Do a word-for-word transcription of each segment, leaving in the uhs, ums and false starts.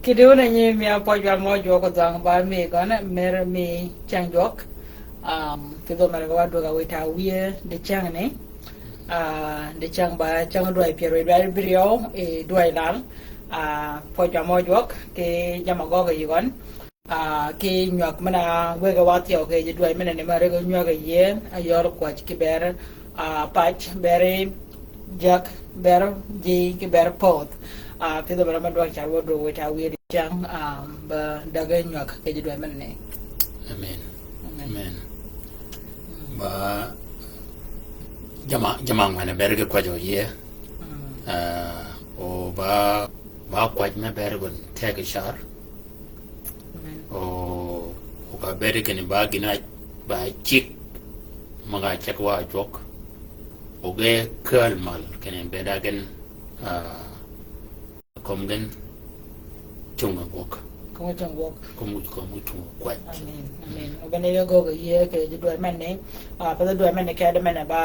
Kidi wun a nyi mi a pwøj wa mø jwøk odhwang ba mi gøn, mer mi ceng jwøk. Um, kidhi omere wa dwøg a wita wiye di ceng ni. Ah, di ceng ba ceng dwai pyero dwai biriyo, i dwai lal. Ah, pwøj wa mø jwøk, ki jama gøgø yi gøn. Ah, ki nywag men-a wege wa thyew ki ji dwai men-a ni ma rege nywag a yie, a yøl kwaj ki ber, ah, pac, ber jak, ber ji, ki ber poth. Ah, kidhi omere ma dwang car wa dwøg wita wiye di ceng, ah, ba dage nywag ki ji dwai men-a ni. Amen. Amen. Amen. Ba jama, jama ngwen a ber ki kwaj oyie. Mm. Ah, o ba, ba kwaj me ber gun teg car. Amen. O, o ka bedi kinni ba gïn-a, ba cigg, møg-a ceg wa jwøk. O ge kääl mal kinni bed-a gïn, ah, kömi gïn cung-a gwøg. Kömi cung gwøg. Kömi, kömi cung kwaj. Amen, amen. O bene yie gøgø yie kì ji dwai men-a ni, ah, path dwai men-a ni kedi men-a ba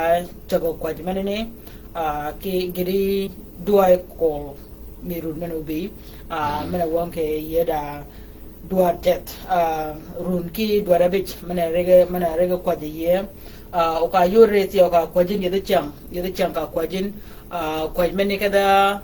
ceg kwaj men-a ni, ah, ki gïti dwai kol mi run men-a obi, ah, mm, men-a wøng kì yie da dwar teth, ah, run ki dwar abij, men-a rege, men-a rege kwaj yie. Ah, o ka yod ri thyew ka kwajin yedhi ceng, yedhi ceng ka kwajin, ah, kwaj men-a ni kedha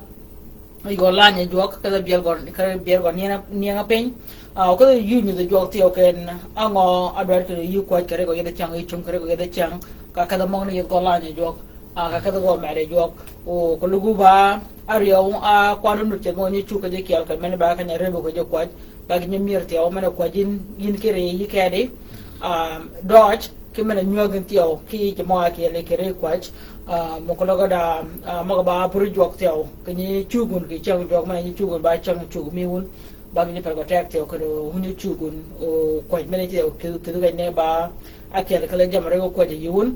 yø lany jwøk, kedha byel gø, kedha byel gø nieng-a, nieng-a piny. Ah, o kedha yï nyudhi jwøk thyew ken, angø a dwar kì yï kwaj kere gø yedhi ceng, yï cung kere gø yedhi ceng, ka kedha møgani yedhi gø lany jwøk. Ah, ka kedhi gø medi jwøk. O, ko lugu ba, aryew, ah, kwan nud ceg mø nyi cug ki ji kyel kì men-a ba kany-a rebo ki ji kwaj. Ba gïn nyi myër thyew men-a kwaj yïn, yïn kiri yï kedi. Ah, døj, ki men-a nywag gïn thyew, ki ji mø a kyel kiri kwaj. Ah, mø ko løg da, ah, møg-a ba pur jwøk thyew. Kì nyi cug wun kì ceng jwøk men-a nyi cug wun ba ceng cug mi wun. Ba gïn nyi per gø teg thyew kì wun nyi cug wun. O kwaj men-a thyew kì, kì gø ne ba a kyel kì le jam rego kwaj yi wun.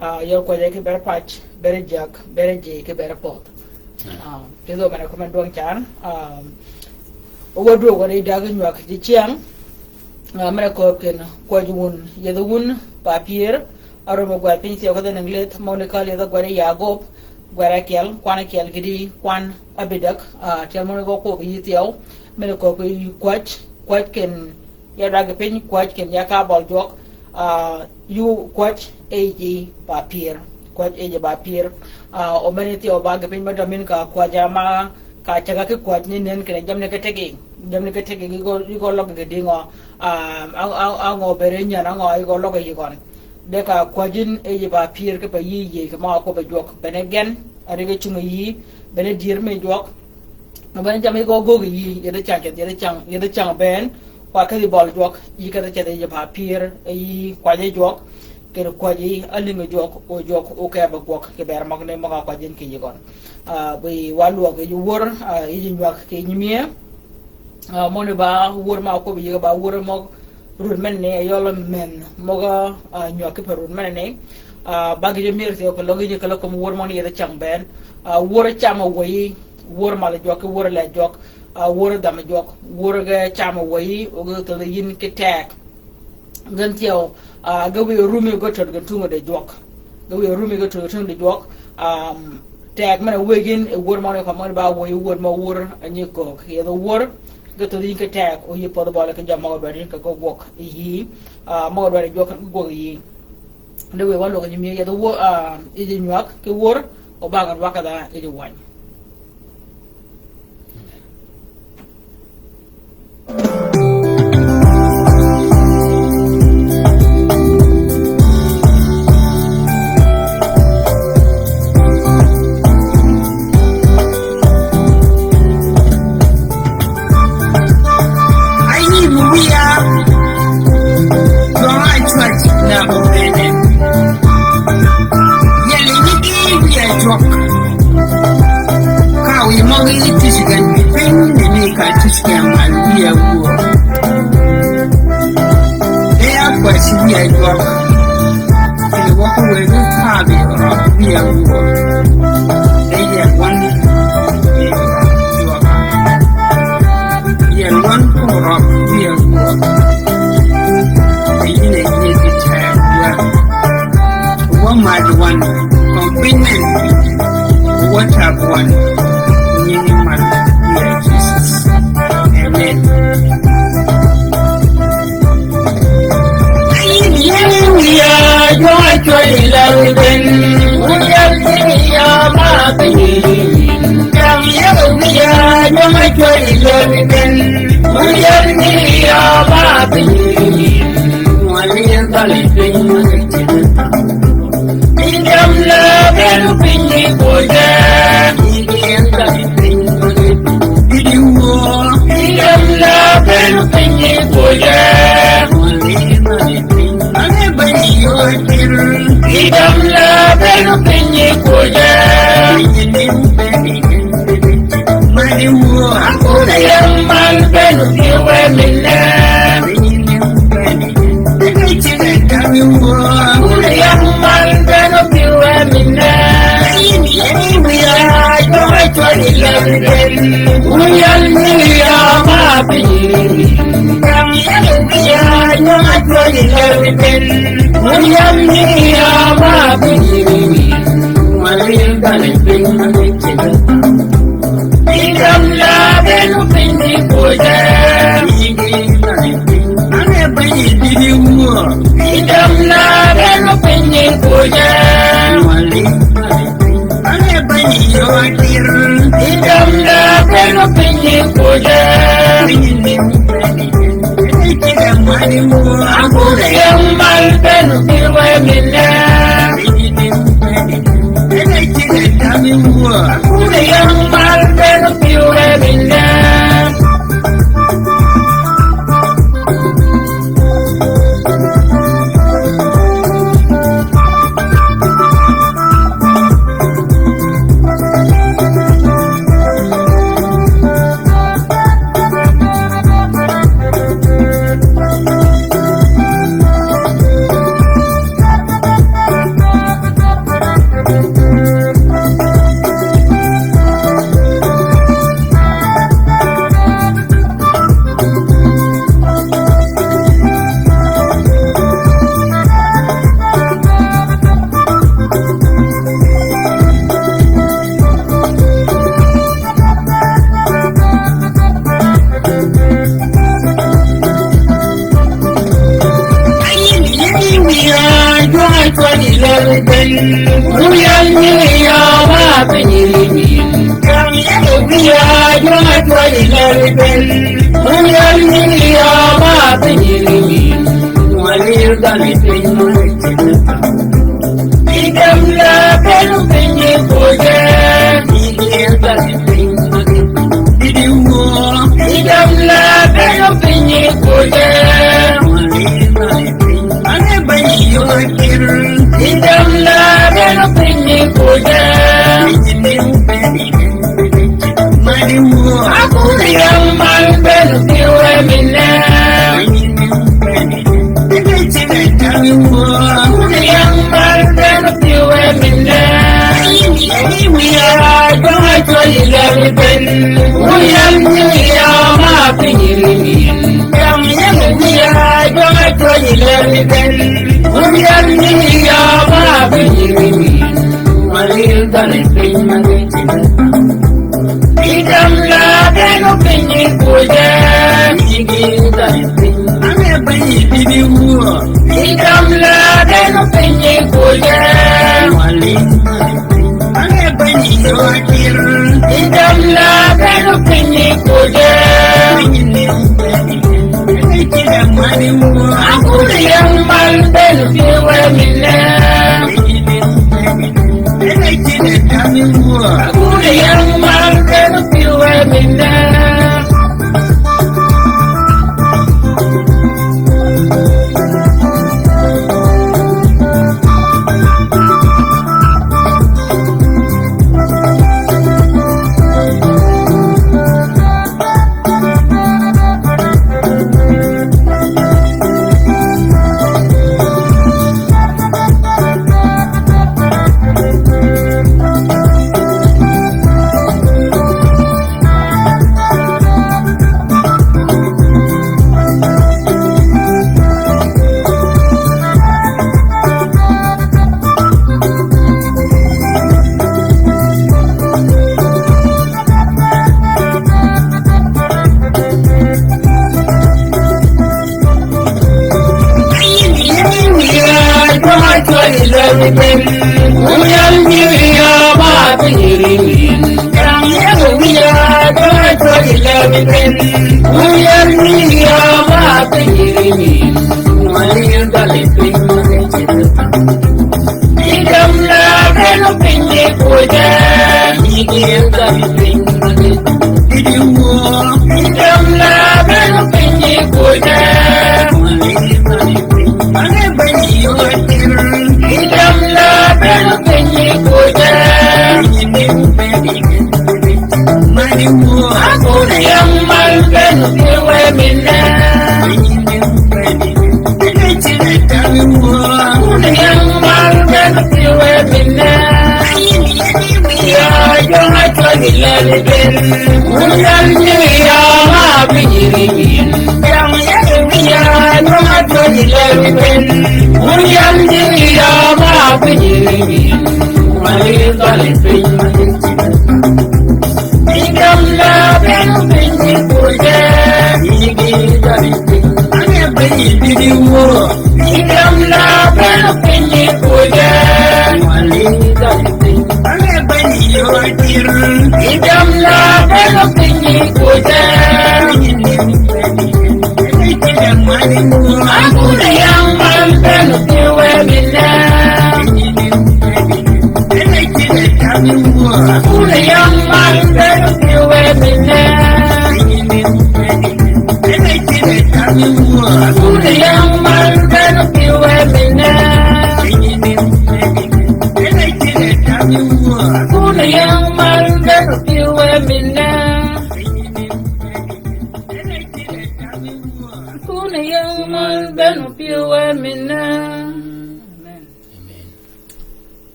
Ah, yø kwaj ki ber pac, ber jak, ber ji, ki ber poth. Ah, kidhi omere kømmi dwøng can. Ah, wa dwøg wa di dagi nywag ji ceng. Ah, men-a kööb ken kwaj wun, yedhi wun, pa pyër, a romo gwed piny thyew kedhi neng leth, møgani kal yedhi gwed yi Yakob, gwed akyel, kwan akyel gïti, kwan abidek, ah, tyel møgani gø kwøb yi thyew, men-a kööb yi kwaj, kwaj ken ya dagi piny kwaj ken ya ka bøl jwøk, ah, yï kwaj e ji ba pyër. Kwaj e ji ba pyër. Ah, o men-a thyew ba gi piny me dø min ka kwaj ama ka ceg-a ki kwaj ni nen kinni jamni ki tegi. Jamni ki tegi gï gø, gï gø løg gï dïngø. Ah, a, a, angø bere nyan angø yï gø løg yï gøn. De ka kwajin e ji ba pyër ki pa yï yï ki mø a kwøb jwøk. Bene gen, a rege cung yï, bene dyër mi jwøk. Bene jam yï gø gøg yï, yedhi ceng keth, yedhi ceng, yedhi ceng ben, kwa kedhi bøl jwøk, yï kedhi ceth yï ba pyër, yï kwaj jwøk, kedi kwaj yï, a lïngi jwøk, o jwøk, o kebe gwøg, ki ber møgani møg-a kwajin kì yï gøn. Ah, bi wa lwøg yï wör, ah, yï ji nywag kì nyimïe. Ah, møni ba wör ma kwøb yï ba wör møg run men-a ni, a yøl men møg-a, ah, nywag ki pa run men-a ni. Ah, ba gïn ji myër thyew kì løg yï ji kì løg kømmi wör møgani yedhi ceng ben. Ah, wör cam a wëyi, wör mal jwøk, wör lej jwøk, ah, wör dham jwøk, wör ge cam a wëyi, o ge thyew yïn ki teg. Gen thyew, ah, ge wiy rumi ge tød gen tungi di jwøk. Ge wiy rumi ge tød gen tungi di jwøk. Um, teg men-a wëy gïn, e wör møgani kømmi ba wëy wör mø wör, a nyi köög. Yedhi wör, ge thyew yïn ki teg, o yï pädhi bøli ki jam møg-a dwaddi yïn ki gø gwøg yï. Ah, møg-a dwaddi jwøk ki gwøg yï. De wiy wa lwøg nyimïe yedhi wör, ah, yï ji nywag ki wör, o ba gen wa kedha yï ji wany. Anyi mi wiya, dwang a chwach na bubene. Yeli ni ki wiya jwøk. Ka wiy møgi tic gen piny ni ka tic gen mal wiya wuo. Eya kwach wiya jwøk. Kini wøk wëdu tabi røg wiya wuo. Eya wan wiya jwøk. Yel wan ko røg wiya wuo. Eyi ne yie ki teg wa. Wa mad wan, kong piny men, wa tag wan, nyingi mad, yeah, Jesus. Amen. Amen.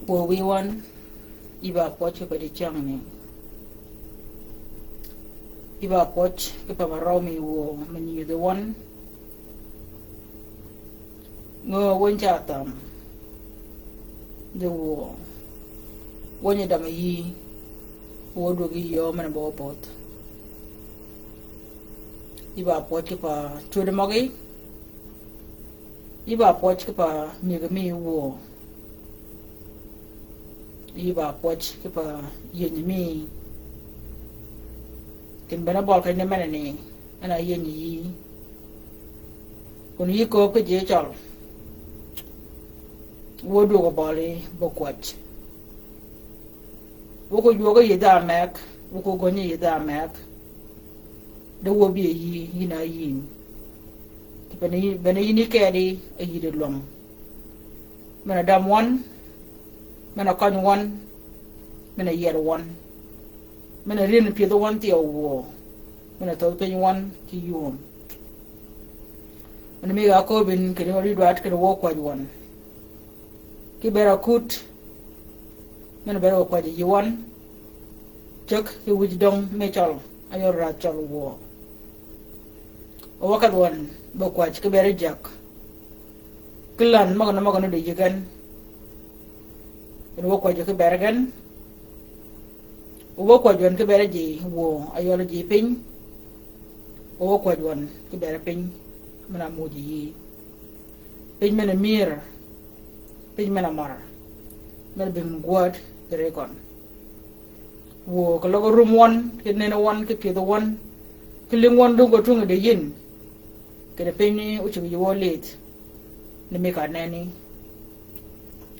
Wuö wïy wøn, yï ba pwøj ki pa dicängni. Yï ba pwøj ki pa marøw mi wuö, me nyïdhi wøn. Ngö wöny ca tham. Dhi wuö. Wöny dam yï. Wuö dwögi yöö men-a bø bödh. Yï ba pwøj ki pa cwödi møgi. Yï ba pwøj ki pa nyigi mi wuö. Yï ba pwøj ki pa yïnyi mi. Kin bene bøl keny ni men-a ni. En a yïnyi yï. Kun yï kööb ki ji cøl. Wuö dwögø bøli bø kwäj. Wuö ko jwøg yïdh-a meg, wuö ko gönyi yïdh-a meg. De wuö bï yï, yïn a yïn. Bene yïn, bene yïn yï kedi, a yïdhi lwøng. Men-a dam wøn, men-a køny wøn, men-a yier wøn. Men-a rin pyëdhi wøn thyew wuö, men-a thödh piny wøn ki yum. Men-a mi ga köbin, keni wøn ri dwadd, keni wuö kwäj wøn. Ki ber-a kut, men-a ber-a kwäj yï wøn. Cäg ki wij döng mi cøl, a yøl rath cøl wuö. O wø kedh wøn, bø kwäj ki ber-a jäg. Ki län møgø ni møgø ni di yï gen. Ken wø kwäjø ki ber gen. O wø kwäj wøn ki ber ji wuö, a yøl ji piny. O wø kwäj wøn ki ber piny. Men-a muuj yï. Piny men-a myër. Piny men-a mør. Men-a bïng gwäd dhi ri gøn. Wuö, keløg rum wøn, ki neni wøn, ki pyëdhi wøn, ki lïng wøn dung ko tungi di yïn. Kene piny ni ocïg yï wø lidh, ni mi ka neni.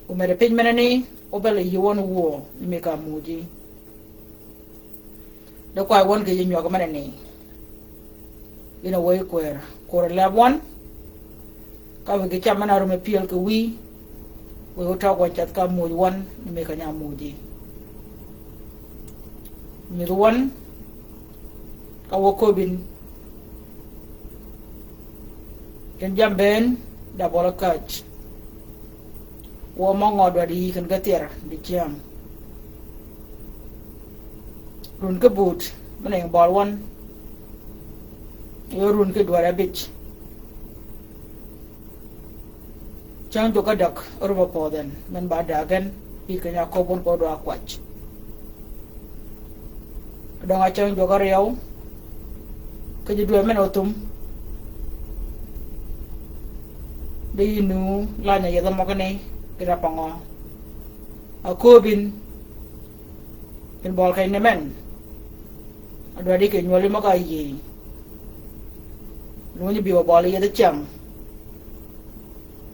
Omedde piny men-a ni, obel yï wøn wuö, ni mi ka muuji. De kwäj wøn ki yï nywag men-a ni. Yïn a wëy kwër, kur leb wøn. Ka wïj ki cam men-a rum e pyël ki wïy, wëy otøg wøn cath ka muuj wøn, ni mi ka nya muuji. Nyudh wøn, ka wø köbin. Ken jam bënn, da bøl-a käj. Wø mø ngø dwaddi yï ken ge thyër, di cyäng. Run ki but, men-a ying bøl wøn. Yø run ki dwaddi abij. Cäng jwøk ádäg, ru ba pödh en, men ba däg en, pï keny-a köbbi wøn ko dwa kwäj. Døng-a cäng jwøk áryew, ki ji dwäy men-a othum. Di yï nu lany-a yethi møgani, kì dø pa ngø? Akööb yïn, kin bøli keny ni men. Adwaddi kì nywøli møg-a yïëy. Nwønyi bï wa bøli yethi cyäng.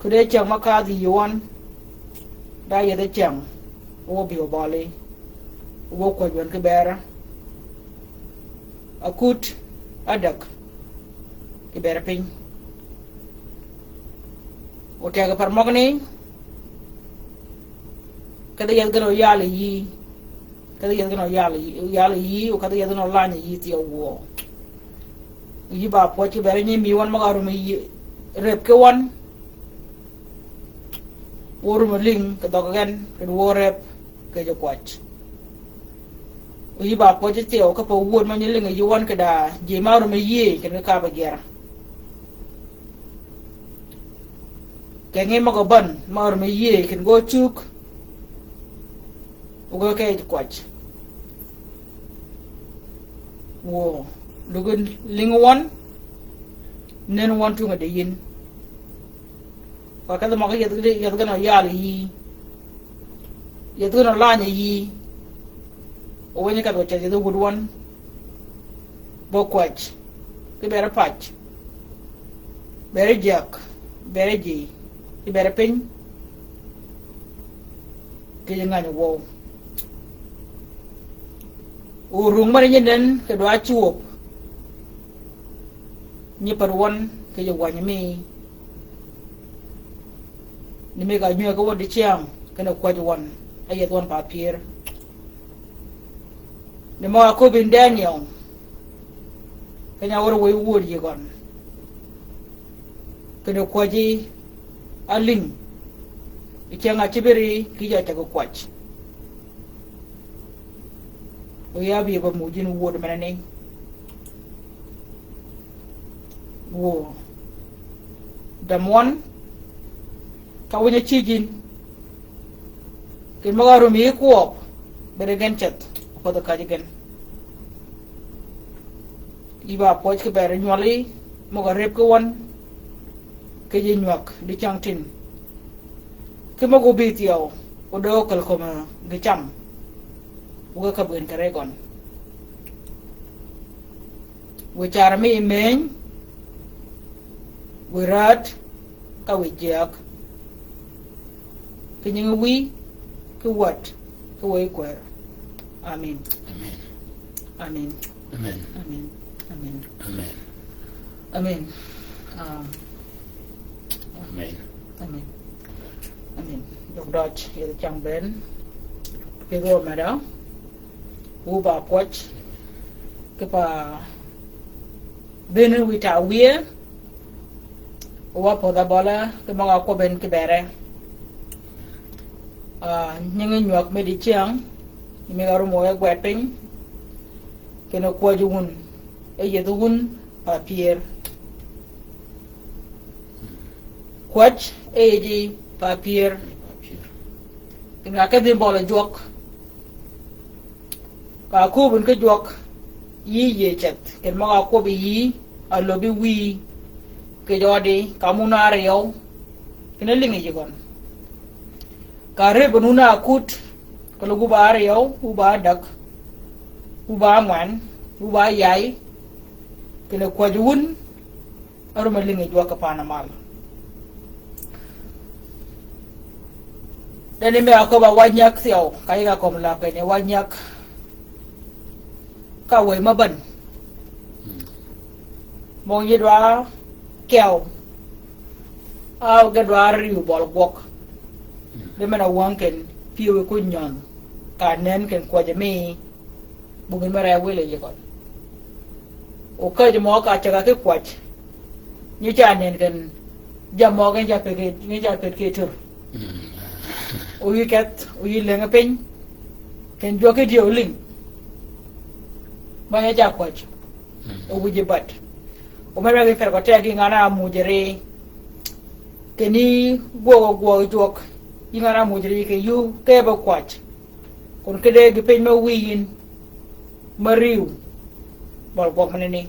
Kì de cyäng mø kadh yï wøn, da yethi cyäng, wø bï wa bøli, wø kwäj wën kì bër. Akut, adäg, kì bër piny. Oteg par møgani, kedhi yethi gen oyal yï, kedhi yethi gen oyal yï, oyal yï, o kedhi yethi gen olany yï thyew wuö. Yï ba pwøj kì bër nyi mi wøn møg-a rum yï rep ki wøn. Wø rum lïng kì dhøg gen, kì wø rep kì ji kwäj. Yï ba pwøj thyew ka pa wud mø nyi lïng yï wøn kì da ji ma rum yïëy, kì ni ka ba gyera. Kì ngi møg-a bän, ma rum yïëy, kì gø cug. Wø gø kì ji kwäj. Wø, duggi lïng wøn, nen wøn tunge di yïn. Wa kedhi møg-a yethi, yethi gen oyal yï. Yethi gen olany yï. O wënyi kedhi wa ceg yethi wud wøn. Bø kwäj. Kì bër pac. Bër jyäg. Bër ji. Kì bër piny. Kì ji ngany wøw. O rung mani nyi nen kì dwa cwöb. Nyi pär wøn kì ji wänyi mi. Ni mi ka nywëg ki wøn di cyäng, kinni kwäj wøn, a yethi wøn pa pyër. Ni mø akööb yïn Daniel, keny-a wø ri wëy wööd yï gøn. Kinni kwäji a lïng, yi cyäng-a cïbiri kì yij-a cägi kwäj. O ya bï ba muj yïn wud menani. Wuö. Dämwøn. Ka winy-a cïj yïn. Kì møg-a rum yï kwøb. Beri gen ceth. Kwødhi käjji gen. Yï ba pwøj kì beri nywøli. Møg-a rep ki wøn. Kì ji nywäg. Di cyäng tin. Ki møg-a óbï thyew, o dø ókäl kömi gï cam. Wø ge käb gen kì rey gøn. Wï car mi yi meny, wï räd, ka wï jyäg. Kì nyingi wïy, ki wäd, ki wëy kwër. Amen. Amen. Amen. Amen. Amen. Amen. Amen. Amen. Um, Amen. Amen. Amen. Jwøk døj, yethi cyäng bënn. Kì dhwø medø. Wu ba pwøj. Kì pa bënn wi ta wïye. Wa pödh abøla, kì møg-a kwøb en kì bere. Ah, nyingi nywäg me di cyäng, mi ga rumo e gwed piny, kinni kwäj wun, e yethi wun, pa pyër. Kwäj, e yiji, pa pyër. Kinni ka kedhi bøli jwøk. Ka kööb yïn ki jwøk, yï yïëy ceth, kinni møg-a kwøb yï, a löbbi wïyi, kì jø di, ka mun áryew, kinni lïngi yï gøn. Ka rëb wun akut, keløg wu ba áryew, wu ba ádäg, wu ba ángwen, wu ba áyay, kinni kwäj wun, árum a lïngi jwøk ki pan mal. Deni me aköbba wa nyäg thyew, ka yïg-a kömi läg keny-a wa nyäg. Ka wëy me bän. Møg-a yï dwa kew. A ge dwa riw bøl gwøg. Di men-a wäng ken pyëwe ku nyøn. Ka nen ken kwäjji mi. Bugin me ree wël yi gøn. O käjji mø ka cäg-a ki kwäj. Nyi ca nen ken. Jammì mø gen ca pet ki, gen ca pet ki tïr. O yï kedh, o yï lëngi piny. Ken jwøk ki dyëw lïng. Ba nyi ca kwäj. O wïj bad. O men wëggi per ko teg yï ngan-a ámuj ri. Kinni gwøg gwøg jwøk. Yï ngan-a ámuj ri kì yï ke be kwäj. Kun kiddi gï piny me wïyi yïn, me riw, bøl gwøg menani.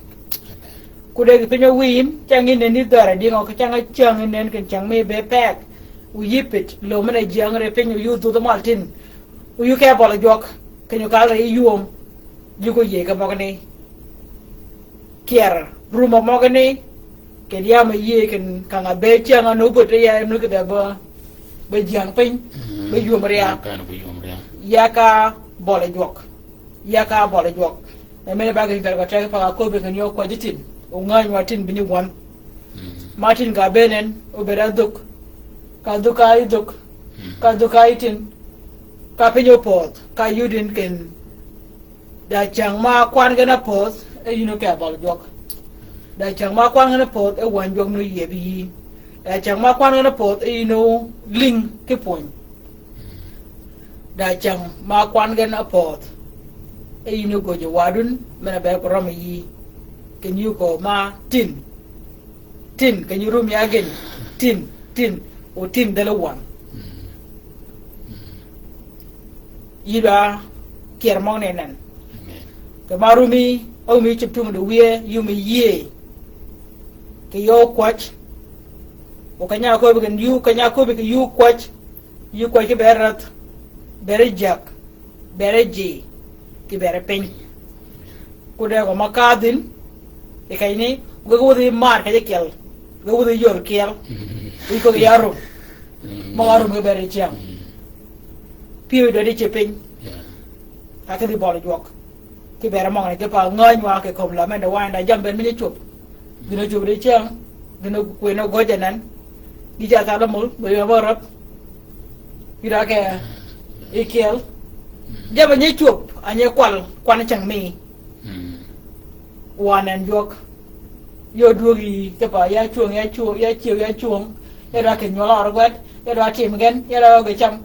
Ku deg piny owïn, cäng yi nen yi dhörø dïngø, ki cäng cäng yi nen ken cäng mi be pek. Wu yï pit, lo men-a jyäng ri piny, wu yï dhudh mal tin. Wu yï ke bøl jwøk, ken yï kal ri yï ywöm. Yï ko yïe ke møgani. Kyer, rumø møgani. Ken yam a yïe ken kang a be cäng a nubut ya nu ki be ba, ba jyäng piny, mm, ba ywöm ria. Ya ka bu ywöm ria. Ya ka bøl jwøk. Ya ka bøl jwøk. E mene ba gïn kar ka teg pa ka köbbi ken yø kwäjji tin. O ngäny wa tin bï nyi wøn. Mm. Ma tin ka bënen, obed a dhuk. Ka dhuk ka yi dhuk. Mm. Ka dhuk ka yi tin. Ka piny opodh. Ka yudin ken. Da cäng ma kwan gen a podh, e yïn o ke bøl jwøk. Da cäng ma kwan gen a podh, e wänyi jwøk nu yie bï yï. Da cäng ma kwan gen a podh, e yïn o lïng ki pwöny. Da cäng ma kwan gen a podh, e yïn o göjji wadun, men-a ber ko rømmi yï. Ken yï ko ma tin. Tin, ken yï rum ya gen. Tin, tin, o tin dhäli wang. Yï dwa kyer møgani nen. Amen. Kì ma rumi, a wumi cïb tum di wiye, yumi yie. Kì yø kwäj. O keny-a köbbi ken yï, keny-a köbbi ken yï kwäj. Yï kwäj ki beri räth, beri jyäg, beri ji, ki beri piny. Ku deg gø ma kadh yïn, i keny ni, ge wudhi mar kej kyel, ge wudhi yor kyel, i ko ya rum. Mm. Møg-a rum ge beri cyäng. Mm. Pyëw dødi ci piny. Yeah. A kidhi bøl jwøk. Ki beri møgani ki pa ngäny wa ki kömi la men di wany da jammì bënn mi nyi cwöb. Gïn-a cwöb di cyäng, gïn-a kwën-a göjji anan. Gï ca thala mul, bë yø bø røp. Gïn-a ke i kyel. Jammì nyi cwöb, a nyi kwal, kwan cyäng mi. Mm. Wa anan jwøk. Yø dwög yï, ki pa ya cwöng, ya cwöng, ya cyëw, ya cwöng. Ya dwa kì nywøl ør gwed, ya dwa tim gen, ya dwa gø cam.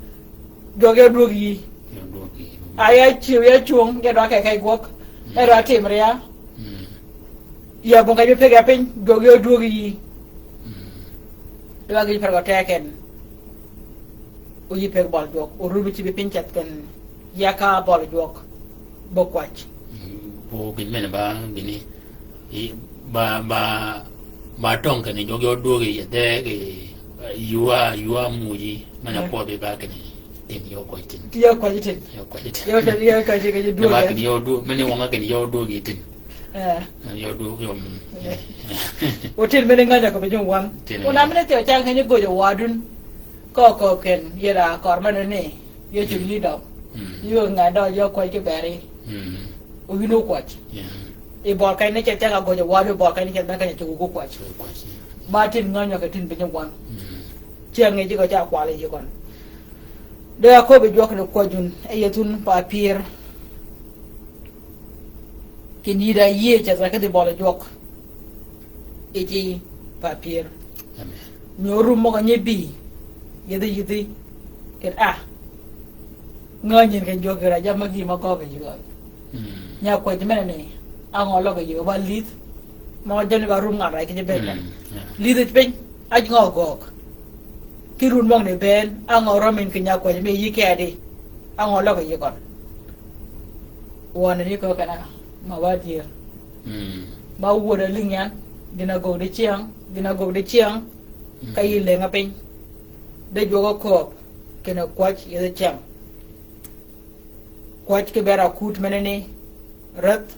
Jwøk ya dwög yï. Ya dwög yï. A ya cyëw, ya cwöng, ya dwa kì kej gwøg. Mm. Ya dwa tim ria. Mm. Ya bong kej mi peg ya piny, jwøk ya dwög yï. Mm. Dwa gïj per gø teg en. O yï peg bøl jwøk, o rumi cïbi piny ceth ken. Ya ka bøl jwøk. Bø kwäj. Mm, o gïn men ba, gïn ni. I, ba, ba, ba tøng kene jwøk yø dwögi yie dhee ki, yua, yua muji, men-a pwødhi ba kene tin yø kwäj tin. Yø kwäj tin. Yø kwäj tin. Yø tin, yø kwäj tin, kene dwögi. Ba kene yø dwö-, men-a wøng-a kene yø dwögi tin. Eh. Yø dwögi, um, eh. O tin men-a ngäny-a købbi jwøng wang. Tin. O na men-a thyew cang kene göjji wadun. Kø kø ken, yie da kør men-a ni. Yie cïng yï døg. Mm. Yï ngäny døg yø kwäj ki beri. Mm. O yïn o kwäj. Yeah. I bøl keny ni ceth ceg a göjji waddi, bøl keny ni ceth men keny-a ceg o kwäj. Kwäj, yeah. Ba tin ngäny wa kì tin piny wang. Mm. Cyäng ngi ji gø ca kwal yï køn. De aköbbi jwøk ni kwäjun, e yeth wun pa pyër. Kinni da yïe ceth a kidhi bøl jwøk. Yij pa pyër. Amen. Nyo rum møg-a nyi bï. Yïdhi yïdhi. Kid a. Ngänyi ken jwøk kì ra jammì gï ma gøggi yï gøggi. Mm. Nya kwäj men-a ni. Á ngø løg yï ba lïdh. Mø jønni ba rum ngat ræ kì ji bënn. Mm, yeah. Lïdhi piny. Aj ngø gøgg. Ki run møgani bënn. Á ngø røm in kì nya kwäj mi yï kedi. Á ngø løg yï gøn. Wøn ni kø kena. Ma ba dyër. Mm. Ma wuod-a lïng yan, gïn-a göggi dicyäng, gïn-a göggi dicyäng, mm, ka yï lëng-a piny. De jwøk-a kööb, kinni kwäj yeth cyäng. Kwäj ki ber-a kut men-a ni, räth,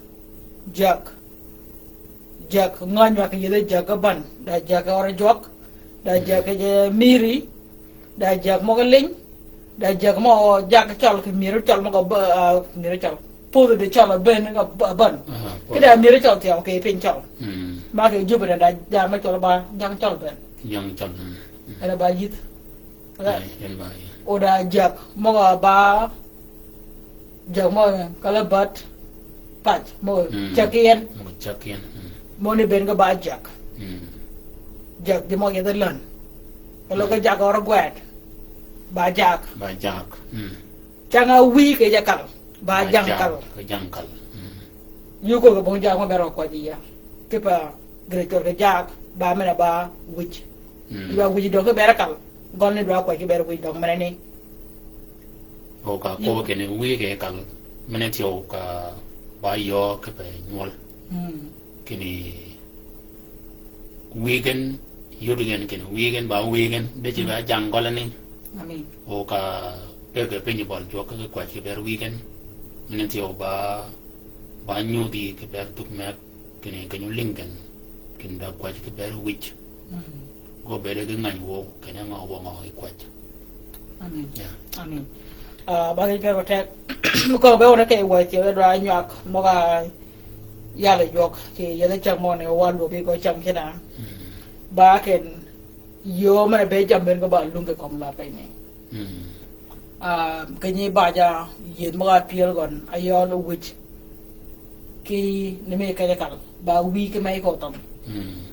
jyäg. Jyäg, ngäny wa kì yeth jyäg ki bän, da jyäg ki ør jwøk, da jyäg ki mïri, da jyäg møg-a liny, da jyäg mø jyäg cøl kì mïri cøl møg-a bä-, ah, mïri cøl. Podhi di cøl a bënn ka bä-, bän. Aha, podhi. Ki da mïri cøl thyew kì piny cøl. Mm. Ma kì jubbi da, da jyäg mø cøl ba jyäg cøl bënn. Jyäg cøl, mm. Mm. En a ba yïdh. Ai, en ba yïdh. O da jyäg møg-a ba Jyäg mø kala bät pac mø cäg ki en. Mø cäg ki en. Mm. Mø ni bënn ki ba jyäg. Mm. Jyäg ji mø yeth län. Kalo ka jyäg ør gwed. Ba jyäg. Ba jyäg. Mm. Cäng-a wïy kì jakal. Ba jyäng kal. Ba jyäng kal. Mm. Yï köög kì bong jyäg mø ber-a kwäj yie. Kipe gïr-a cwøl kì jyäg, ba men-a ba wïj. Mm. Dwa wïj döng ki ber-a kal. Gøl ni dwa kwäj ki ber-a wïj döng men-a ni. O ka kööb kinni wïy kì kal. Men-a thyew ka ba yöö kipe nywøl. Mm. Kinni Wïgen, yud gen kinni wïgen, ba wïgen, de ci ba jang gøl ni. Amin. O ka pege piny bøl jwøk ki kwäj ki ber wïgen. Mini thyew ba, ba nyudhi ki ber dhuk meg, kinni kenyi lïngi gen, kinni da kwäj ki ber wïj. Mm. Gø bede ki ngäny wøw, kinni ngø wø ngø i kwäj. Amin. Yeah. Amin. Ah, ba ki pego tek. Ko be wona ke wa ci we dwa nywak, møg-a yal jwøk, ki yedhe cam møni wa lwøbi gø cam kina. Mm. Ba ken yo mene be jam ben gø ba lunge kom la pe ni. Mm. Ah, kenyi ba ja yedh møg-a pyel gøn, a yøl wïj. Ki ni mi kejø kal, ba wïj ki me ko tøm. Mm.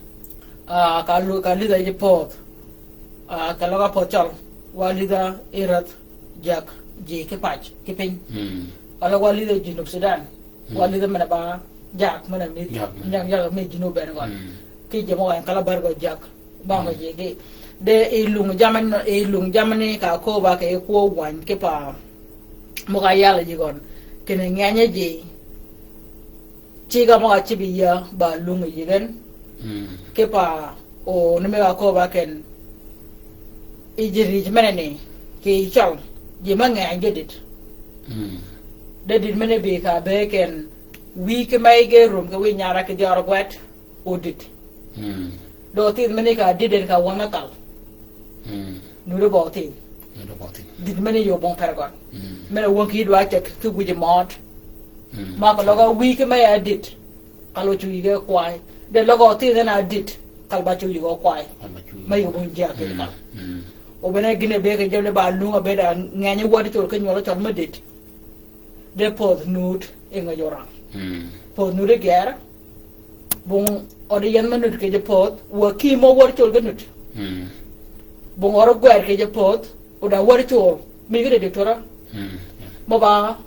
Ah, ka lu-, ka lidha ji poth. Ah, ka løg-a poth cøl, wa lidha i rädh, jak, ji ki pac, ki piny. Mm. Wa løg wa lidha Junub Sudan. Mm. Wa lidha mene ba jak mene mi, jak mene. Nyang jak mi Junub ben gøn. Mm. Ki ji møg-a en kala bar gø jak. Ba mø ji gi. De i lung jammani, i lung jammani ka kööb-a ke kwøb wäny kipa møg-a yal ji gøn. Kinni ngenyø ji. Cigg-a møg-a cïb yïa ba lung yi gen. Mm. Kipa o ni mi ka kööb-a ken. I ji rij menani, ki cøl, ji me ngeny ge dit. Mm. De dit mene bi ka be ken, wïj ki me ge rum ki wïj nyara ki jø rø gwed. Odit. Mm. Do thith mene ka diden ka wang akal. Mm. Nude bo thith. Nude bo thith. Dit mene yo bong per gøn. Mm. Mene wang ki dwa cek ki guji mot. Mm. Ma ko løg-a wïj ki me ya dit. Kal o chu yige kwai. De løg-a thith na dit. Kal ba chu yige kwai. Kal ba chu yige. Me yo bong jia ki kal. Mm. O bene gine be ke jable ba lunga be da ngenyi wadi chol ke nyolo chol me dit. De poth nud e ngejorang. Mm. Poth nud e ger. Bung odi yen me nud ke je poth, wa ki mo wor chol ke nud. Mm. Bung oro gwer ke je poth, oda wor chol. Mi gede de tora. Mm. Yeah. Mo ba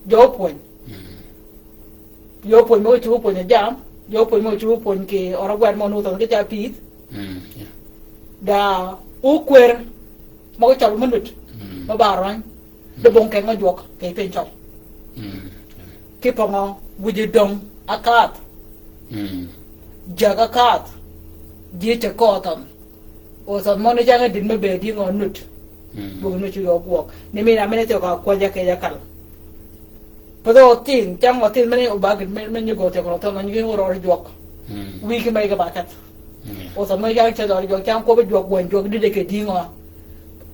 jo pwony. Mm. Jo pwony mo chu pwony jam, jo pwony mo chu pwony ke oro gwer mo nu to ke cha pith. Mm. Yeah. Da u kwer mo chol me nud. Mm. Mo ba rony. Dø bong keng-a jwøk kì piny cøl. Mm. Kipe ngø, wïj döng akadh. Mm. Jäg akadh. Ji ceg kø thønh. O thønh mø ni cang-a dït me bëëd yï ngø nut. Mm. Bong nut yø gwøg. Ni min-a men-a thyew ka kwäjja kì ja kal. Path othinh, cang othinh men-a obagit men-a nyi gø thyew ka thønh, nyi gø rø jwøk. Mm. Wïj ki me ge ba keth. Mm. O thønh mø cang ceg rø jwøk, cang kwøb jwøk, wänyi jwøk, dïde kì dïngø.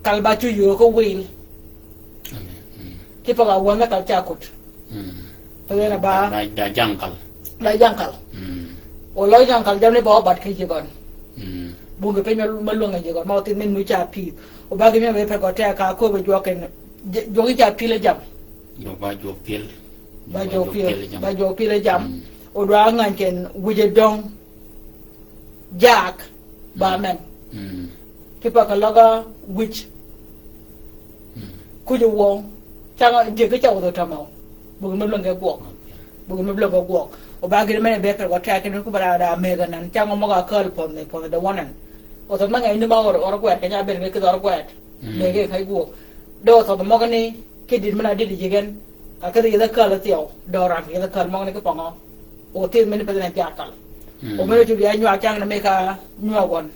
Kal ba chu yöö ki wil. Amen. Mm. Kipe ka wänyi kal cha kut. Mm. Pe wen a ba. Da, da jang kal. Da jang kal. Mm. O løg jang kal jamni ba obat ki ji gøn. Mm. Bunge piny me, me lwøng ji gøn. Ma othith min mu cha pïl. O ba gi mi me pe gø te ka köbbi jwøk en. J-, jwøk cha pïl e jam. Jwøk ba jwøk pïl. Ba jwøk pïl. Ba jwøk pïl e jam. Mm. O dwa ngany ken wïj döng. Jaak, ba men. Mm. Kipe ka løg-a wïj. Mm. Kuj wøng. Cang-a jeg ki ca wødhi tømø. Buggi me lwäng ge gwøg. Okay. Buggi me lwäng ge gwøg. O ba gïn men-a be per gø teg kinni ku ba da, da mëggi nan. Cang-a møg-a kääl pønni, pønni de wønen. O thønh mø ngeny ni ma ör, ör gwed, keny-a bëëd ge kidh ör gwed. Mm. Mëggi keny gwøg. De o thønh møgani, ki dït men-a dït yï gen. Ka kedhi yïdh-a kääl thyew, dø rang yïdh-a kääl møgani ki pøngø. O thith men-a peth ni pya kal. Mm. O men-a cub ya nywag cang ni mi ka nywag wøn.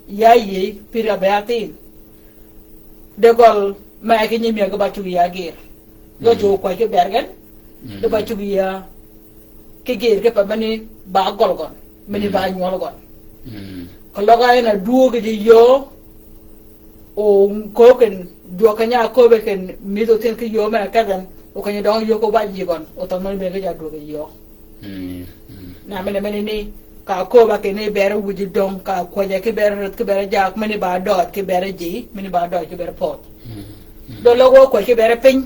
Ya yïëy, pïr ka be athin. De gøl, me ki nyi myäg ba cub ya gïr. Gø cub kwäj ki ber gen. Mm. De ba cub ya ki gïr kipe men-a ba gøl gøn. Men-a ba nywøl gøn. Mm. Ka løg-a en a dwöög ji yöö. O kööb ken, jwøk keny-a kööbe ken, mïdh othïn ki yöö men-a kedh en, o keny-a døng yöö ko ba ji gøn, o thønh men-a mëggi ja dwöög ji yöö. Mm, mm. Na men-a men-a ni, ka kööb-a kinni ber wïj döng, ka kwäjja ki ber rädh, ki ber jaak, men-a ba døøj, ki ber ji, men-a ba døøj, ki ber poth. Mm, mm. Dø løg wø kwäj ki ber piny.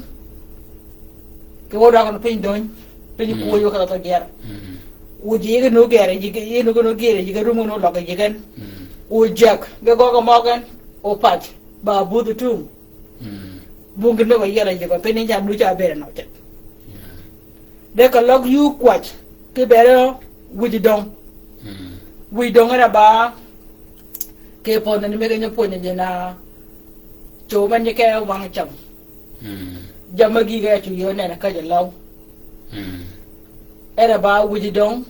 Ki wø dwag ni piny döny, piny kwöj wø ka thø gyer. Mm. Wïj yï ki nu gyer, yï ki, yï nu ki nu gyer, yï ki rum ki nu løg yï gen. Mm. O jäg, ge gøgø møgen, o pac. Ba budh tum. Mm. Bung gïn me ba yiel a yï ba piny ni jam nu ca bëëd nø ceth. Yeah. De ka løg yuu kwäj, ki ber wïj döng. Mm. Wïj döng en a ba, ki pödhi ni mëggi nyi pwönyi ji na, cöö men nyi ke wang cam. Mm. Jammì gïg-a ya cug yöö nenni käjji løw. Mm. En a ba wïj döng,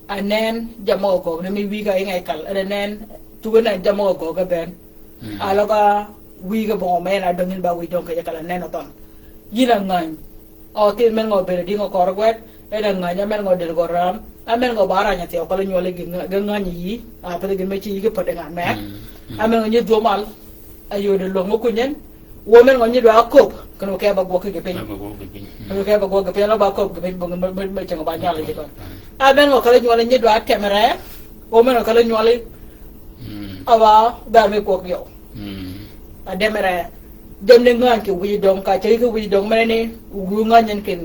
Anen, jammì gø gøg, ni mi wïy ka ying a yi kal, en anen, tugø nen jammì gø gøg ge bënn. Mm. Aløg a wïy ge bong men a döng yïn ba wïy döng kì yi kal anen a thøn. Yïn a ngäny. O thith men ngø bëëd dïng o kør gwed, en a ngäny, a men ngø dël gø ram, a men ngø ba rany a thyew kal nywøl gi ngä-, gi ngäny yï, a pëthi gïn me cï yï ki päddi ngan mær. Mm, mm. A men ngø nyi dhwömal, a yöd lwäng mø kunyen, wø men ngø nyi dwa köb, ken wø kee ba gwøg ki piny. Ba gwøg ki piny. Mm. Ken wø kee ba gwøg ki piny, la ba köb ki piny, bong, bong, bong, bong, ceng ba nyal ji kön. Mm. A men ngø kal nywøl nyi dwa temere, wø men ngø kal nywøl, mm, a ba, ba mi kwøg yøw. Mm. A demere, dem ni ngäny kì wïj döng, ka ceg kì wïj döng, men ni, wu ngäny en ken,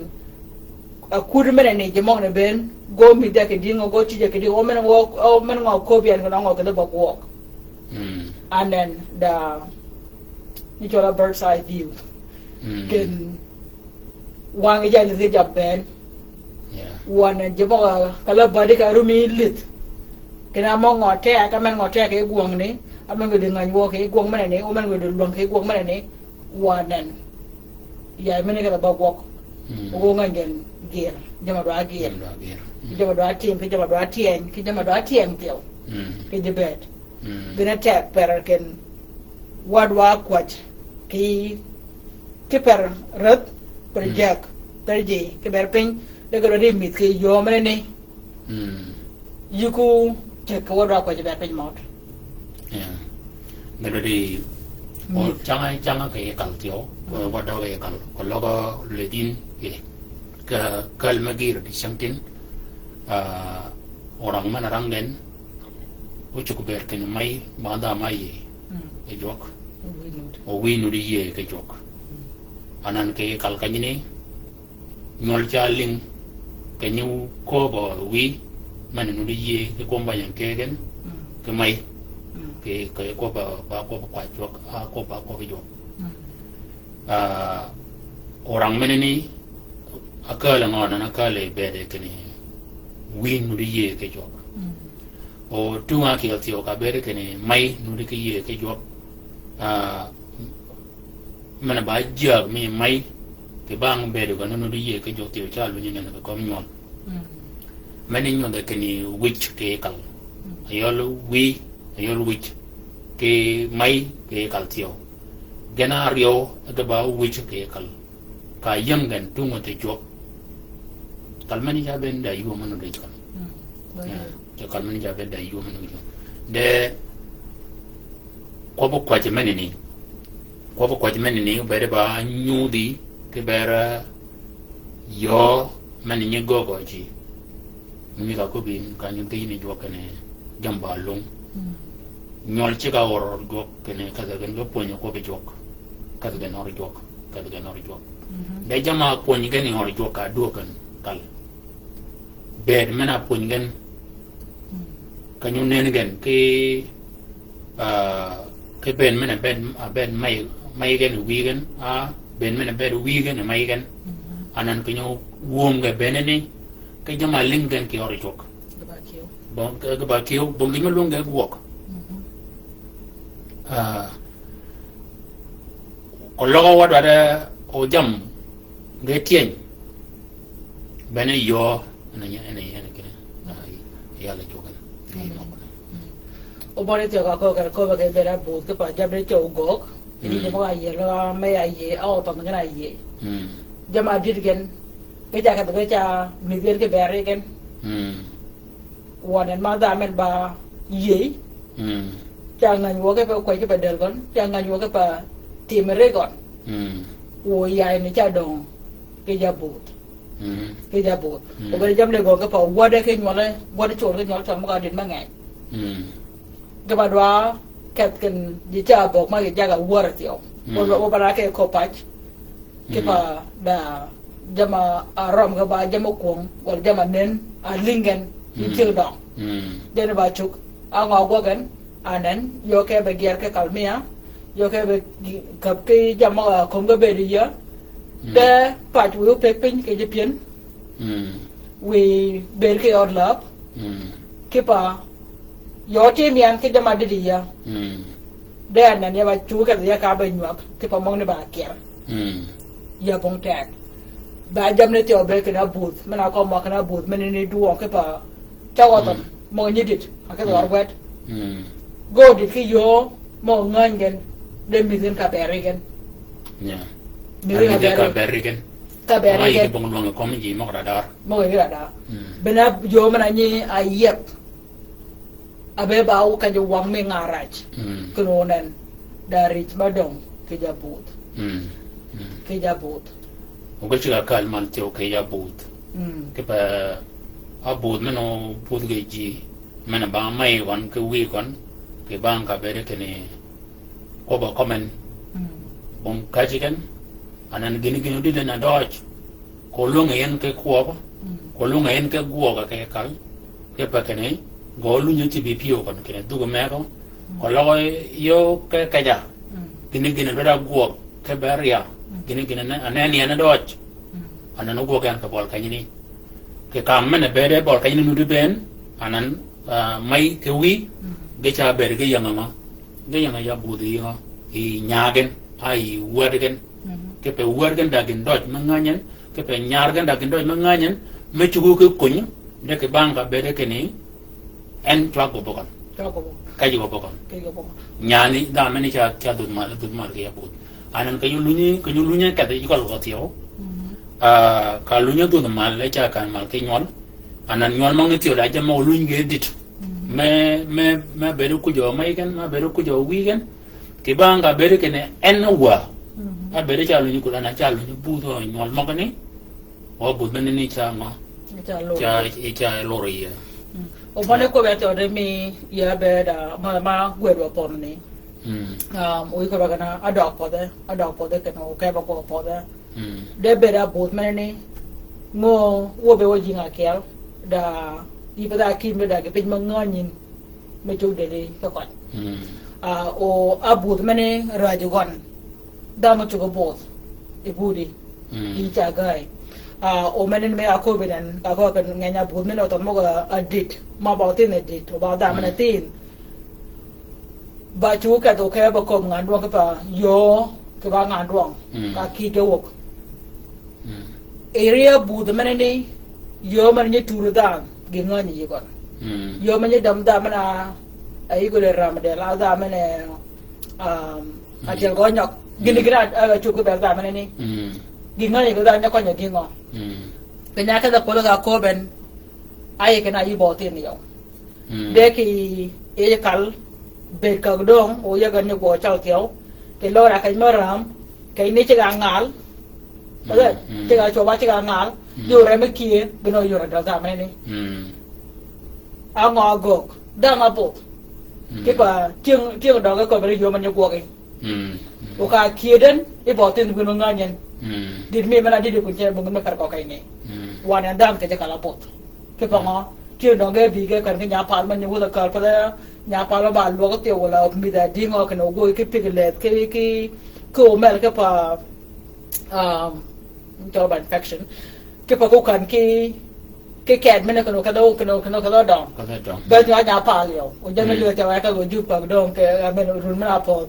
a kud men ni, ji møg ni bënn, gø mïdhi kì dïng, gø cïj kì dïng, o men ngø, o men ngø köb yan, ken ngø kì leb a gwøg. Mm. And then the, ni cwøl a bird's eye view. Mm. Ken wang jal ri jab bënn. Yeah. Wan ji møg ka la badi ka rumi lith. Ken a møg ngø teg, a men ngø teg kì gwøng ni, a men ngø di ngäny wø kì gwøng men ni, o men ngø di lwäng kì gwøng men ni, wan nen. Ya men kì ba gwøg. Mm. O ngäny gen gïr, jammì dwa gïr. Jammì dwa gïr. Mm. Kì jammì dwa tim, kì jammì dwa tyëny, kì jammì dwa tyëny thyew. Mm. Kì ji bëëd. Mm. Gïn a teg per ken wa dwa kwäj kì, kì per rädh, per, mm, jäg, per ji, kì ber piny, de kì dwa di mïth kì yöö men ni. Mm. Yïku teg kì wa dwa kwäj ber piny mød. Yeah. Ge dwa di, o, mm, canga, canga kì kal thyew, mm, wa døg kì kal, ko løgø lëdin, ye. Ka kal me gïr di cengtin, ah, orang men a rang gen, o cugg bëëd kinni may, ba dha may yï, mm, kì jwøk. O wïy nud. O wïy nud yïe kì jwøk. Mm. Anan kì kal kenyni, nywøl ca lïng, kì nyi köbø wïy, men nud yïe, kì kwøb ba nyan kegen, mm, kì may. Mm. Kì, kì kwøb ba, ba kwøb kwaj jwøk, a kwøb ba kwøb jwøk. Mm. Ah, orang men ni, akääl ngø nan akääl bëëd kinni, wïy nud yïe kì jwøk. Mm. O tunga kì thyew ka bëëd kinni, may nud kì yïe kì jwøk. Ah, men ba jäg mi may, kì bang bëëd ka nud yïe kì jwøk thyew ca lunyi nen kì kömi nywøl. Mm. Men ni nywøl kinni wïj kì kal. Mm. Ayøl wïy, ayøl wïj. Kì may kì kal thyew. Gen a ryew, ge ba wïj kì kal. Ka yïng gen tungø ti jwøk. Kal men ni ca bënn da yï wø men ni dej kal. Mm. Ya, ca kal men ni ca bënn da yï wø men ni dej kal. De kwøb kwäj men ni. Kwøb kwäj men ni, bëëd ba nyudhi, kì ber, eh, yöö men ni nyi gøgø ji. Mi ka köbbi ka nyi dhïni jwøk kinni jammì ba lung. Mm. Nywøl ceg a ør jwøk kinni kedhi gen ge pwönyi kwøbbi jwøk. Kedhi gen ør jwøk. Kedhi gen ør jwøk. Mhm. De jammì a pwönyi gen ør jwøk ka dwöög gen kal. Bëëd men a pwönyi gen. Mm. Ka nyi nen gen kì, ah, kì bëëd men a bëëd, a bëëd may, may gen wïy gen, a bëëd men a bëëd wïy gen may gen. Mhm. Anan kì nyi wöm ge bënn ni, kì jammì a lïng gen kì ør jwøk. Ge ba kiew. Bong, ge ba kiew, bong gïn me lwøng ge gwøg. Mhm. Ah, ko løg wa dwaddi o jammì ge tyëny. Bene yöö, en, en, en, en, kene, ah, yale jwøk en. Mhm. Kene. Mhm. O bøli thyew ka köög, köög ke bëëd abudh, kì pa jammì de cøw gøg. Ni, mm, jammì a yie, la me a yie, a o thøn gen a yie. Mm. Jammì a dïd gen, ge ca kedh ge ca mïdhi gen kì beri gen. Mm. Wøn en ma dha men ba yie. Mm. Ca ngäny wø kì pa kwäj kì pa dël gøn, ca ngäny wø kì pa timi ri gøn. Mm. Wø yay ni ca døng kì jabudh. Mm. Kì jabudh. Mm. O bene jammì ni gøn kì pa wäde kì nywøle, wäde col kì nywøl col møg-a dïd me ngeny. Mm. Ge ba dwa kedh ken ji ca bøg ma ge jaga wär thyew. Mm. Wø, wø ba dwa ke köbbi pac. Kì pa da jammì a røm ge ba jammì kwöng, wala jammì a nen, a lïng gen, mm, yïn cil døng. Mm. Deni ba cug, a ngø gwøg gen, a nen, yø ke be gyer ke kal mia, yø ke be gi-, kab ki jammì a kömi ge bëëd yie. Mm. De pac wiy opëgg piny kì ji pien. Mm. Wiy bëëd kì ød läb. Mm. Kì pa yø tim yan kì jammì a dïd yie. Mm. De anan ya ba cug kedhi ya ka be nywag, kì pa møgani ba kyer. Mm. Ya bong teg. Ba jammì ni thyew be kinni abudh, men a kømmi kinni abudh, men ni dwøng kì pa Ca wøthøn, mm, møg-a nyi dït, a kidhi, mm, wør wet. Mm. Gø dït ki yöö, møg-a ngäny gen, de mïdhi gen ka beri gen. Yeah. Mïdhi gen ka beri gen. Ka beri gen. Ama yï gen. Ki bong lwäng kömi ji møg-a dadar. Møg-a yï dadar. Mm. Bene yöö men-a nyi a yieth. A be ba wø kenyi wang mi nga raj. Mm. Kinni onen. Da rij ma döng ki ja budh. Mm. Mm. Ki ja budh. Oge cigg-a kal man thyew ki ja budh. Mm. Kipe a budh men obudh ge ji. Men a ba may gøn ki wïy gøn. Ki bang ka bede kinni kwøbb-a kømmen. Mm. Bong kaji gen. Anan gïn gïn odïdhi na døøj. Ko lwøng-a yin ki kwøb, mm, ko lwøng-a yin ki gwøg-a ki kal, kipe kinni, gø lunyi ti bi pyëw gøn kinni dhug megø, mm, ko løg yöö ki keja, mm, gïn gïn a dwaddi gwøg, ki ber ya, mm, gïn gïn a ne, a nen yi en døøj, mm, anan ogwøg en ki bøl kenyni. Kì kang men-a bëëde bøl kenyni nuti bënn, anan, ah, may ki wïy, mm, ge ca bëëd ge yäng-a ngø, ge yäng-a ya budh yi ngø, yi nyaag gen, a yi wärd gen, mm, kipe wärd gen da gïn døøj me ngänyi en, kipe nyaar gen da gïn døøj me ngänyi en, me cuggi ki kuny, de kì bang ka bëëde kinni, en cwag gø bogøn. Cwag gø bogøn. Kej gø bogøn. Kej gø bogøn. Nyani, dha men-a ca, ca dhudh mal, dhudh mal kì ya budh. Anan keny-a lunyi, keny-a lunyi kedhi yi gøl gø thyew. Mm. Ah, ka lunyi dhudh mal, e ca kan mal ki nywøl. Anan nywøl møgani thyew da jammì møg-a lunyi ge dït. Mm. Me, me, me bëëde kujø may gen, me bëëde kujø wïy gen. Kì bang ka bëëde kinni en wa. Mm. A bëëde ca lunyi kudø, anan ca lunyi budh nywøl møgani. Wa budh men-a ni ca ngø? Ca lor. Ca, ca lor yie. Mm. O bane, yeah, ko be tode mi ya be da ma, ma gwed wa pon ni. Mm. Um, o yiko ba kana adøg podhe, adøg podhe keno ke ba ko podhe. Mm. De be da budh men-a ni. Ngø wø be wø jing-a kyel da yi be da kim be da ge piny ma ngänyi en. Me cugg deli ki køn. Mm. Ah, o a budh men-a ni raj gøn. Dha mø cuggi budh. I gudi. Mm. Yi ca gäy. Ah, o men-a ni me a köbbi nen, ka købbi ngeny-a budh men-a ni othøn møg-a dït. Ma ba othin a dït, o ba dha men-a ni thin. Ba cuggi kedhi o ke ba köbbi ngandwøng kipe yöö, kipe ngandwøng. Mm. Ka kï ge wøg. Mm. Area budh men-a ni, yöö men-a nyi tur dhanhø, gïn ngänyi yi gøn. Mm. Yöö men-a nyi däm dha men-a, a yi gøl ram del, a dha men-a, um, mm, a tyel gø nyøg. Gïn, mm, gïn a, a cuggi bel dha men-a ni. Mm. Gïn ngänyi gø dha nyøg kønyo gïn ngø. Mm. Keny-a kedhi pol ka köbben, a yi keny-a yi bø thin yø. Mm. De kì yij kal, bëëd kag döng, o yäg ni gwøø cal thyew, kì lor-a keny me ram, keny ni cigg-a ngal, mm, mm, cigg-a cwøb-a cigg-a ngal, mm, yöö rem kiye, gïn oyöö døg dha men-a ni. Mm. A ngø a göög, dhanhø a budh. Mm. Kipe tyëng, tyëng døg e köbbi ni yöö men-a nyi gwøgi. Mm, mm. O ka kieden, i bø thin gïn ngänyi en. Mm. Dït mi men-a dït i kun ce bong me kar gø keny ni. Mm. Wan en dhanhø kì ji kal a budh. Kipe ngø, tyëng døng ge bï ge kän ki nya pal men-a nyi wudh-a kal pal, nya pal ba lwøg thyew wala mïdhi a dïngø kinni o gø ki pig leth ki, ki, ki omel kipe, um, cøl ba infection. Kipe ko kän ki, ki ked men-a kinni o kedhi, kinni o, kinni o kedhi døng. Kedhi døng. Be nywaj nya pal yø. O jami, mm, yø thyew e ka gø jup kag døng ke, I mean, run men-a pödh.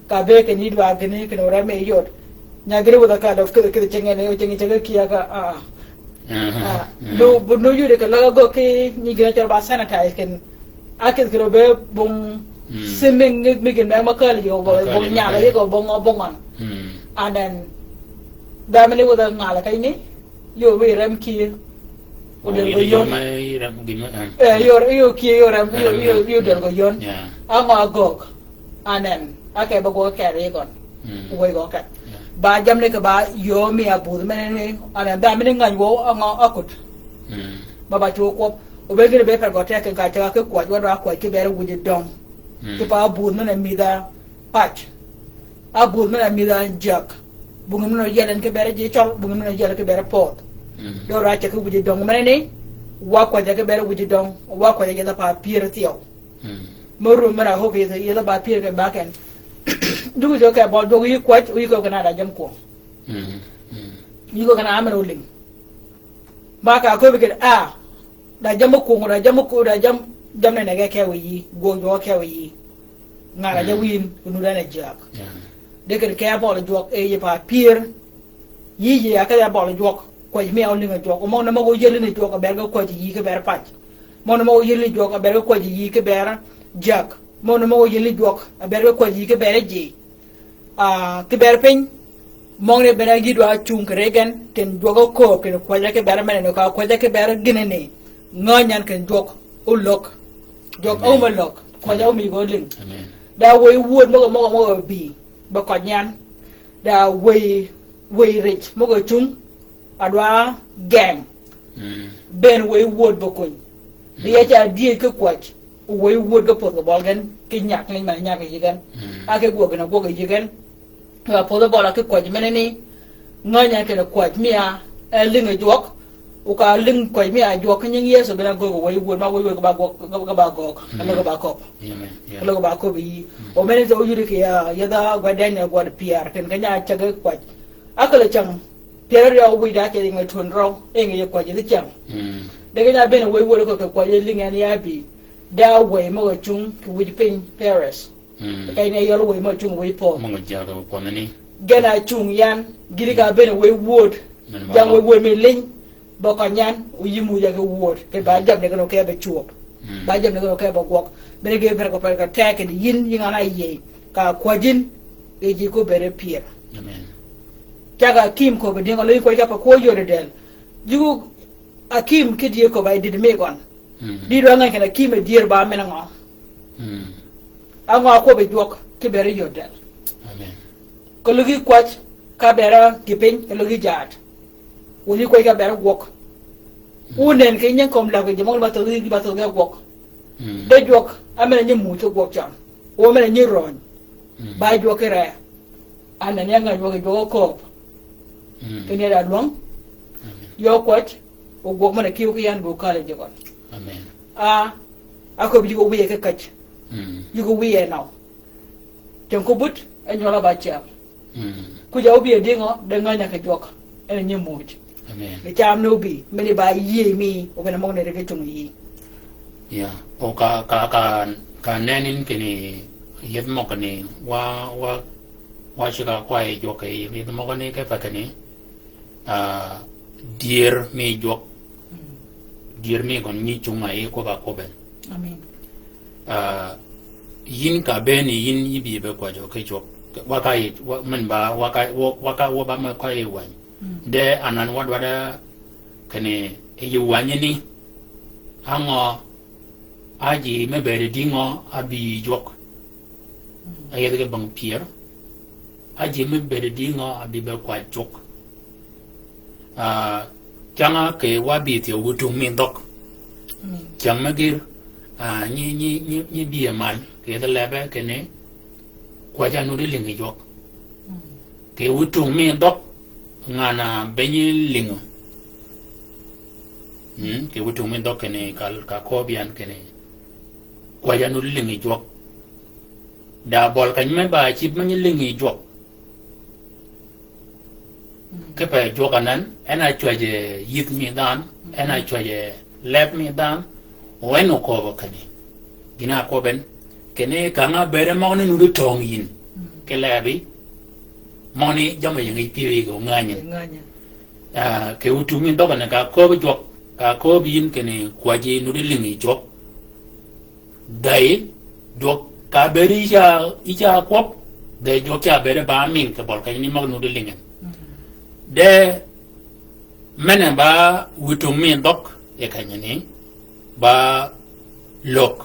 Ka be kinni dwa kinni, kinni o rem yi yod. Nya gïn wudh-a kal o kidhi, kidhi cingeni, o cingi cinggi kiya ka, ah. Aha. Ah, mhm. Nu, bu nu yudi kì lagø gø ki nyi gïn-a cøl ba sanitize ken. A kidh kidh o be bong, mm, swimming mi, mi gïn me ma kali o bong, bong nyal yi ko bong, bong on. Mm. And then, dha men-a ni wudh-a ngal keny ni, yöö wiy rem kiye. O del gø yön. Eh, yöö, yöö kiye, yöö rem, yöö, yöö, yöö del gø yön. Yeah. A ngø a göög. Anan, a ke ba gwøg kere gøn. Mm. Wëy gø ke. Yeah. Ba jamni ke ba yöö mi a budh men-a ni, anan, dha men-a ni ngäny wøw a ngø a kut. Mm. Ba ba cwøw kwøb. O be gïn be per gø teg kì ka ceg-a ki kwäj, wa dwa kwäj ki ber wïj døng. Mm. Kipe a budh men-a mïdh-a pac. A budh men-a mïdh-a jyäg. Bong men-a oyiel en ki ber ji cøl, bong men-a oyiel ki ber pödh. Mm. Dø dwa ceg ki wïj døng men-a ni, wa kwäj ki ber wïj døng, wa kwäj yiedh pa pyër thyew. Mm. Mø rum men-a hope yeth, yeth ba pyër ke ba ken. Duk yeth ke bøl jwøk yï kwäj, yï ko kena da jammì kwøng. Mm. Mm. Yï ko kena amen olïng. Ba ka köbbi kede, ah, da jammì kwøng, da jammì kwøng, da jam, jammi ne ge kew yï, gwøg jwøk kew yï. Nga da ja, mm, wïn, kunu da ne jwøk. Yeah. De kede ke bøl jwøk, e, yï pa pyër. Yï, yï, a ke bøl jwøk, kwäj mi a olïng a jwøk. O møg ne møg oyel ni jwøk, a ber ge kwäj yï ke ber pac. Møn-a møg-a yïël ni jwøk, a ber ki kwäjji yï ki ber jäg. Møn-a møg-a yïël ni jwøk, a ber ki kwäjji yï ki ber ji. Ah, ki ber piny, møgani bene yï dwa cung kì ri gen, kinni jwøk ókööb, kinni kwäjji ki ber menani, ka kwäjji ki ber gïnani. Ngänyi yan kinni jwøk, ólög. Jwøk, amen, óum ólög, kwäjji, amen, óum yï gø ólïng. Amen. Da wëy wööd møg-a, møg-a, møg-a bï, be køjji yan. Da wëy, wëy rij, møg-a cung, a dwa geng. Mm. Bënn wëy wööd be kony. Mm. Bi ya ca dyëj ki kwäj. Wëy wööd ge pödh kì bøli gen, ki nyag ngeny men-a nyag yï gen. Mm. A ki gwøg gen a gwøg yï gen. Ka pödh bøli ki kwäj menani. Ngänyi yan kinni kwäj mi a, e, lïngi jwøk. O ka lïng kwäj mi a jwøk ki nying Yëso bene gøggi wëy wööd ma wëy wööd ge ba gwøg, ge, ge ba gøggi. Mm. Ge ba köbbi. Amen. Yeah. Ge ba köbbi yï. Mm. O menani tø óyudi kì ya, yethi gwed Daniel gwed pyär, kinni keny-a cägi kwäj. Ákël-a cäng pyär áryew wïj da áceg yinge twöny røw, yinge yï kwäjji dhï cäng. Mm. De keny-a bënn wëy wööd ko kì kwäjji lïngi yan ya bï. Da wëy møg-a cung kì wïj piny Paris. Mm. Keny-a yøl wëy møg-a cung wïj pödh. Møg-a jal kì pödhani. Gen a cung yan, gïti ka bënn wëy wööd. Jang wëy wööd mi lïny. Be køny yan, o yï muuj ya ki wööd, kinni ba jammì gen o ke be cwöb. Mm. Ba jammì gen o ke be gwøg. Bene ge per ko per ko teg kinni yïn yï ngan-a áyïëy. Ka kwäjji yin, ge ji ko bere pyër. Amen. Cag-a akïm köbbi dïng, a lønyi kwäj ka pe kwø yodi dël. Yï ko akïm ki dye köbbi a dïd mi gøn. Mm. Dïd wa ngänyi kinni akïm e dyër ba men ngø. Mm. Á ngø a kwøbbi jwøk ki bere yodi dël. Amen. Keløg yi kwäj, ka bere gï piny, keløg yi jaad. Wun yi kwäj ka bere gwøg. Mm. Wun nen kì nying kömi läg ji møg-a ba thödhi, ba thödhi gwøg. Mm. De jwøk, a men-a nyi muuj ki gwøg cam. O men-a nyi röny. Mm. Ba jwøk ki ree. A nen ya ngänyi wa kì jwøk ókööb. Mm. Kinni ya da lwäng. Amen. Yø kwäj, o gwøg men-a kiw ki yan bu kal ji gøn. Amen. A, a köbbi yï ko wïye ki käj. Mm. Yï ko wïye nøw. Tyëng ko but, e nywøl-a ba cel. Mm. Kwïj-a óbï e dïngø, de ngänyi kì jwøk, en a nyi muuj. Amen. Kì cam ni óbï, meni ba yïëy mi, o gen a møgani ri ge cung yï. Ya, o ka, ka, ka, ka nenni kinni, yethi møgani, wa, wa, wa ceg-a kwäy jwøk yi, yethi møgani ke pa kinni, ah, dyër mi jwøk. Mm. Dyër mi gøn nyi cung a yi kwøbb-a kwøbben. Amen. Ah, yïn ka bënni yïn yï bï be kwäjjø ki jwøk. Wa ka yi, wa, men ba, wa ka, wa, wa ka, wa ba me ka yi wäny. Mm. De anan wa dwaddi kinni yi wänyi ni. Á ngø, a ji me bëëd dïngø a bï jwøk. Mm. A yethi ge bang pyër. A ji me bëëd dïngø a bï be kwäj jwøk. Ah, cyäng-a kì wa bï thyew witung mi dhøg. Mm. Cyäng me gïr, ah, nyi, nyi, nyi, nyi bï e mal, kì yethi lebbe kinni, kwäjji a nuti lïngi jwøk. Mm. Kì witung mi dhøg, ngan-a be nyi lïngø. Mm, kì witung mi dhøg kinni, ka, ka köbbi yan kinni, kwäjji a nuti lïngi jwøk. Da bøli keny me ba cïb me nyi lïngi jwøk. Kipe jwøk anan, en a cwäjji yïth mi dhanhø, en a cwäjji leb mi dhanhø, o en okööbø kinni. Gïn-a ákwøbbi en, kinni kang-a bëëde møgani nuti töng yïn, ki lebi, møgani jammì ying yij pyëwí gø ngänyi. Ngänyi. Ah, kì witung mi dhøg ni ka köbbi jwøk, ka köbbi yïn kinni kwäjji nuti lïngi jwøk. Dhäy, jwøk ka bëëd yï ca, yï ca kwøb, dhäy jwøk ca bëëd ba mïng kì bøli keny ni møg nuti lïngi. Mm. De men-a ba witung mi dhøg, yi keny ni, ba løg.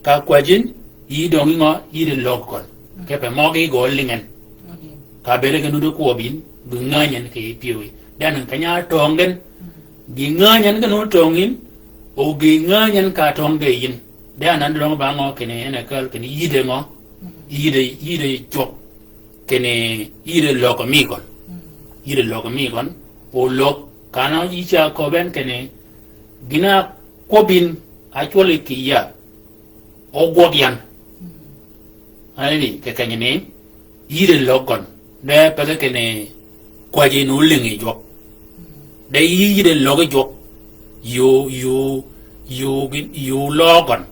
Ka kwäjji yin, yï døngi ngø, yï di løg gøn. Mm. Kipe møgi gø lïngi en. Mm. Ka bëëd ge nuti kwøb yïn, gï ngänyi en kì pyëwí. De anan keny-a töng gen, mm, gï ngänyi en ge nuti töng yïn, o gï ngänyi en ka töng ge yïn. De anan døng ba ngø kinni en a kääl kinni yïde ngø? Mm. Yïde, yïde jwøk. Kinni yïde løg mi gøn. Mm. Yïde løg mi gøn. O løg, kani yï ca köbbi en kinni, gïn-a kwøbbi yïn, actually kì ya. O gwøg yan. Mm. Ani, kì keny ni, yïde løg gøn. De pege kinni, kwäjji nu lïngi jwøk. Mm. De yï yïde løg jwøk. Yuu, yuu, yuu gïn, yuu løg gøn.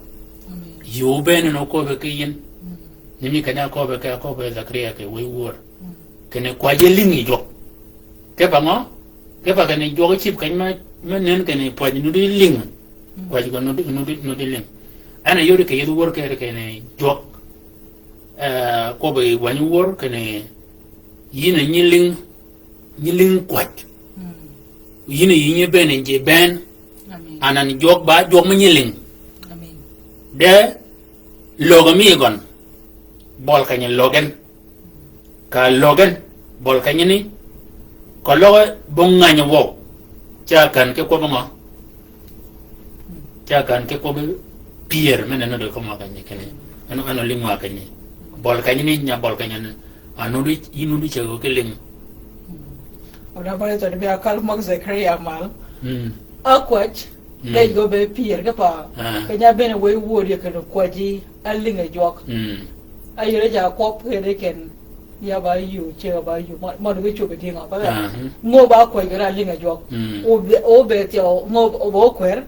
Amen. Yuu bënn ni oköbbi ki yïn. Mm. Ni mi keny-a köbbi ki, aköbbi Dhakaria kì wëy wör. Mm. Kinni kwäjji lïngi jwøk. Kipe ngø? Kipe kinni jwøk cïb keny me, me nen kinni kwäjji nuti lïngi. Kwäjji gø nuti, nuti, nuti lïng. En a yodi kì yïdhi wör kere kinni jwøk. Eh, kwøbbi wänyi wör kinni yïn a nyi lïng, nyi lïng kwäj. Mm. Yïn a yï nyi bënn ji bënn. Amen. Anan jwøk ba, jwøk mi nyi lïng. Amen. De lögø mi gøn. Bøl kenyi lögen. Ka lögen, bøl kenyini, ka løge bong ngänyi wøw. Ca kän ki kwøbbi ngø? Ca kän ki kwøbbi pyër, men en nuti kø mwa kenyi kinni. En, en olïng mwa kenyi. Bøl kenyini, nya bøl kenyini. A nuti, yï nuti cägø ki lïng. Oda bari to de bia kal møg Zekaria mal. Mm. A kwäj, mm, de go be pyër ki pa. Ah. Keny-a bënn wëy wöddi kinni kwäjji a lïng a jwøk. Mm. A yïre ja kwøb kede ken, ya ba yï, ceg-a ba yï, mø, mø dø ge cwöb dïngø, ba. Aha. Ngö ba kwäj kede a lïng a jwøk. Mm. O be, o be thyew, ngö o be okwer.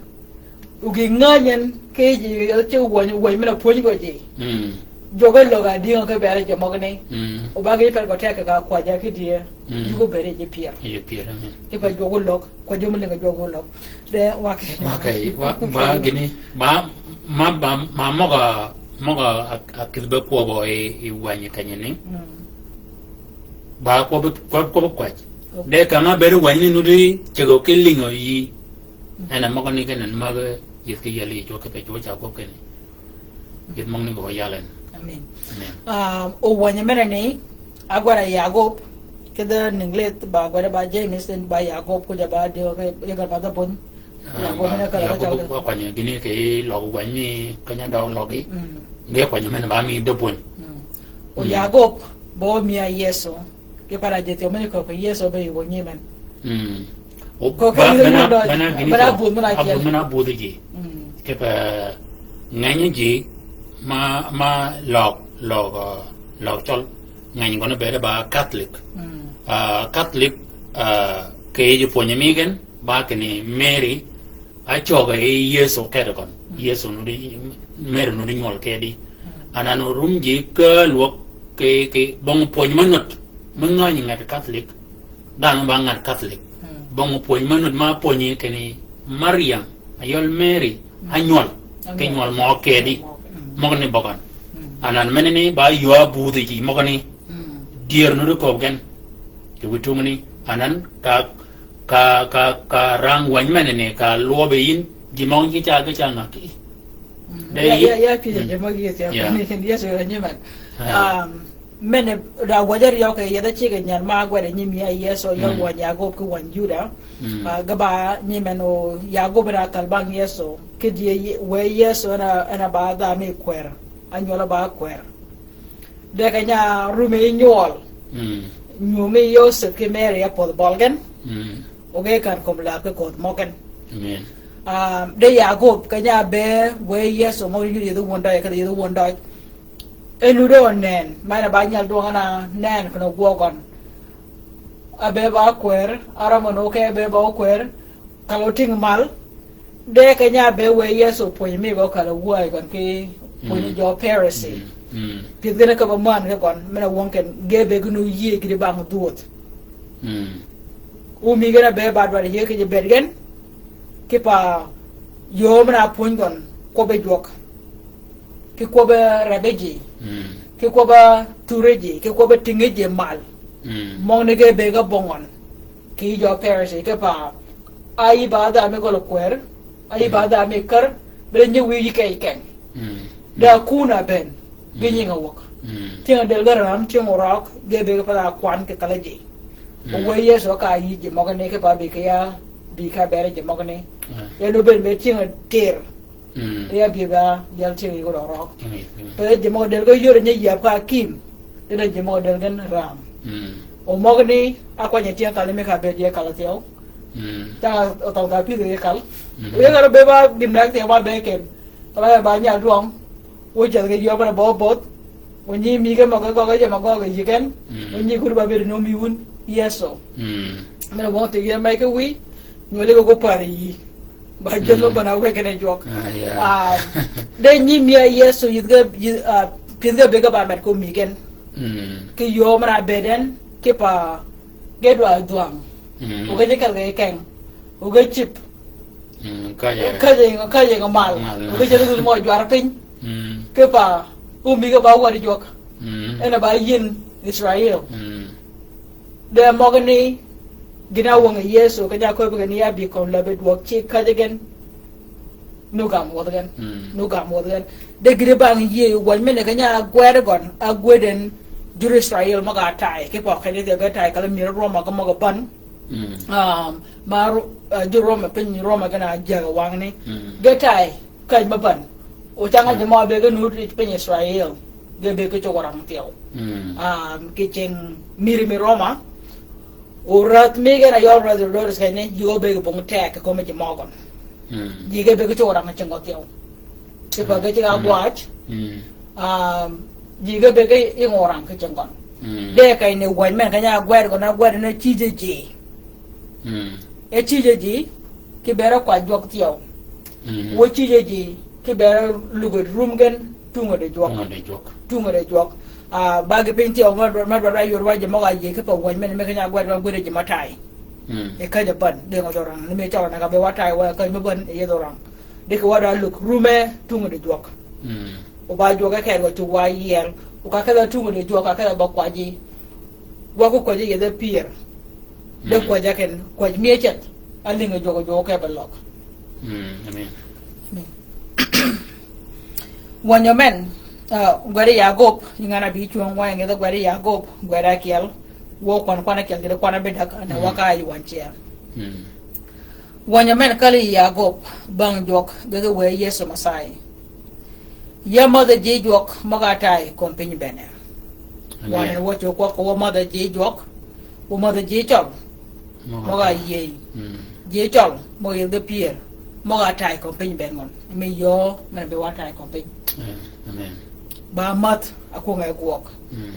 O gï ngänyi en, ki ji, ceg wäny, wäny men-a pwönyi gø ji. Mm. Jwøk e lög-a dïngø ki bere ji møgani. Mm. O ba gï pel gø teg kì ka kwäjja ki dye. Mm. Yï gø bere ji pyër. Ji pyër, amen. Ki pa jwøk oløg. Kwäjji mi lïng a jwøk oløg. De, wa ki. Wa ki, wa, ba gïni, ba, ma, ba, ma møg-a, møg-a, a, a kïdhi be kwøbbø yi, yi wänyi kenyini. Mm. Ba kwøbbi, kwøb-, kwøbbi kwäj. Ok. De ka ma bëëd wänyi ni nuti cägø ki lïngø yï. Mm. En a møgani kinni magi yïth ki yiel yi jwøk ki pe jwøk ca kwøb kinni. Gïn møgani gø yal en. Amen. Amen. Um, owänyi men-a ni, agwed a Yagub, kidhi Ninglet ba gwed ba James, en ba Yagub, kuja ba dï, okay, yegø ba dhø pwöny. Ah, Yagub ba, men-a kala Yagub ka ba kwany gïni kì løg wänyi, keny-a døg løgi. Mm. Nge kwany men-a ba mi dhø pwöny. Mm. O Yagub, bo mi a Yeso. Ki para ji thyew men-a köög kì Yeso be yï wänyi men. Mm. O, kö ba, keni bena, bena gini bena ko. Abudh men-a abudh men-a abudh ji. Mm. Ki pa ngänyi ji ma, ma løg, løg, løg cøl. Ngänyi gøn bëëde ba Catholic. Mm. Ah, Catholic, ah, kì yij pwönyi mi gen, ba kinni Mary, a cøgø yi Yeso kedi gøn. Mm. Yeso nuti, Mary nuti nywøl kedi. Mm. Anan orum ji ka lwøg ki, ki bong pwönyi me nut. Me ngänyi ngat Catholic. Dhanhø ba ngat Catholic. Mm. Bong pwönyi me nut ma pwönyi kinni Mariam, ayøl Mary, mm, a nywøl. Ki nywøl mø kedi. Mm. Møgani bøgøn. Mm. Anan menani ba ywa budhi ji møgani. Mm. Dyër nuti kööb gen. Kì wi tungni. Anan ka Ka, ka, ka rang wäny menani, ka lwøbe yïn, ji møg-a ki ca, ki ca ngäki. Mm. De ya, yi-, ya, ya, pï, mm, ji møg-a ki ca, ya. Ni ken Yesu ra nyimen. Ah. Um, men-a da wäjji aryø kì yethi cigg-a nyän ma gwed nyiim ya Yesu, ya, mm, wäny Yagub ki wäny Juda. Mm. Ah, ge ba nyimen o Yagub da kal bang Yesu, ki dye yi-, wë Yesu en a, en a ba dha mi kwer, anywøl ba kwer. De keny-a rumi nywøl. Mm. Nyumi Yoseph ki Mary a pödh bøl gen. Mm. O ge kän kömi läb ki ködhi møgen. Amen. Ah, de Yagub keny-a be wë Yesu møg yïdhi yïdhi wun døj, kedhi yïdhi wun døj. En nuti onën, men-a ba nyal dwøng-a na nën kinni gwøg gøn. A be ba kwer, a rømmi ni o ke be ba okwer, kal otïng mal, de keny-a be wë Yesu pwönyi mi gø kal owäy gøn ki pwönyi, mm, jø Pharisee. Mm, mm. Pyëth gen a ka ba män ki gøn, men-a wøng ken, ge be gïn oyïëy gïti bang dhwödh. Mm. Omi gen a be ba dwaddi yïëy ki ji bëëd gen, ki pa yöö men-a pwönyi gøn, kwøbbi jwøk. Ki kwøbbi rebbi ji. Mm. Ki kwøbbi thurri ji, ki kwøbbi tïngi ji mal. Mm. Møgani ge be ge bong gøn. Kì yij jø Pharisee, ki pa, a yï ba dha mi gøl kwer, a yï ba dha mi kär, bene nyi wïj keny keny. Mm. Da kun a bënn, gi nying-a wäg. Mm. Tyëng-a dël ge räm, tyëng orøg, ge bëgg pa dha kwan kì kal-a ji. Mm. O wë Yesu ka yï ji møgani, ki pa bï ki ya, bï ka bere ji møgani. Mm. En obënn be tyëng-a tër. Mm. Ya bï ba, yal tyëng-a yï gøl orøg. Mm, mm. Pe ji møg-a dël ge yöre nyi yab ka kim. Ti da ji møg-a dël gen räm. Mm. O møgani, a kwany-a tyëng kal mi ka bëëd ye kal thyew. Mm. Ca othøng ka pïdhi ye kal. Mm. O ye kal be ba gïn-a thyew ba be ken. Kal-a ba nyal dwøng. O ceth ge yöb na bø bødh. O nyi mi ge møg-a gøg ge je møg-a gøg ge yï gen. Mm. O nyi kud ba bëëd ni mi wun. Yesu. Mm. Men-a wøng ti ye me ki wïy. Nywøl ge gø pär yï. Ba jwøth, mm, ba bana wëggi ne jwøk. Ah, yeah. Ah, de nyiim ya Yëso yïdh ge, yïdh, ah, pyëdh ge bëgg ge ba med ko mïgen. Mm. Ki yöö men-a bëëd en, kipe ge dwaddi dhwang. Mm. O ge ji kel ge keng. O ge cïb. Mm, kaje. Kaje, kaje nga mal. Mal. Ka cere dhul mo jwar piny. Mm. Ki pa, umi ka ba wari jwøk. Mm. En a ba yin Israel. Mm. De møgani, gïn-a wøng Yesu, ka nya köbbi gen ni ya bï kömi la be dwøg cigg kaje gen. Nu gam wødh gen. Mm. Nu gam wødh gen. De gïn-a bang yie, wänyi men-a ka nya gwed gøn, a gwed en, jur Israel møg-a tay, ki pa keny-a ge tay, ka la myër Roma ka møg-a bän. Mm. Um, ma Ro-, uh, jur Roma, piny Roma gen a jäg wangni. Mm. Ge tay, kaj me bän. O cang-a ji mø be ge nud piny Israel. Ge be ki cugg orang thyew. Mm. Um, ki cing mïri mi Roma. O räth mi gen a yøl räth Herodes keny ni, ji ge be ki bong teg ki kömi ji mø gøn. Mm. Ji ge be ki cugg orang cing gø thyew. Ki pa ge cigg-a gwaj. Mm. Um, ji ge be ki ying orang ki cing gøn. Mm. De keny ni wänyi men ka nya gwed gøn a gwed ni cïje ji. Mm. E cïje ji, ki bere kwaj jwøk thyew. Mm. Wë cïje ji, ki bere lugø rum gen, tunge di jwøk. Tunge di jwøk. Tunge di jwøk. Ah, ba gi piny thyew, ma dwa-, ma dwaddi yor wa ji møg-a yie, ki pa wänyi men, me ka nya gwed, wa gwed ji mø tay. Mm. E kaj a bän, de ngø dhorang, ni me cøl na ka be wa tay, wa kaj me bän, e ye dhorang. De ki wa da lug rume, tunge di jwøk. Mm. O ba jwøk e ked wa cugg wa yiel, o ka kedha tunge di jwøk, ka kedha ba kwaji. Wa ku kwaji yedhe pyër. De kwäjja ken, kwäj mi áceth, a lïngi jwøk jwøk ke be løg. Mm, amen. Amen. Wänyi men, ah, gwed Yagop, yi ngan-a bï cwöng wa yi ngedhe gwed Yagop, gwed ákyel, wø kwan kwan ákyel kidi kwan ábïdäg, ane wa ka yi wänyi cel. Mm. Wänyi men kali Yagop, bang jwøk, ge ge wë Yesu Mesaya. Ya mädhi ji jwøk møg-a tay kömi piny bënn. Amen. Wøn en wø cwøk kwøb kì wø mädhi ji jwøk, wø mädhi ji cøl. Møg-a tay. Møg-a yiey. Mm. Ji cøl, møg-a yïdhi pyër, møg-a tay kömi piny bënn gøn. Mi yöö, men bi wa tay kömi piny. Eh, amen. Ba mädh, a kwøng-a gwøg. Mm.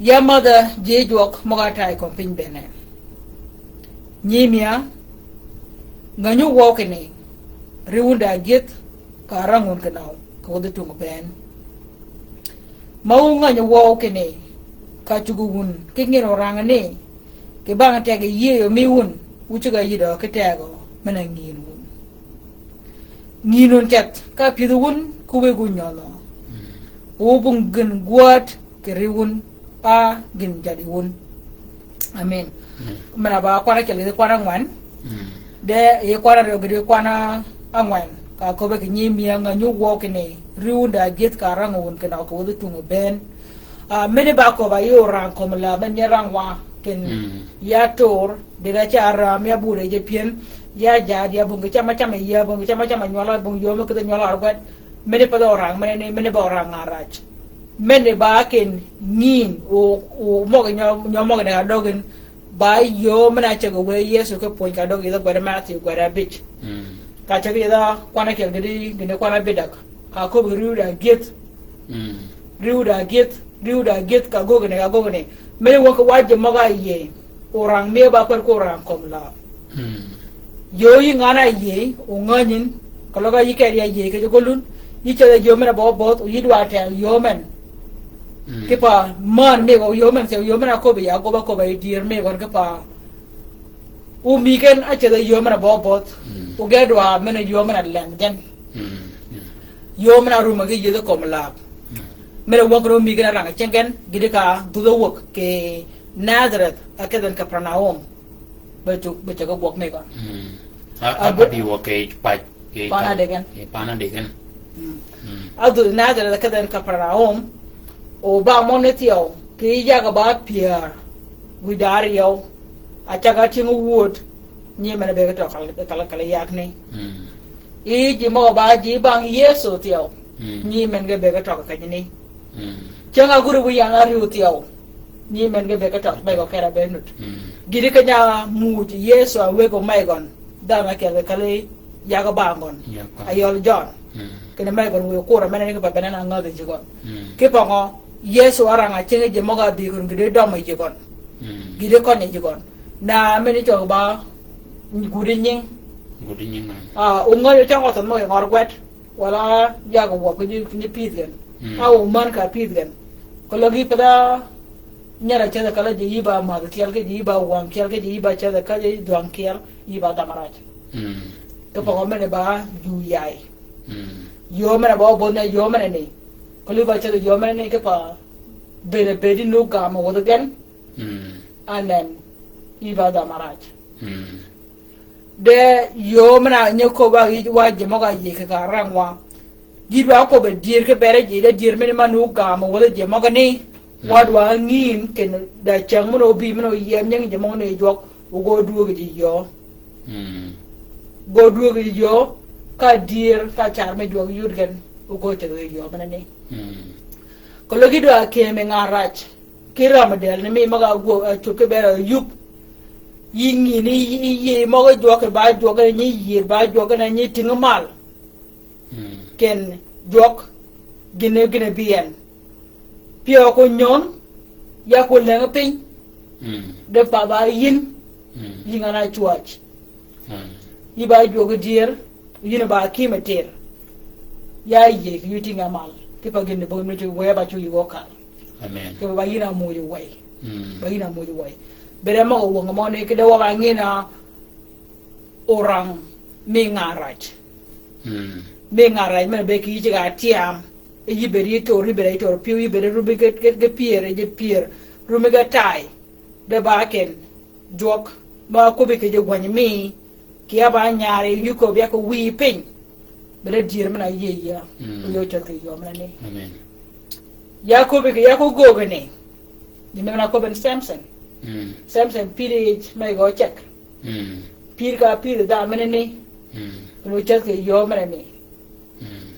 Ya mädhi ji jwøk møg-a tay kömi piny bënn. Nyiimïa, ngänyi wøw kinni, riwun da gyëdh, ka rang wun kinøw, ka wädhi tung bënn. Ma wu ngänyi wøw kinni, ka cuggi wun, ki ngin orang ni, kì bang tegø yïëy mi wun, wu ceg-a yïdø ki tegø, men-a ngïn wun. Ngïn wun ceth, ka pyëdhi wun, ki wëggi wun nyønhø. Mm. Wu bung gïn gwäd, kì riwun, a gïn jadi wun. Amen. Mm. Men-a ba kwan ákyel kì kwan ángwen. Mm. De yi kwan áryew kì kwan ángwen. Ka köbbe kì nyiimïa ngänyi wøw kinni riwun da gyëdh ka rang wun kinøw kì wädhi tung bënn. Ah, men-a ba köbba yi orang kömi la, men-a nyi rang wa kin ya tur, de da ca ram ya bure je pyën, ya jad ya bung kì cam-a cam-a ya, bung kì cam-a cam-a nywøl, bung yöö me kïdhi nywøl árwet. Men-a pa dha orang, men-a ni, men-a ba orang arac. Men-a ba ken ngïn, o, o møg-a nyø, nyø møg-a ni ka døg en, ba yöö men-a ceg-a wë Yesu ki pwöny ka døg yïdhø gwed Matthew gwed abïj. Mm. Ka ceg yïdhø kwan ákyel kidi, gïn kwan ábïdäg. Ka köbbi riwun da gyëdh. Mm. Riwun da gyëdh, riwun da gyëdh ka göggi ni, ka göggi ni. Men-a wøng kì wa ji møg-a yiey. Orang mi ba kwër ko orang kömi la. Mm. Yöö yi ngan-a yiey, o ngänyin, ka løg-a yï keri áyiey kì ji gøllun, yï ceth-a yöö men-a bø bødh, o yï dwa tegø yöö men. Mm. Kì pa män mi gø yöö men, se yöö men-a köbbi ya, köbba köbba yi dyër mi gøn kì pa. O mi gen áceth-a yöö men-a bø bødh, mm, o ge dwa men-a yöö men-a leng gen. Mm. Mm. Yöö men-a rumø ki yïdhi kömi la. Mm. Men-a wøng kinni o mi gen árang cingi gen, gïdhi ka dhudh-a wäg kì Nazareth, a kedh en Kapernaum. Be ceg, be ceg-a gwøg mi gøn. Mm. A, a, a bi wøg kì pac, kì pan ádegen. Kì pan ádegen. Mm. Mm. A dhudh Nazareth kedh en Kapernaum, o ba møn ni thyew, kì yag ba pyär, wïj da áryew, a cag-a tyëng wud, nyi men-a bëgg tø kal, kal, kal yag ni. Mm. Yi ji møg-a ba ji bang Yëso thyew, mm, nyi men ge bëgg tø kenyi ni. Mm. Cäng-a guri wu yan áryew thyew. Nyi men ge bëgg tø, mey gø kere be nud. Mm. Gïti keny-a muuj Yëso a wëgg omey gøn. Dhanhø ákyel kì kali yag bang gøn. Yag bang. A yøl Jøn. Mm. Kinni mey gøn wëy kura men-a ni ki pa bene na ngädhi ji gøn. Mm. Ki pa ngø, Yëso árang-a cingi ji møg-a dhï gøn gïti dømmi ji gøn. Mm. Gïti kønyi ji gøn. Na men-a ni cøg ba, gudi nying. Gudi nying, mm. Ah, o ngänyi cong-a thønh møg-a ngør gwed. Walà yag wøb ki nyi, nyi pïdh gen. Mm. A o män ka pïdh gen. Keløg yï pïdha nyar-a ceth-a keløg ji yï ba mädh kyel, ki ji yï ba wang kyel, ki ji yï ba ceth-a keløg ji dhwang kyel, yï ba dham arac. Mm. Kipe gø men-a ba yuu yay. Mm. Yöö men-a ba óbødh ni yöö men-a ni. Kelli ba ceg yöö men-a ni kipe bëëd bëëdi nu gam a wädhi gen. Mm. And then, yï ba dham arac. Mm. De yöö men-a nyi köbba yij wa ji møg-a yï kì ka rang wa. Ji dwa köbbe dyër ki bere ji, de dyër men-a ma nu gam a wädhi ji møg-a ni. Mm. Wa dwa ngïn ken da cäng men-a óbï men-a óyieb nyingi ji møg-a ni jwøk, o gø dwöög ji yöö. Mm. Gø dwöög ji yöö, ka dyër, ka car me jwøk yud gen, o gø ceg ji yöö men-a ni. Mm. Kelli ki dwa kemi ngan rac. Ki ram dël ni mi møg-a gwøg, a, cub ki bere yub. Yï ngïn ni yï, yï, yï møg-a jwøk ba jwøk ni, yï yïr ba jwøk ni, nyi tïng mal. Mm. Ken jwøk gïn-a, gïn-a bï en. Pyøw ko nyön, ya ko leng piny. Mm. De pa ba yïn, mm, yï ngan-a cwäj. Mm. Yï ba jwøk dyër, yïn ba kïm atir. Ya yï kì yï tïng-a mal. Kipe gïn ni bø mi ti wë ba cwøy wø kal. Amen. Kipe ba yïn a muuj wëy. Mm. Ba yïn a muuj wëy. Bere møg-a wøng mø ni ki de wa ba ngïn-a orang mi ngan rac. Mm. Mi ngan rac men-a be kì yï ceg-a tyam. Yï bëëd yï tör, yï bëëd yï tör pyëw, yï bëëd rumi ge, ge, ge pyër, ge pyër. Rumi ge tay. De ba ken jwøk, ba köbbi kì ji gwany mi, kì ya ba nyari, yï köbbi ya ko wïy piny. Bere dyër men-a yï ya. Mm. Yöö ceg kì yöö men-a ni. Amen. Ya köbbi kì ya ko göggi ni. Ji men-a köbbi ni Samson. Mm. Samson pïr yij me gø ceg. Mm. Pïr ka pïr dha men-a ni. Mm. Yöö ceg kì yöö men-a ni. Mm.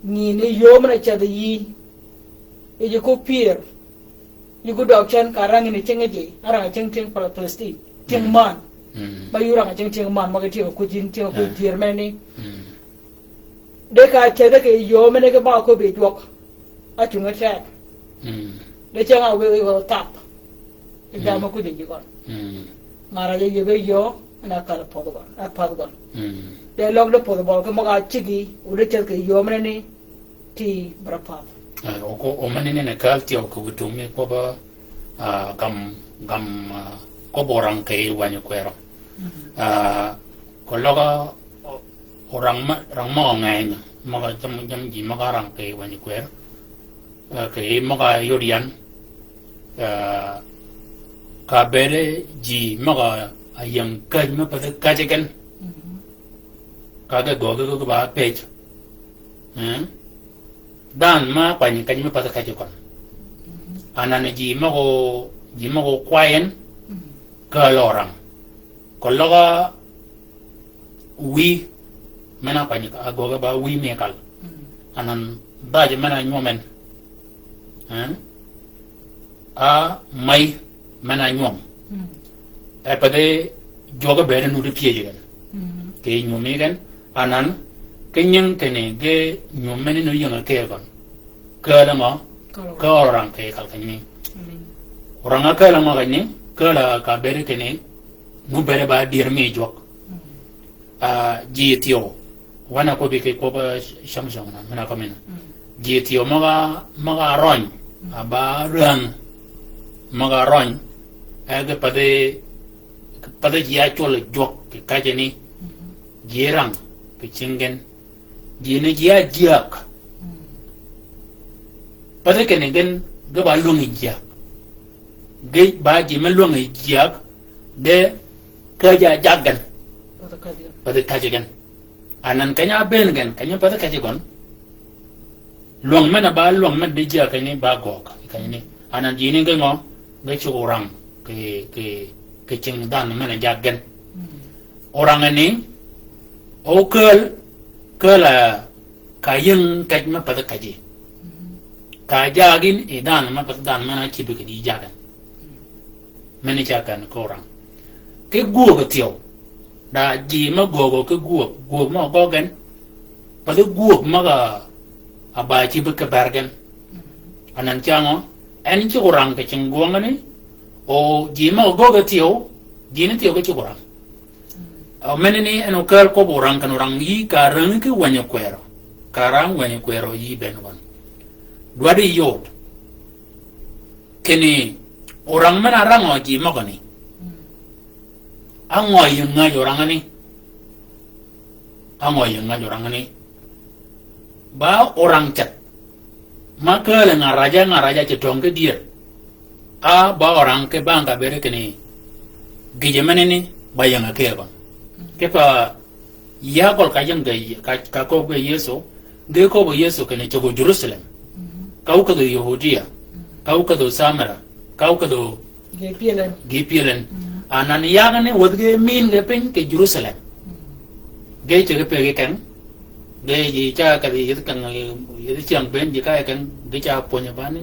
Ngïn ni yöö men-a cedh yï. Yij ko pyër. Yï gudøg cen ka rang ni cing ji, a rang cing cing Pal-, Palestine. Cing man. Mm. Ba yï rang cing cing man, møg tyëgø kuj yïn tyëgø kuj dyër men-a ni. Mm. De ka cedhe kì yöö men-a ki ba köbbi jwøk. A cungi teg. Mm. De ceng-a wëggi gø thap. Ì dha mø kuj ji gøn. Mm. Ngan rac a yïbe yöö, en a kal pödh gøn, a path gøn. Mm. De løg de pödh bøl ki møg-a cigi, o de cedh kì yöö men-a ni. Ti bra path. Ah, o ko, o mani nene kal ti o ko gutum mi ko ba, ah, gam, gam, ah, ko borang ke wani kwero. Mhm. Ah, ko loga, o, orang ma, rang ma ngeny, ma ga jam, jam ji ma ga rang ke wani kwero. Ah, ke ma ga yodian. Ah, ka bere ji ma ga ayang kaj ma pa kaj ken. Mhm. Ka ga go ga ba pej. Eh? Dhanhø ma kwanyi keny me path kejø køn. Anan ji møg-a, ji møg-a kwayen, kääl orang. Keløg wïy, men-a kwanyi agögge ba wïy mi kal. Anan dhajø men-a nywøm en. Eh? A may men-a nywøm. Mm. E pa de jwøk bëëd nu di pyëj gen. Mm. Kì nywøm yi gen, anan, ki nying kinni ge nywøm men-a nu ying ke gen. Kääl ngø, kääl orang. Kääl orang kì kal kinni. Amen. Orang a kääl ngø kinni, kääl a ka bëëd kinni, nu bëëd ba dyër mi jwøk. Mm. Ah, ji thyew. Wan-a köbbi ki kwøb, ah, Samson na, men-a kømmi na. Mm. Ji thyew møg-a, møg-a røny. Mm. A ba rang. Møg-a røny. E ge pathi, pathi ji a cwøl jwøk kì kajji ni. Mm. Ji rang kì cing gen. Ji ni ji a jyäg. Mm. Pathi kinni gen ge ba lwängi jyäg. Ge ba ji me lwängi jyäg. De käjji a jag gen. Pathi käjji gen. Pathi käjji gen. Anan keny-a bëën gen, keny-a pathi käjji gøn. Lwäng men-a ba lwäng men di jyäg keny-a ba gøøg, keny-a ni. Anan ji ni ge ngø, ge cuggi orang, kì, kì, kì cing dhanhø men-a jag gen. Mm. Orang ni, o kääl, kääl a, ka ying kej me pathi kejji. Mm. Ka jag yin yi dhanhø me pathi dhanhø men-a cïbbi kì di jag gen. Meni ca kän ki orang. Ki gwöög thyew. Da ji me göögø ki gwöög, gwöög me göög gen. Pathi gwöög møg-a ba cïbbi ki bär gen. Anan cangø, en cïg orang kì cing gwøng ni, o ji me göög thyew, ji ni thyew ki cïg orang. O meni ni en okääl kwøb orang kän orang yï ka rängi ki wänyi kwërø. Ka rang wänyi kwërø yï bënn gøn. Dwaddi yod. Kinni orang men-a rangø ji møgø ni. Mm. Á ngø yï ngäj orang ni. Á ngø ying ngäj orang ni. Ba orang ceth. Ma kääl ngaraja ngaraja ci tøng ki dyër. A ba orang ki bang ka bere kini. Gije mene ni ba ying a kee bang. Kipa ya gøl ka ying ka, ka, ka köbbe Yesu. Ge köbbe Yesu kini cego Jerusalem. Ka wukedho Yahudiya. Ka wukedho Samira. Ka wukedho Gi pyel en. Gi pyel en. Mm. Anan yagane wädh ge min ge piny kì Jerusalem. Mm. Ge ceg pegi keng. Ge ji ca kadhi yedh keng, yedh cyäng ben ji ka keng, ge ca pwönye bani.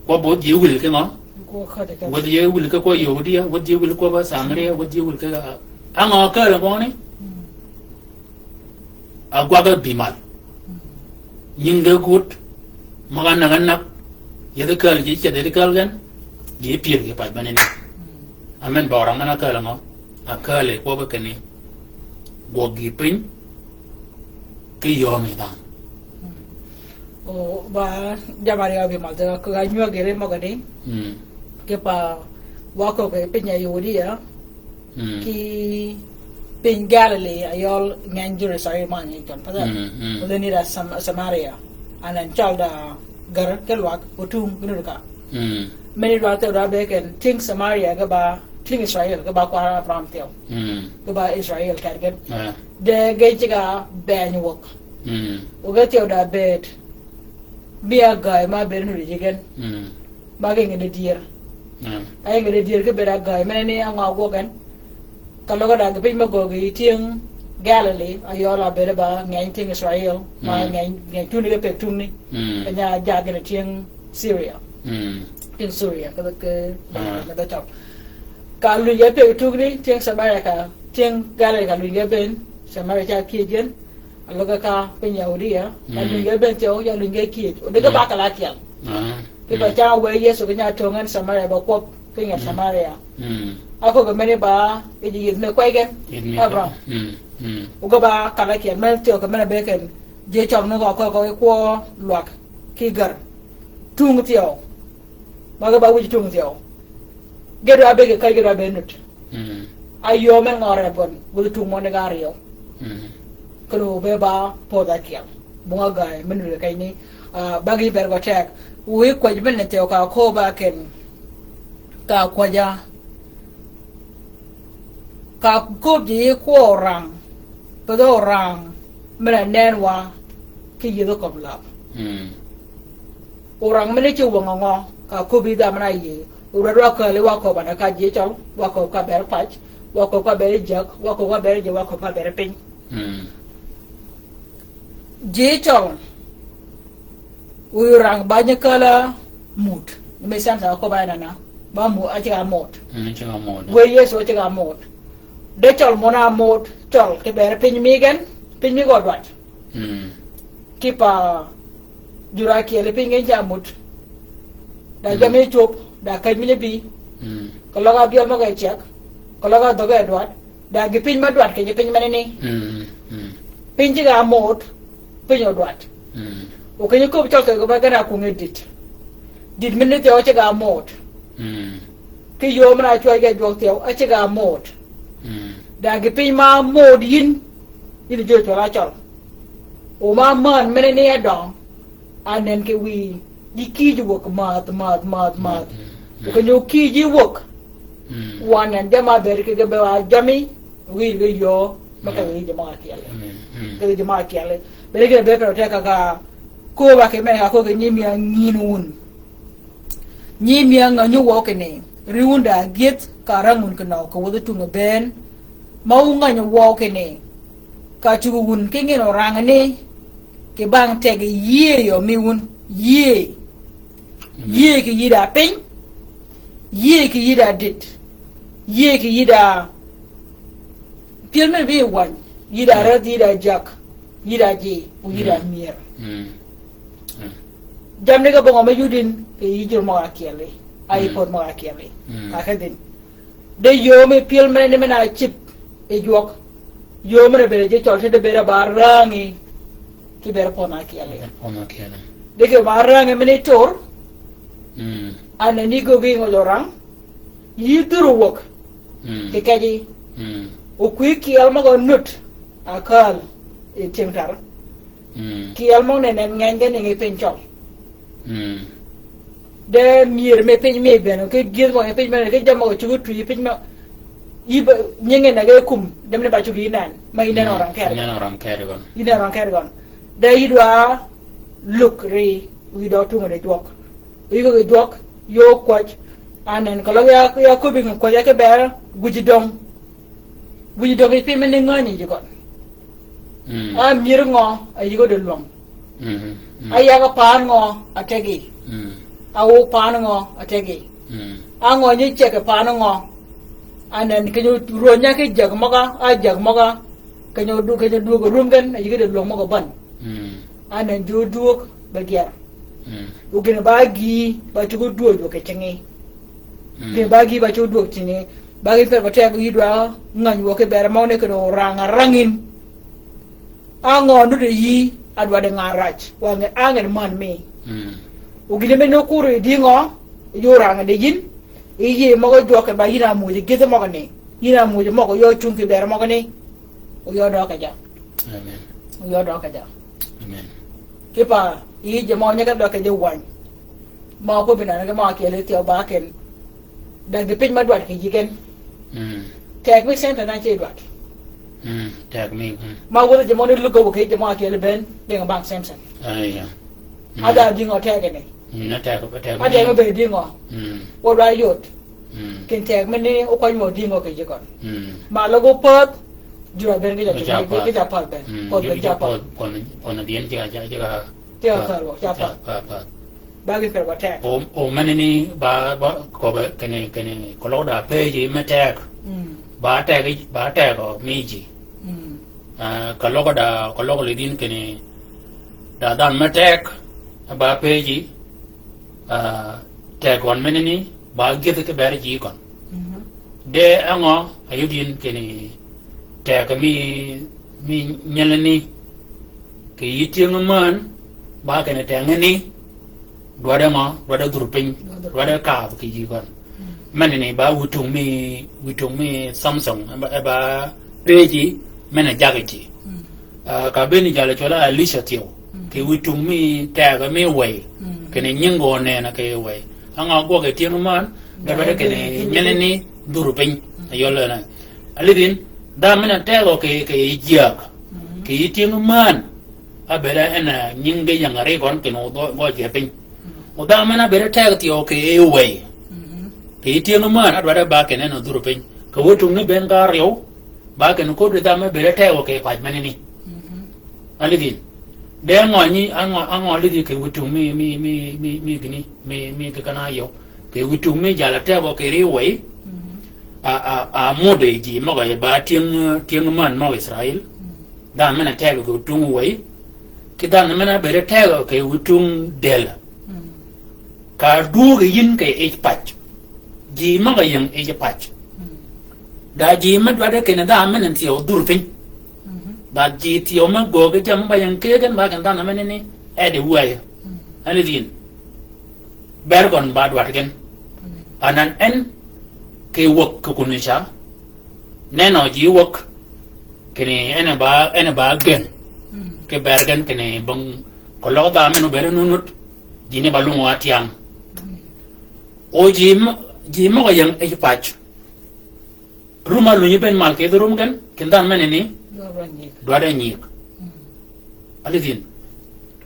Kwøb wädh ji wil ki ngø? Kwøb wädh ji wil ki kwøb Yahudiya, wädh ji wil kwøb Samaria, wädh ji wil ki, a ngø kääl ngø ni? Mm. Agwag a bï mal. Nying ge gut, ma ka näg a näg, yedhi kääl ji ceth yedhi kääl gen, ji pyëdh gi pac bene ni. Amen, ba orang men a kääl ngø, a kääl kwøb kinni, gwøg gi piny, ki yömi dhanhø. O, ba, jammari a bï mal, ka nywäg gïri møgani. Mm. Kipa, wa köbbe piny a Yahudiya, Mm. Ki piny Galili, ayøl ngeny Jerusalem mø nyi jøn, pa dha. Mm, mm. Wëdhi ni da Sam-, Samaria. Anan cøl da gär ki lwak, otung, gïn nud ka. Mm. Meni lwak thyew da be ken, tyëng Samaria, ge ba, tyëng Israel, ge ba kwar Abraham thyew. Mm. Ge ba Israel kar gen. Ah. De ge ceg a beny wøk. Mm. O ge thyew da bed. Mi a gäy ma bed nud ji gen. Mm. Ma ge ngi de dyër. Mm. A ngi de dyër ki bed a gäy, mene ni a ngwa gwøg en. Ka løg a dag piny me gøggi tyëng Galili, ayøl a bed ba ngeny tyëng Israel, ma Mm. ngeny, ngeny tuni ge pek tuni. Mm. Ka nya jag gen tyëng Syria. Mm. Tyëng Syria, ka, ka, Mm. ka, ka, ka, ka. Ka luny ge pek tuni, tyëng Samaria ka, tyëng Galili ka luny ge ben, Samaria ca kiej gen. Aløg ka piny Yahudiya, ka Mm. luny ge ben thyew, ya luny ge kiej. O de ge Mm. ba kal ákyel. Ah. Kipa Mm. ca we Yesu ki nya töng en Samaria ba kwøb, ki nget Mm. Samaria. Mm. A köbbe meni ba, ki ji yïdh me kwey gen, Yïdh me Abraham. kwey. Mm. Mm. O ge ba kal ákyel, men thyew ki men a be ken, ji cøl ni gø köög ki kwø lwak, ki gär. Tung thyew. Ma ge ba wïj tung thyew. Ge dwa be ge kal ge dwa be nud. Mm. A yöö men ngø reb gøn, wëdhi tung møn ga ryew. Mm. Kelo be ba pödh ákyel. Bung a gäy, men nud keny ni, ah, ba gi ber gø teg. Wi kwäj men ni thyew ka köbb-a ken. Ka kwäj-a. Ka köbb ji kwø orang. Pödh orang. Men a nen wa. Ki yïdhi köbb lab. Mm. Orang men ci wøng ngø, ka köbbi dha men a yï. Orang dwa kääli wa köbb ana ka ji cøl, wa köbb ka ber pac, wa köbb ka ber jäg, wa köbb ka ber ji, wa köbb ka ber piny. Mm. Ji cøl, wi orang ba nyi kääl a mut. Mi cen sa köbb a nana, ba mut, a ceg a mot. Mm, ceg a mot. We Yesu ceg a mot. De cøl møn a mot, cøl, ki ber piny mi gen, piny mi gø dwadd. Mm. Kipa jur ákyel piny gen ca mut. Da Mm. jami cwöb, da käj mi nyi bï. Mm. Keløg a byøl møg-a ceg, keløg a dhög-a dwadd, da gi piny me dwadd keny piny mene ni. Mm, mm. Piny ceg a mot, piny odwadd. Mm. O keny köbbi cøl kì gø ba gen a kwöngi dit. Dit mene thyew ceg a mot. Mm. Ki yöö men a cwäj ge jwøk thyew, a ceg a mot. Mm. Da gi piny ma mot yïn, yïn ji cwøl a cøl. O ma män mene ni edøng, a nen kì wïy, ji kïj wøk mäth, mäth, mäth, mäth. Mm, mm, mm. O keny o kïj ji wøk. Mm. Wa nen jamm-a ber kì ge be wa jami, wïy ge yöö, ma ka Mm. wïy ji møg-a kyel. Mm, mm. Kì ji møg-a kyel. Bene ge be kì rø te ka ka, köbb-a kì men ka köög kì nyi mi a ngïn wun. Nyi mi a ngänyi wøw kinni, ri wun da gyëdh ka rang wun kinøw kì wädhi tung a bënn. Ma wu ngänyi wøw kinni, ka cuggi wun ki ngin orang ni, kì bang teg yïëy yø mi wun, yïëy. Mm. Yïëy kì yï da piny, yïëy kì yï da dit, yïëy kì yï da pyël men bï wany, yï da Mm. rädh, yï da jagg, yï da ji, o yï da Mm. myër. Mm. Mm. Jamni ge bong-a me yudin, kì yï jur møg-a kyeli, a yï Mm. pödh møg-a kyeli. Mm. Ka kedhin. De yöö mi pyël mene ni men-a cïb, yi jwøk. Yöö men-a bëëd ji cøl ti de bëëd ba rängi, ki bëëd pødh møg-a kyeli. Pødh møg-a kyeli. De kì ba rängi men-a i tur. Mm. An ni gøggi ngø jø rang. Yï dhur owäg. Mm. Kì kej yi. Mm. O kwï kyel møg-a nud. Akääl. Tyëng tar. Mm. Ki yal møg ne nen ngeny gen ngi piny cøl. Mm. De myër me piny mi bënn, ki gyëdh møg piny bënn, ki jammì møg cuggi twi piny møg. Yï ba, nyingi ne ge kum, dem ni ba cuggi nen, ma yï nen orang keri. Nen orang keri gøn. Yï nen orang keri gøn. De yï dwa luk ri, yï dwa tunge de jwøk. Yï ko ge jwøk, yo kwäj. Anen, keløg ya, ya kubi ngi kwäj, ya ke ber, gwiji døng. Gwiji døng yï piny me ni ngänyi ji gøn. Mm. A myër ngø, a yïgo de lwøng. Mm, mm. A yag paan ngø, a tegi. Mm. A wu paan ngø, a tegi. Mm. A ngø nyi ceg paan ngø. Anen kenyo ruo nya ki jag møga, a jag møga. Kenyo du, kenyo du, rum gen, a yïgo de lwøng møga ban. Mm. Anen ju duog be gyer. Mm. Ogin ba gi, ba cugo duog ke cingi. Mm. Ogin ba gi, ba cugo duog cingi. Ba gi per ba teg yï dwa ngany wø ki ber møg ni keno rang arangin. A ngø nuti yï, a dwa de ngan rac. Wa nge a nge man mi. Mm. Ogin me no kuru di ngø, yo rang de yïn. Yï møg jwøk ba yïn a muji gith møg ni. Yïn a muji møg yo cung ki ber møg ni. O yo dø ka ja. Amen. O yo dø ka ja. Amen. Kipa, yï je mø nyaka dø ka je wany. Mø ko bina na mø kele ti o ba ken. Da gi piny ma dwat ki jigen. Mm. Tek mi sente na che dwat. Mm, tek mi, mm. Ma wudo je mø ni lugo ke je mø kele ben, de bank sente. Ah, yeah. Mm. Ada dingo tek ni. Mm, na tek, tek. Ada ni. Mo be dingo. Mm. Wo dwa yot. Mm. Kin teg mini okwany mo dingo ki jikon. Mm. Ma logo path, jura ben ki ja, ki ja path ben. Mm. Path ben ki ja path. Path, path, path na bien ki ja, ki ja. Ki ja path, ki ja path. Path, path. Ba gi per ba teg. O, o mani ni ba, ba, ko be, kene, kene, ko logo da peji me teg. Mm. Ba teg, ba teg o miji. Mm. Ah, ka logo da, ka logo lidin kene, da dan me teg, ba peji, ah, teg wan mani ni, ba gith ki ber ji kon. Mhm. De angø, ayudin kene, teg mi, mi nyelni, ki yï tyëng man, ba kene teg ni, dwadde ngø, dwadde dhur piny, dwadde kab ki ji kon. Mm. Mene ni ba witung mi, witung mi Samson, e ba, e ba peji, mene jagi ji. Mm. Ah, ka beni jale cwøl a Elisha thyew. Mm. Ki witung mi teg mi wëy. Mm. Kene nyingo nena ki wëy. Angø gwøg e tyëng man, dwadde kene nyene ni dhur piny. Mm. Ayøl na. Alidin, da mene tego ki, ki jiag. Mm. Ki tyëng man. Abede en, eh, nyinge yangari kon kene odho, go je piny. Mm. Odha mena bede teg thyew ki e wëy. Mm-hmm. Ki tyëng man, adware ba kene na dhur piny. Ka witung ni ben ka ryew, ba kene kod dha me bede teg ki paj mene ni. Mm-hmm. Alidin. De angø nyi, angø, angø alidin ki witung mi, mi, mi, mi, mi gini, mi, mi ki kana yo. Ki witung mi jala teg ki ri wëy. Mm-hmm. A, a, a mode ji møg e ba tyëng, tyëng man møg Israel. Mm. Dhanhø men-a tegø kì witung wëy, kì dhanhø men-a bëëd tegø kì witung dël. Mm. Ka dwöög yïn kì yij pac. Ji møg-a ying yij pac. Mm. Da ji me dwaddi kinni dhanhø men-a thyew dhur piny. Mhm. Da ji thyew me göög ki jammì ba ying këëg gen ba kinni dhanhø men-a ni edi wäyø. Mm. Eni dhïn. Ber gøn ba dwaddi gen. Mm. Anan en kì wäg kì kuni ca. Nenø ji wäg, kinni en ba, en ba gen. Mm. Kì ber gen kinni bong, keløg dhanhø men obed nunut, ji ni ba lwøngo atyang. Mm. O ji m-, ji møg-a ying yij pac. Rum alunyi ben mal kì yij rum gen, kinni dhanhø men ni, dwaddi nyig. Dwaddi nyig. Mm. Alidhin.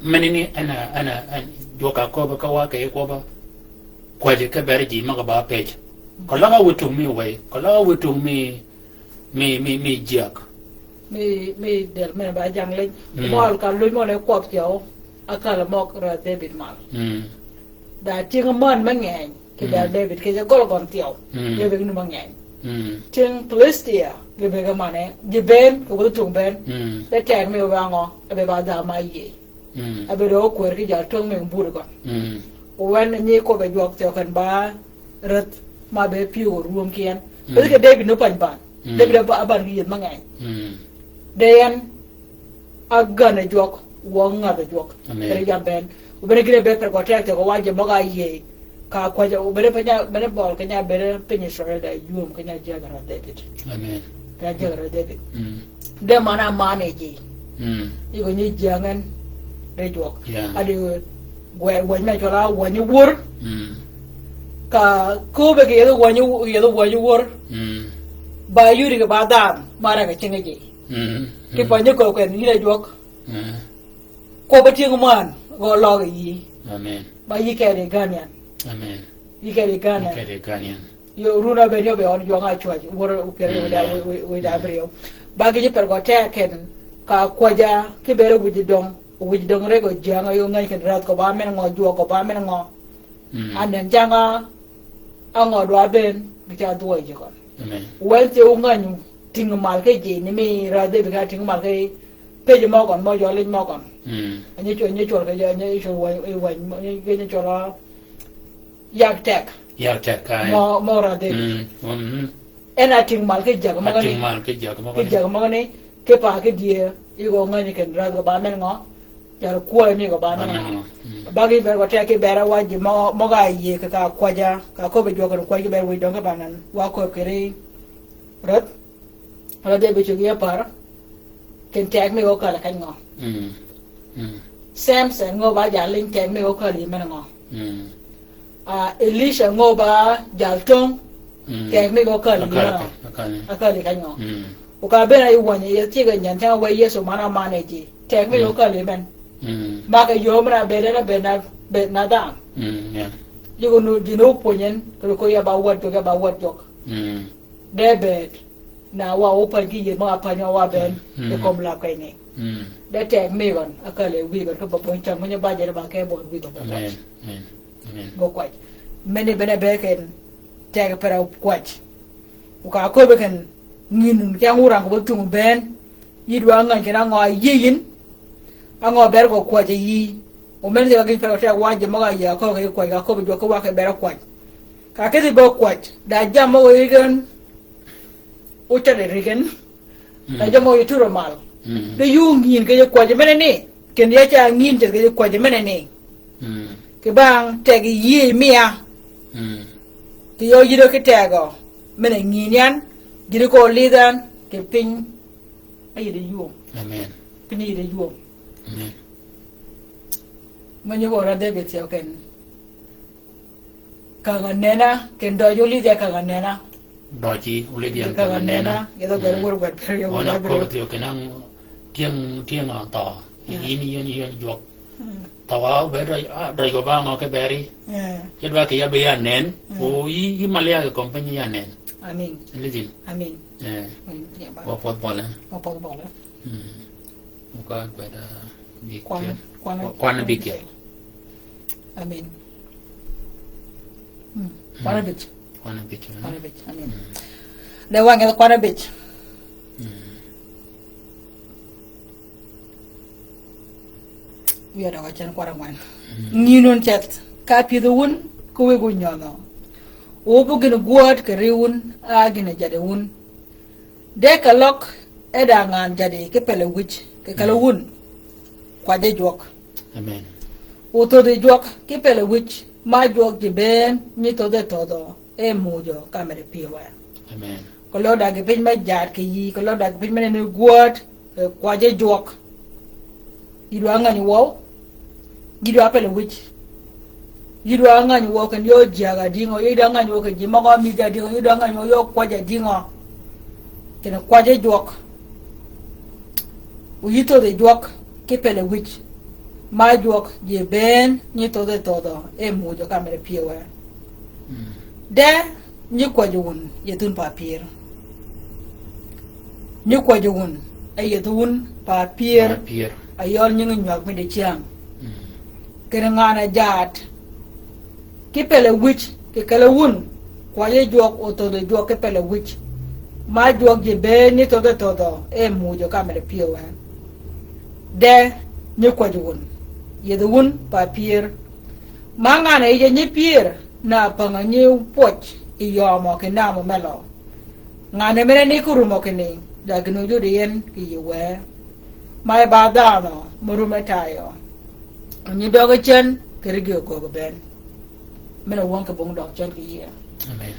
Men ni en, en, en, jwøk a köbbi ka wa kì kwøbbi. Kwäjji ki ber ji møg-a ba pëj. Keløg a witung mi wëy, keløg a witung mi mi, mi, mi jiag. Mi, mi dël men ba jang leny. Mm. Møl ka luny møn e kwøb thyew, akal møg ra David mal. Mm. Da tyëng män me ngeny, kì dal David, kì je gøl gøn thyew. Mm. David nu me ngeny. Mm. Tyëng Philistia, kì bëgg mane, ji bënn, kì wødhi tung bënn. Mm. De teg mi wangø, e be ba dha ma yie. Mm. Abedo okwër ki jal töng mi mbur gøn. Mm. Wen nyi köbbe jwøk thyew ken ba räth ma be pyëw orwöm ki en. Mm. Bes kì David ni pany ban. Mm. David a ba-, a ban ki yeth mangeny. Mm. De en a gän a jwøk, wø ngadh a jwøk. Amen. Kere jam ben. Obene gine be per gø teg thyew kì wa ji møg-a yie. Ka kwäjji, obene piny, obene bøl keny-a bene piny Israel da ywöm keny-a jagara David. Amen. Keny-a jagara David. Mm. De man-a man e ji. Mm. Yï gø nyi jyäng en ri jwøk. Yeah. Adi gwë-, wäny me cwøl-a wäny wör. Mm. Ka kööbe kì yethi wäny, yethi wäny wör. Mm. Ba yudi kì ba dhanhø, ma rag-a cing ji. Mm. Ti pany kööb ken yïn a jwøk. Mm. Kwøbb-a tyëng mänhø, gø løg yï. Amen. Ba yï kedi gäni yan. Amen. Yï kedi gäni yan. Yï kedi gäni yan. Yo, run-a bënn yo be øn jwøng-a ácwäj, wör pyär wiy da, wiy, wiy, wiy da abïryew. Ba gïj per gø teg ken, ka kwäjja, ki bëëd wïj döng, wïj döng reg gø jyäng, yo ngäny ken räth gø ba men ngø, jwøk gø ba men ngø. Mm. Anen jang-a, a ngø dwa bënn, gï ca dhwøy ji gøn. Amen. Wen ce wu ngänyu, tïng mal ki ji, ni mi rädhi bi ka tïng mal ki, pëj møgøn, mø jø lij møgøn. Mm. Nyi cwøl, nyi cwøl ki, nyi cwøl wäny, wäny, nyi cwøl a, Yag teg. Yag teg ka, eh. Mø, mø rädhi. Mm, mm. En a tïng mal ki jäg møgø ni. A tïng mal ki jäg møgø ni. Ki jäg møgø ni, ki pa ki dyëë, yï gø ngänyi ken rädhi gø ba men ngø. Jar kwøy mi gø ba men ngø. Ba men ngø. Mm. Ba gï ber gø teg ki ber wa ji mø, møg-a yïëy kì ka kwäjja, ka köbbi jwøk ken kwäj ki ber wïj döng ki ba nan, wa köbbi kì ri. Rädhi. Rädhi bi cuggi ya pär, ken teg mi gø käl keny ngø. Mm. Mm. Samson ngø ba jal liny teg mi gø käl yï men ngø. Mm. Ah, Elisha ngø ba jal töng, mm, teg mi gø käl yï men ngø. Akäl, akäl. Akäl keny ngø. Mm. O ka bënn-a yï wänyi, yï cigg-a nyän cäng-a wë Yëso man-a man e ji. Teg mi gø käl yï men. Mm. Makø yöö men-a bëëd en a bëëd na, bëëd na dhanhø. Mm, yeah. Yï gø nu, ji nu pwönyi en, kì ri ko ya ba wäd jwøk, ya ba wäd jwøk. Mm. De bëëd. Na wa ópäny ki yïëth møg-a päny wa bënn, mm, kì kömi läb keny ni. Mm. De teg mi gøn, akäl e wïy gøn, ki ba böny cäng, mø nyi ba jene ba ke böny wïy gøn. Amen. Amen. Amen. Gø kwäj. Meni bene be ken, teg per-a kwäj. Wu ka köbbi ken, ngïn cäng wurang kì ba thung bënn, yï dwa ngäny ken a ngø a yïëy yïn, a ngø ber gø kwäj yï. O men thie ka gïn per-a teg wa ji møg-a yïëy a köbbi ki kwäj, ka köbbi jwøk ki wa ki ber-a kwäj. Ka kedhi bø kwäj, da jammì møg-a yï gen, ócäddi ri gen. Mm. Da jammì møg-a yï turø mal. Mm. Di yuu ngïn kì yij kwäjji menani. Kindi ya ca ngïn ceth kì yij kwäjji menani. Mm. Kì bang teg yïëy mi ya. Mm. Kì yø yïdø ki tegø. Men-a ngïn yan, gïn ko lidh yan, kì piny. Áyïddi ywöm. Amen. Piny áyïddi ywöm. Amen. Mø nyi ko ra David thyew ken. Käng-a nenna, ken døji olidh ya käng-a nenna. Døji olidh ya käng-a nenna. Yedhø gwer wur gwed per yø. Wøn a köbbi thyew ken ang tyëng, tyëng-a thøø. Yïn, yïn, yïn jwøk. Thøø wa be døj, a, døj gø ba ngø ki beri. Ci dwa kì ya be ya nen. O yï, yï mal ya kì kömi piny ya nen. Amen. Lidh yïn. Amen. Wa pwødh bøle. Wa pwødh bøle. Wuka gwed, ah, bïkyel. Kwan, kwan, kwan bïkyel. Amen. Mm. Kwan bïkyel. Kwan bïkyel, eh? Kwan bïkyel. Amen. Mm. De wang kwan bïkyel. Mm. Wiya døg-a cen kwan angwen. Mm. Ngïn wun ceth, ka pyëdhi wun, ki wëggi onyønhø. Wubu gïn gwööd kì ri wun, a gïn-a jäddi wun. De keløg e da ngan jadi ki pele wïj, kì kelø wun. Kwajji jwøk. Amen. O thodhi jwøk ki pele wïj, ma jwøk ji bënn nyi thodhe thodhø, e mujø ka mede pyëwe. Amen. Keløg da gï piny me jaad kì yï, keløg da gï piny me nenni gwööd, e kwajji jwøk. Yï dwa ngänyi wøw, yï dwa pele wïj. Yï dwa ngänyi wøw ken yø jyäg-a dïngø, yï dwa ngänyi wøw ken ji møg-a mïdhi-a dïngø, yï dwa ngänyi wøw yø kwäj-a dïngø. Kinni kwajji jwøk. O yï thodhi jwøk ki pele wïj. Ma jwøk ji bënn nyi thodhe thodhø, e mujø ka mede pyëwe. Mm. De nyi kwäjji wun, yeth wun pa pyër. Nyi kwäjji wun, e yeth wun pa pyër. Pa pyër. A yøl nyingi nywag mi dicäng. Mm. Kinni ngan-a jaad. Ki pele wïj, kì kelø wun. Kwajji jwøk o thodhi jwøk ki pele wïj. Ma jwøk ji bënn nyi thodhe thodhø, e mujø ka mede pyëwe. De nyi kwäjji wun. Yeth wun pa pyër. Ma ngan-a yij-a nyi pyër, na päng-a nyi pwøj, yi yømø kì namø me løø. Ngan-a mene ni ki rumø kinni, da gïn-a ójud yi en kì yï wë. Ma yi ba dhanhø, mø rum e tayø. Nyi døggi cen, kì ri gï ogöög bënn. Men-a wøng kì bong døg cen kì yïe. Amen.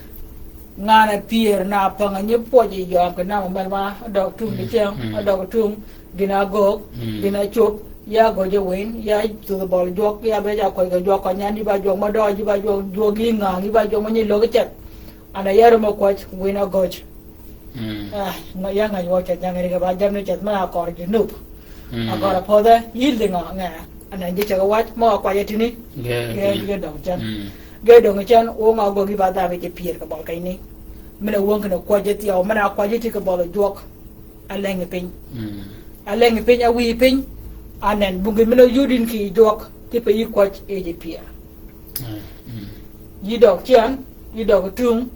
Ngan a pyër na päng a nyi pwøj yi yøm kì nam omel ma, a døg tung kì ceng, a døg tung gïn a göög, gïn a cwöb, ya göj yi wïn, ya thudhi bøli jwøk, ya bëëd a kwäj kì jwøk, kì nyan, yï ba jwøk ma døøj, yï ba jwøk, jwøk yï ngäng, yï ba jwøk ma nyi lög ceth. Ana ya röm a kwäj, wïn a göj. Ah, ya ngäny wø ceth, ya ngäny kì ba jamni ceth, ma a kör ji nup. A kör a pödhe, yïl di ngø ngæ. Ana ji ceg a wac, møg a kwäj a tïni. Ge, ge döng cen. Ge döng cen, wø ngø göggi ba dhabï ji pyër kì bøl keny ni. Mene wöng kinni kwäj a thyew, mene a kwäj a tï kì bøl jwøk. A leng piny. A leng piny, a wïy piny. A nen, bungi mene yudin kì jwøk, kipe yï kwäj e ji pyër. Yï døg cen, yï døg tung,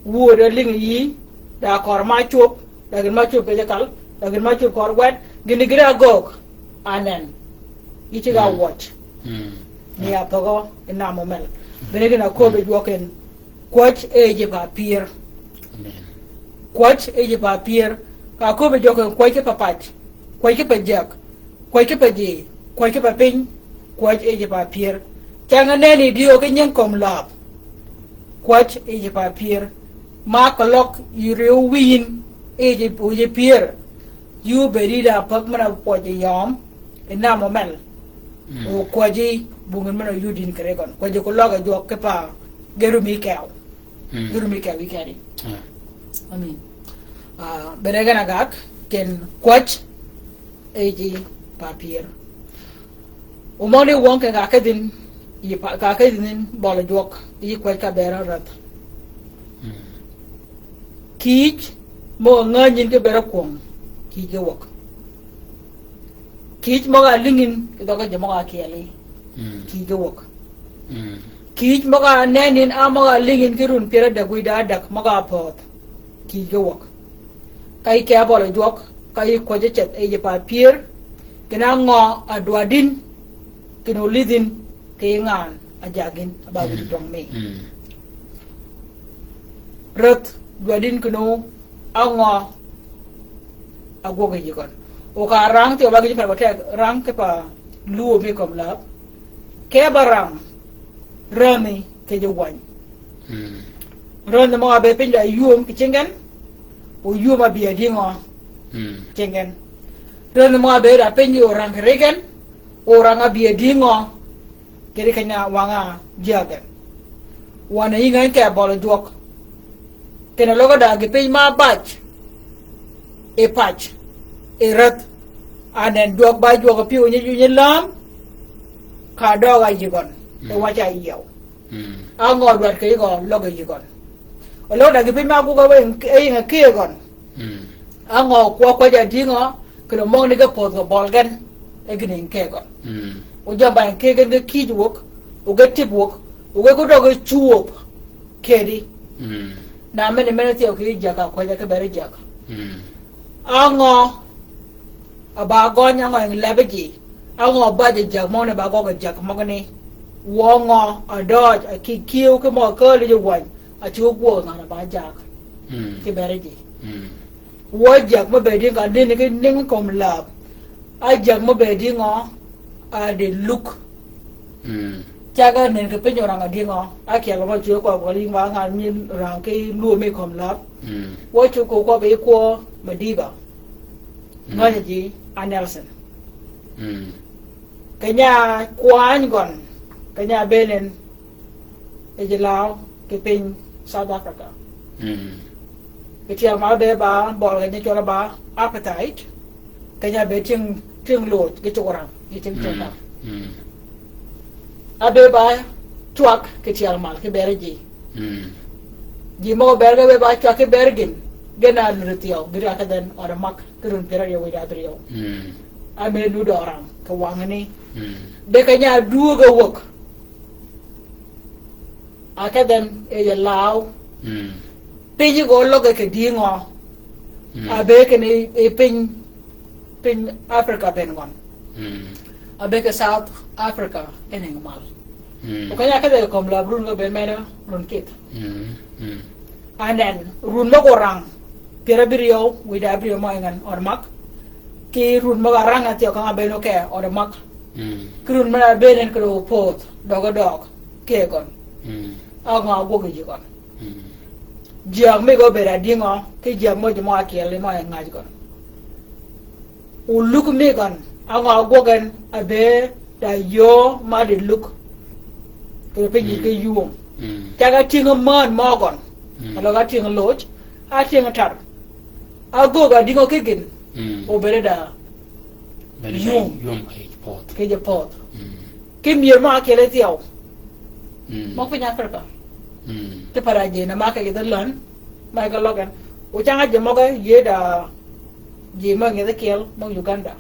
wud a lïngi yï, da kør ma cwöb, da gïn ma cwöb kì ji kal, da gïn ma cwöb kør gwed, gïn gïn a göög, a nen. Yï ceg a wøj. Ni a pögø, i nam omel. Bene gïn a köbbi jwøk en, kwäj e ji pa pyër. Kwäj e ji pa pyër, ka köbbi jwøk en kwäj kipe pac, kwäj kipe jek, kwäj kipe ji, kwäj kipe piny, kwäj e ji pa pyër. Ceng a neni diö ki nying kömi läb. Kwäj e ji pa pyër. Ma keløg yi ryew wïn e ji, e ji pyër. Yï bëëd yï da päg men a pwøj yi yøm, i nam omel. O kwäji bungin men a yudin kì ri gøn. Kwäji ku løg a jwøk kipe ge rumi kew. Ge rumi kew yi keni. Amin. Ah, bene gen a gak, ken kwäj e ji pa pyër. Omøgani wøng ke ka kedhin, yi pa, ka kedhin bøl jwøk, yi kwäj ka bere rädh. Kïj møg-a ngänyin ki bere kwöng, kïj ge wäg. Kïj møg-a lïngin ki dhøggi ji møg-a kyeli, kïj ge wäg. Kïj møg-a nenin a møg-a lïngin ki run pyär adäg wïdá adäg møg-a pöödh, kïj ge wäg. Ka yï ke a bøl jwøk, ka yï kwäj ceth e ji pa pyër, kinni a ngø a dwadin, kinni olidhin, kì yï ngan a jagin, a ba wïj dwøng mi. Rädh dwadin kinni a ngø a gwøg yi gøn. O ka rang ti o ba gïj per ba ke rang kipe luo mi kömi läb. Ke ba rang, rämi kì ji wäny. Rämi møg-a bëëd piny da yum kì cingi gen, o yum a bï a dïngø cingi gen. Rämi møg-a bëëd da piny o rang kì ri gen, o rang a bï a dïngø kì ri keny-a wang-a jyäg gen. Wøn a yïnge ke bøl jwøk. Kinni løg-a da gï piny ma bac, i pac, i rädh, a nen jwøk ba jwøk pyëw nyi, nyi läm, ka døøg a yï gøn, i wac a yiew. A ngø dwaddi kì yï gø løg a yï gøn. O løg da gï piny ma gugø e yïnge kì gøn. A ngø kwø kwäj a dïngø, kinni omøgani ge pödh gø bøl gen, e gïn yïnge kì gøn. O jamba yïnge kì gen ge kïj wäg, o ge tïb wäg, o ge ku døggi cwöb kedi. Na meni, meni thyew kì yï jaka kwäja ki beri jaka. A ngø a ba gøny, a ngø ying lebi ji. A ngø a ba ji jak møgani, ba gøggi jak møgani. Wø ngø a døøj, a kï kiew ki møg-a kääl ji wäny, a cï gwøg ngan a ba jak. Ki beri ji. Wø jak me bëëd dïngø, a neni ki nying kömi läb. A jak me bëëd dïngø, a di luk. Cag a nen kì piny orang a dïngø, a kyel mø cwø kwøb kì yïng ba ngan nyi orang ki luo mi kömi läb. Wø cwø ko kwøb yi kwø Madiba. Ngänyi ji a Nelson. Keny-a kwany gøn, keny-a bëënen, e ji law kì piny South Africa. Kì tyel mal be ba, bøl keny-a cwøl ba appetite. Keny-a be tyëng, tyëng loj, kì cugurang, kì tyëng cugurang. A be ba cwag kì tyel mal, kì beri ji. Ji møg-a ber ge be ba cwag kì beri gïn, gen a luri thyew, gï ri a kedhen ød mak, kì run pyär aryøw wïj abïryew. A me lud orang, kì wangani. De keny-a dwöög a wäg. A kedhen e yi law. Piny gø løg kì dïngø. A be kinni i piny, piny Africa ben gøn. A be kì South Africa en ying mal. O keny-a kedhe kömi läb run gø ben mene run kït. A nen, run møg-a orang, pyär abïryew, wïj abïryew mø ying gen ød mak. Kì run møg-a rang a thyew ka ngà bëën o ke ød mak. Kì run men-a bëënen kì dø opödh, døg døg, kì gøn. A ngø a gwøg yi gøn. Jyäg mi gø bëëd adïngø, ki jyäg mø ji mø ákyel ni mø e ngäj gøn. Oluk mi gøn, á ngø ágwøg en, a bëëd da yöö ma di luk. Kì piny ki yum. Cag átyëng män mø gøn. Aløg átyëng loj, átyëng tar. Ágöög adïngø ki gïn. O bëëd da yum. Yum ki ji pödh. Ki ji pödh. Ki myër mø ákyel i thyew. Møg piny Africa. Ti para ji na ma ke gïdhi lön, ma ke løg en. O cang a ji møg yie da ji mø ngïdhi kyel, mø Uganda.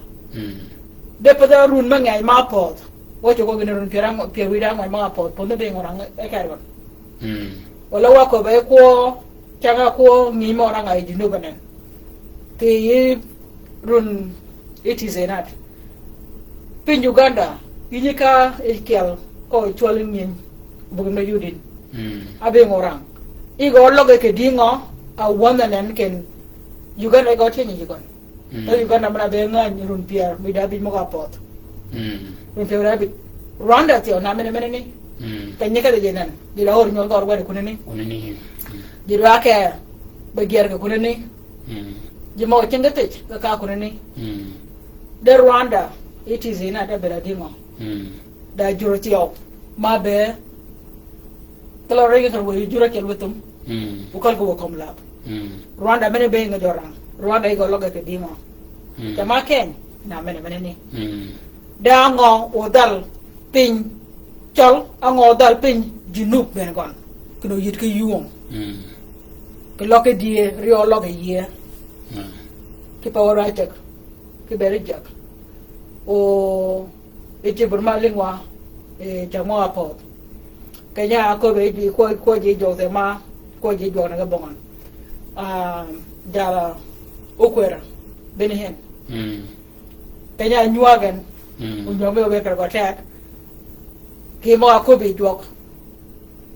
De pädh a run mø ngeny ma pödh. Wø cugø gïn run pyär ang-, pyär wïdá ngeny ma pödh, pödh ni bï ngø rang e kær gøn. Wala wa köbbe kwø, cang a kwø ngï mø rang a yi Junub nen. Kì yï run i ti zenat. Piny Uganda, yïnyi ka i kyel, ko cwøl ngïny, bugin me yudin. Abï ngø rang. I gø løg e kì dïngø, a wøn nen ken Uganda i gø tyëny Uganda. E Uganda møn a be ngäny run pyär, mi da bïj møg a pödh. Run pyär da bïj. Rwanda thyew na mene mene ni. Keny ni kedhi ji nen. Ji da hor nyol gø wede kunani. Ji da ke be gyär ke kunani. Ji møg cing ke thij, ke ka kunani. De Rwanda, i ti zenat da bëëd adïngø. Da jur thyew. Ma be Keløg rëngi kar wëy jur ákyel wethum. O kal ko wø kömi lab. Rwanda mene be ngø jø rang. Rwanda i gø løg e kì dïngø. Cama keny, na mene mene ni. Da ngø o dhal piny cøl, a ngø o dhal piny Junub bene gøn. Kino yït ki yum. Kì løg ki dïe, ri o løg e yie. Ki pa wø raceg. Ki beri jek. O E cibir ma lïngwa, e, cag mø a pödh. Keny-a áköbbe ji kwøj, kwøj ji jwøk dhema, kwøj ji jwøk ne ge bong. A, jala, okwer, bene hen. Keny-a nywag en, onywag mi obed kere gø teg. Ki mø áköbbe jwøk.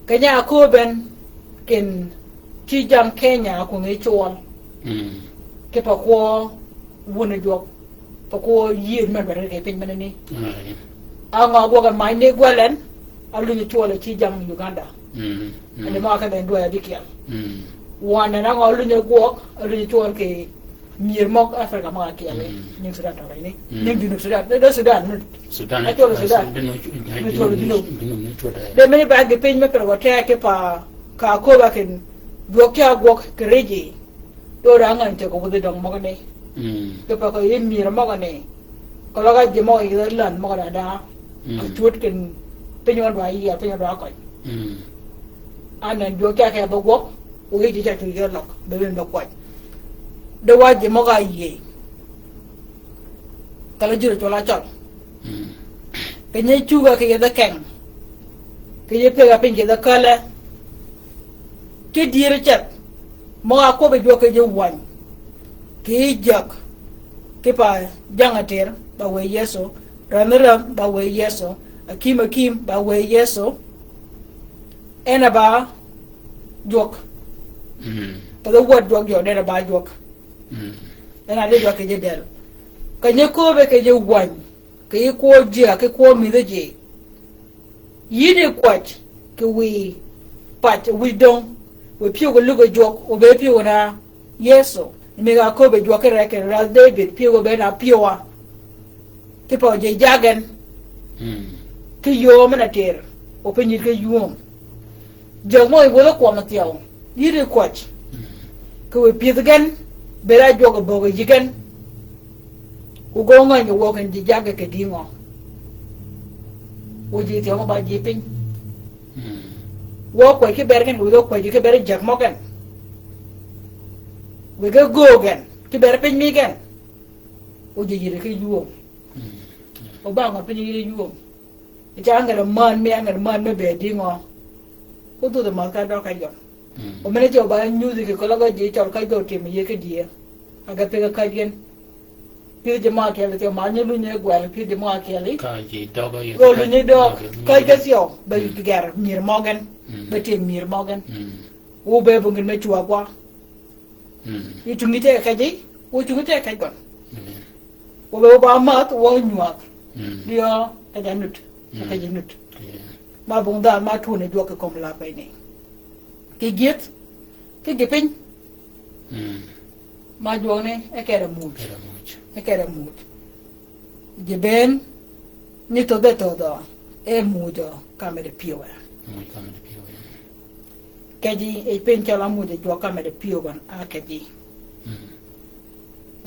Keny-a áköbbe en, ken ci jang Kenya ákwöngi cwøl. Ki pa kwø wun jwøk. Pa kwø yïëd men bene kì piny meneni. A ngø ágwøg a many ni gwøl en, a lunyi cwøl a ci jang Uganda. Ande mø a kedhe en dwäy abïkyel. Wøn en a ngø a lunyi gwøg, a lunyi cwøl kì myër møg Africa møg a kyel. Nying Sudan tø ni. Nying Junub Sudan. De, de Sudan. Sudan. Actually Sudan. Actually Junub. De meni ba gi piny me pere wø teg ki pa ka köbbe ken jwøk ki ágwøg kì riji. Dø da ngäny teg wudhi døng møgani. Ki pa kì yïn myër møgani. Keløg a ji møg yïdh län møg da da. A cut ken piny wøn dwa yier, piny wøn dwa køny. Anen jwøk ki a ke be gwøg, o yï ji ca cug yie løg, be win be kwøj. De wa ji møg a yie. Keløg jur cwøl a cøl. Keny-a cugø kì yïdh keng. Keny-a pëgg-a piny kì yïdh käl-a. Ki dyër ceth. Mø a kwøbbi jwøk kì ji wäny. Kì jäg. Ki pa jang-a tër, ba wë Yëso. Rädhi rädh, ba wë Yëso. Akïm akïm, ba wë Yëso. En a ba jwøk. Path wäd jwøk jø, en a ba jwøk. En a di jwøk kì ji dël. Keny-a köbbe kì ji wäny. Kì yï kwø ji, kì kwø mïdhi ji. Yï di kwäj, kì wiy pac, wiy döng. Wiy pyëw kì luggi jwøk, o be pyëw na Yëso. Ni mi ga köbbi jwøk ki rek kì rädh David, pyëw o be na pyëwa. Ki pa o ji jagen. Ki yöö men-a tër, o piny yït ki ywööm. Jøg mø i wuodh-a kwøm thyew, yï di kwäj. Kì wiy pyëdh gen, bëëd a jwøk böggi yï gen. Wu gø ngäny wø ken ji jaggi kì dïngø. Wu ji thyew mø ba ji piny. Wø kwäj ki ber gen, wu gø kwäj ki ber jäg mø gen. Wu gø gøø gen, ki ber piny mi gen. Wu ji yïdhi ki ywööm. O ba ngø piny yïdhi ywööm. Ca ngäd män mi, ngäd män mi bëëd dïngø. Ko dhudh mädh ka døg ka jøn. O men-a ji o ba nyudhi kì keløg a ji cøl ka jø tim yie ki dyee. A ge pig-a käj gen. Pïdh ji mø a kyel thyew, ma nyi lunyi gwel, pïdh ji mø a kyel. Ka ji døg yie. Gø lunyi døg, käj ge thyew, be ger myër møgen. Be tim myër møgen. Wu be bungin me cwa gwa. Yi tungi te kej yi, wu tungi te kej gøn. Wu be wu ba mäth, wu nywag. Diø kej a nut, kej a nut. Ma bung dha ma tun e jwøk kì kömi lab keny ni. Kì gyëdh, ki gï piny. Mm. Ma jwøk ni, e kere muuj. Kere muuj. E kere muuj. Ji bënn, ni thodhe thodhø, e muuj ka mede pyëwe. Muuj ka mede pyëwe. Kejji, e piny cøl-a muuj jwøk ka mede pyëwe gøn, a kejji. Mm.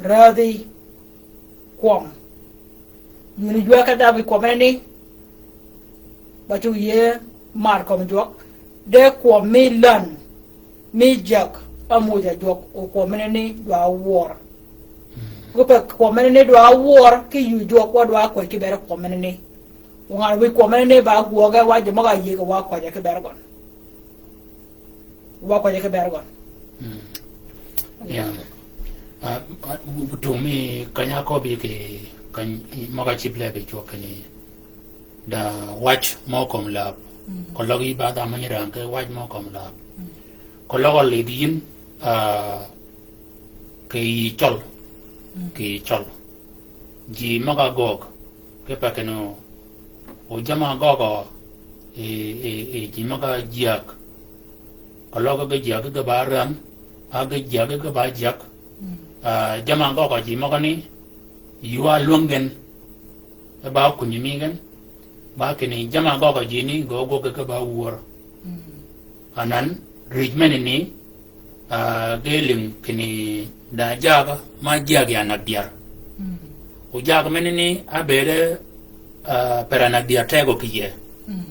Rädhi, kwøm. Nyuni jwøk ka dab yi kwøm ni, ba cug yie mar kömi jwøk. De kwøm mi län, mi jäg, a muuj a jwøk, o kwøm ni ni dwa wör. Mm. Ku pe kwøm ni ni dwa wör, ki yuu jwøk wa dwa kwäj ki ber kwøm ni ni. O ngan wïj kwøm ni ni ba gwøge wa ji møg-a yïëge wa kwäje ki ber gøn. Wa kwäje ki ber gøn. Mm. Yeah. Ah, ah, bu-, bu-, tung mi kany-a köbbi ki kany-, møg-a cïb leb yi cwøk kinni. Da wac mø kömi läb. Mm. Keløg yï ba dhanhø mø nyi rang ki wac mø kömi läb. Mm. Keløg lidh yïn, ah, kì yï cøl. Mm. Kì yï cøl. Ji møg-a göög. Kipe kinni o jamm-a gøgø, e, e, e, ji møg-a jyäg. Keløg ge jyäg ge ba räng, a ge jyäg ge ba jyäg. Mm. Ah, jamm-a gøgø ji møgani, yuu a lwäng gen, e ba kunyi mi gen, ba kinni jamm-a gøgø ji ni, gø gøggi ge ba wör. Mm. Anan, rïj menani, ah, ge lïng kinni da jagø, ma jagø ya nag dyar. Mm. O jagø menani, a bëëde, ah, per-a nag dyar tegø ki yie. Mm.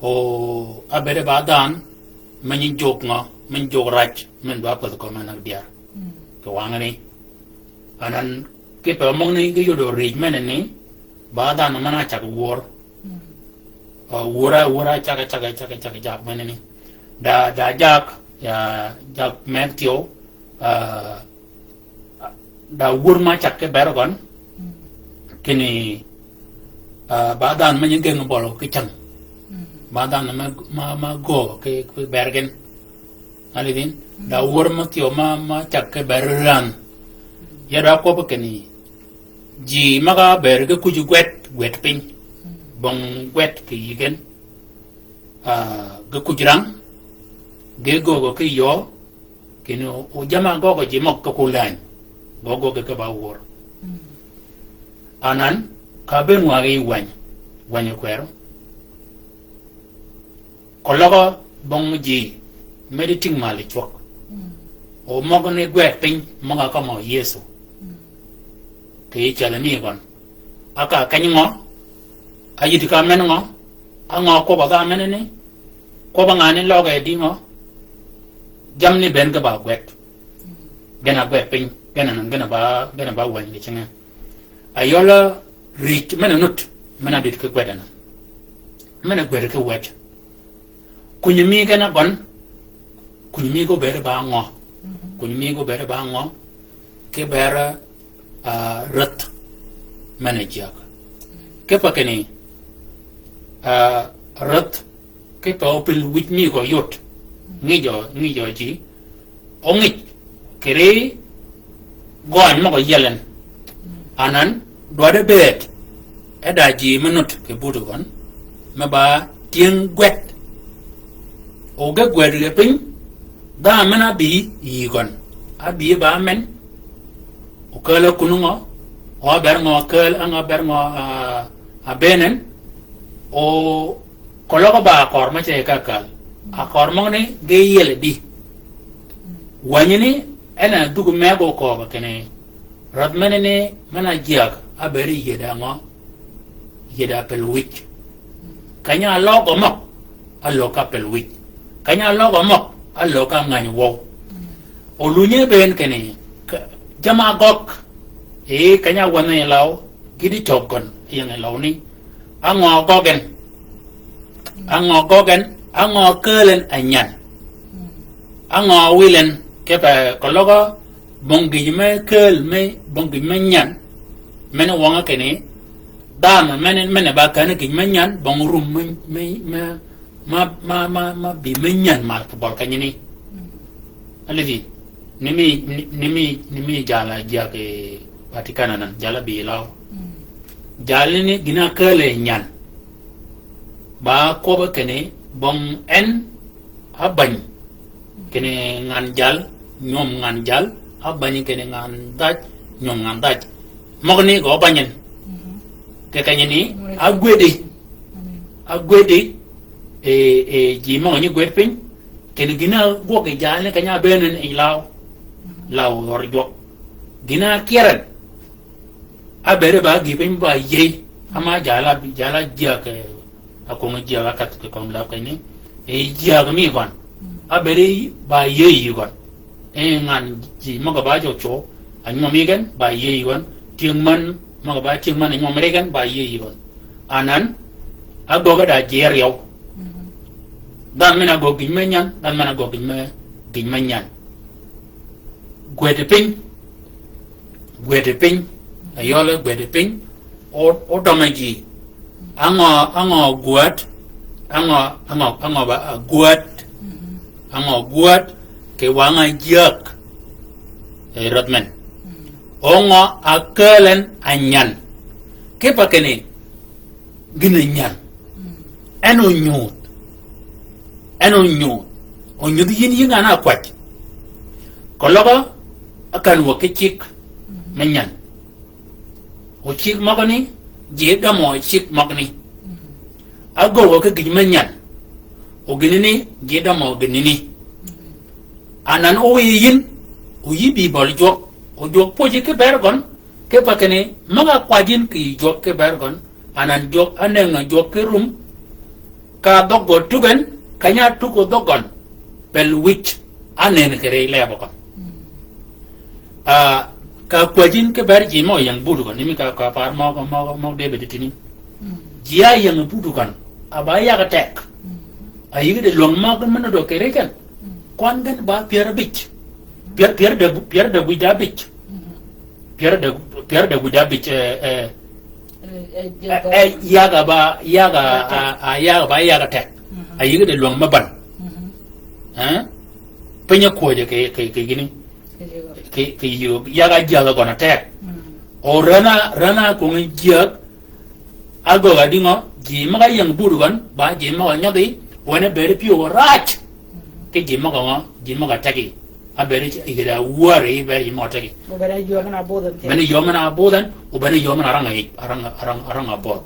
O, a bëëde ba dhanhø, me nyi jwøk ngø, me nyi jwøk rac, men ba pädhi kömi nag dyar. Mm. Kì wangani. Anan, kipe møgani ge yodø rïj menani, ba dhanhø men-a cag wör. Mm. Ah, wör a, wör a cag, cag, cag, cag, cag menani. Da, da jagø, ya, jagø men thyew, ah, da wör ma cag ki ber gøn, mm, kinni, ah, ba dhanhø me nyi geng bøli ki cäng. Mm. Ba dhanhø me, ma, ma göög ki, ki ber gen. Alidhin, mm, da wör ma thyew ma, ma cag ki ber ränh. Ya da kwøb kinni, ji møg-a bëëd ge kuj gwed, gwed piny. Mm. Bong gwed kì yï gen. Ah, ge kuj rang, ge göög ki yöö, kinni o, o jamm-a gøgø ji møg ke ku läny, gø gøggi ge ba wör. Mm. Anan, ka bënn wa ge yi wäny, wäny kwërø. Keløg bong ji, medi tïng mal yi cwøk. Mm. O møgani gwed piny, møg-a kømmi Yëso. Mm. Kì yij cali mi gøn. A ka keny ngø, a yïddi ka men ngø, a ngø kwøb-a dha menani, kwøb-a ngan ni løg e di ngø, jammì bënn ge ba gwed. Gen a gwed piny, gen a, gen a ba, gen a ba wäny kì cinge. Ayøl rïj men-a nut, men-a dït ki gwed anan. Men-a gwed ki wäj. Kunyi mi gen a gøn, kunyi mi ge obëëd ba ngø. Mhm. Kunyi mi ge obëëd ba ngø, ki ber, ah, räth men-a jyäg. Kipe kinni, ah, räth, kipe opil wïj mi gø yod. Ngïjø, ngïjø ji, ongïj, kì ri gøny møg-a yiel en. Anan, dwaddi bëëd, e da ji me nut kì buti gøn, me ba tyëng gwed. O ge gwed ge piny, dhanhø men-a bï yï gøn. A bï ba men, o kääl a kun ngø, o a ber ngø kääl, a ngø ber ngø, ah, a bënen, o keløg ba akør me ce ka kääl. Akør møgani ge yiel di. Wänyi ni, en a dhuk me gø köög kinni, räth menani, men-a jyäg, a bëëd yi yïddi ngø, yïddi pel wïj. Keny-a løg gø møg, a løg ka pel wïj. Keny-a løg gø møg, a løg ka ngäny wøw. O lunyi bënn kinni, ka-, jamm-a gøgø, e, keny-a wänh yi law, gïti cøg gøn, ying yi law ni. A ngø gøggi en. A ngø gøggi en, a ngø kääl en a nyan. A ngø wil en, kipe keløg bong gïj me kääl me, bong gïj me nyan. Men-a wøng-a kinni, dhanhø men-a, men-a ba kän gïj me nyan, bong rum me, me, me, ma, ma, ma, ma bï me nyan mal kì bøl kenyani. Mm. Alidhi, ni mi, ni, ni mi, ni mi jal-a jyäg kì Vatican anan, jal-a bï law. Mm. Jalani gïn-a kääl e nyan. Ba kwøb kinni, bong en a bäny. Mm. Kinni ngan jal, nywøm ngan jal, a bänyi kinni ngan dhaj, nywøm ngan dhaj. Møgani gø bänyi. Kì kenyi ni, a gwëdi. A gwëdi, e, e, ji møgani gwëd piny. Kinni gïn-a gwøg yi jalani keny-a ábëën en yi law. Law dhør jwøk. Gïn-a kyeren. Ábëëd ba gïï piny ba yïëy, ama jal-a, jal-a jyäg, e, a kwøng jyäg a kath kì kömi läb kenyi ni, e jyäg mi gøn. Ábëëd ba yïëy yi gøn. E ngan ji møg-a ba jø cwøw, a nywøm yi gen, ba yïëy yi gøn. Tyëng män, møg-a ba tyëng män a nywøm ri gen, ba yïëy yi gøn. Anan, a göggi da ji áryew. Dhanhø men-a göggi gïn me nyan, dhanhø men-a göggi gïn me, gïn me nyan. Gwëd piny, gwëd piny, a yøl gwëd piny, o, odømme ji. Á ngø, á ngø gwäd, á ngø, á ngø, á ngø ba, a gwäd, á ngø gwäd, kì wang-a jyäg, e rødh men. O ngø a kääl en a nyan. Kipe kinni, gïn-a nyan. En onyudh. En onyudh. Onyudh yïn yï ngan-a ákwäj. Keløg-a ákän wäg ki cigg me nyan. O cigg møgani, ji dømmø cigg møgani. Ágöggi ki gïj me nyan. O gïnani, ji dømmø gïnani. Anan o wiy yïn, o yï bï bøli jwøk. O jwøk pwöji ki bër gøn, kipe kinni, møg-a kwäj yïn kì yij jwøk ki bër gøn, anan jwøk, ánëngi jwøk ki rum, ka dhøg gø tug en, keny-a tug dhøg gøn, pel wïj, ánëngi kì ri leb gøn. A, ka kwäj yïn ki bër ji mø ying buti gøn, ni mi ka, ka par mø, mø, mø David tïni. Ji áying buti gøn, a ba yag tek. A yïg di lwäng mø gøn men odø kì ri gen. Kwan gen ba pyär abij. Pyär, pyär de, pyär de wïj da abij. Pyär de, pyär de wïj da abij, e, e, e, e, yag-a ba, yag-a, a, a, yag-a ba, yag-a tek. A yïg di lwäng me bän. E? Piny ákwöjji kì, kì, kì gïni. Kì, kì yïg, yag-a jyäg gøn tek. O ren-a, ren-a kwøng jyäg, Ágöggi dïngø, ji møg-a ying buti gøn, ba ji møg-a nyødhi, wen e bëëd pyëw áraj. Ki ji møg-a ngø, ji møg-a teggi. Ábëëd yï da wär yi bëëd ji møg-a teggi. Obëëd yöö men-a budh en. Bene yöö men-a budh en, obene yöö men-a rang-a yij, arang, arang, arang-a budh.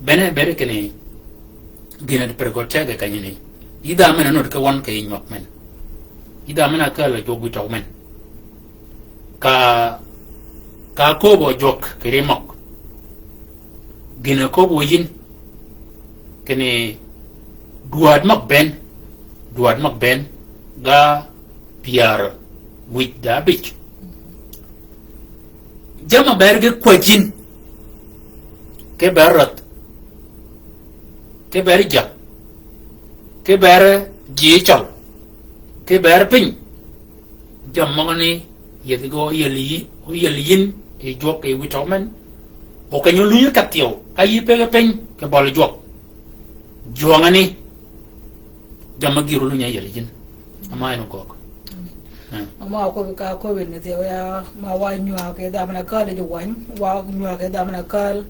Bene bëëd kinni, gïn-a di per gø teggi kenyi ni. Yï dha men-a nud ki wøn kì yij møg men. Yï dha men-a kääl jwøk wïj tøg men. Ka, ka köbbi jwøk kì ri møg. Gïn-a köbbi yïn. Kinni dwäd møg bënn. Dwäd møg bënn. Ga pyär wïj da abij. Jamm-a ber ge kwäjji yïn. Ki ber rädh. Ki ber jäg. Ki ber ji cøl. Ki ber piny. Jammì møgani, yethi gø óyel yï, óyel yïn, yi jwøk yi wïj tøg men. O keny-a ólunyi ka thyew, ka yï pëgge piny, kì bøli jwøk. Jwøngani, jammì gïr ólunyi áyel yïn. Ama en ogögg. Ama akwøbbi ka akwøbbi ni thyew ya, ma wa nywaa kì dha men-a kääl yi ji wäny, wa nywaa kì dha men-a kääl,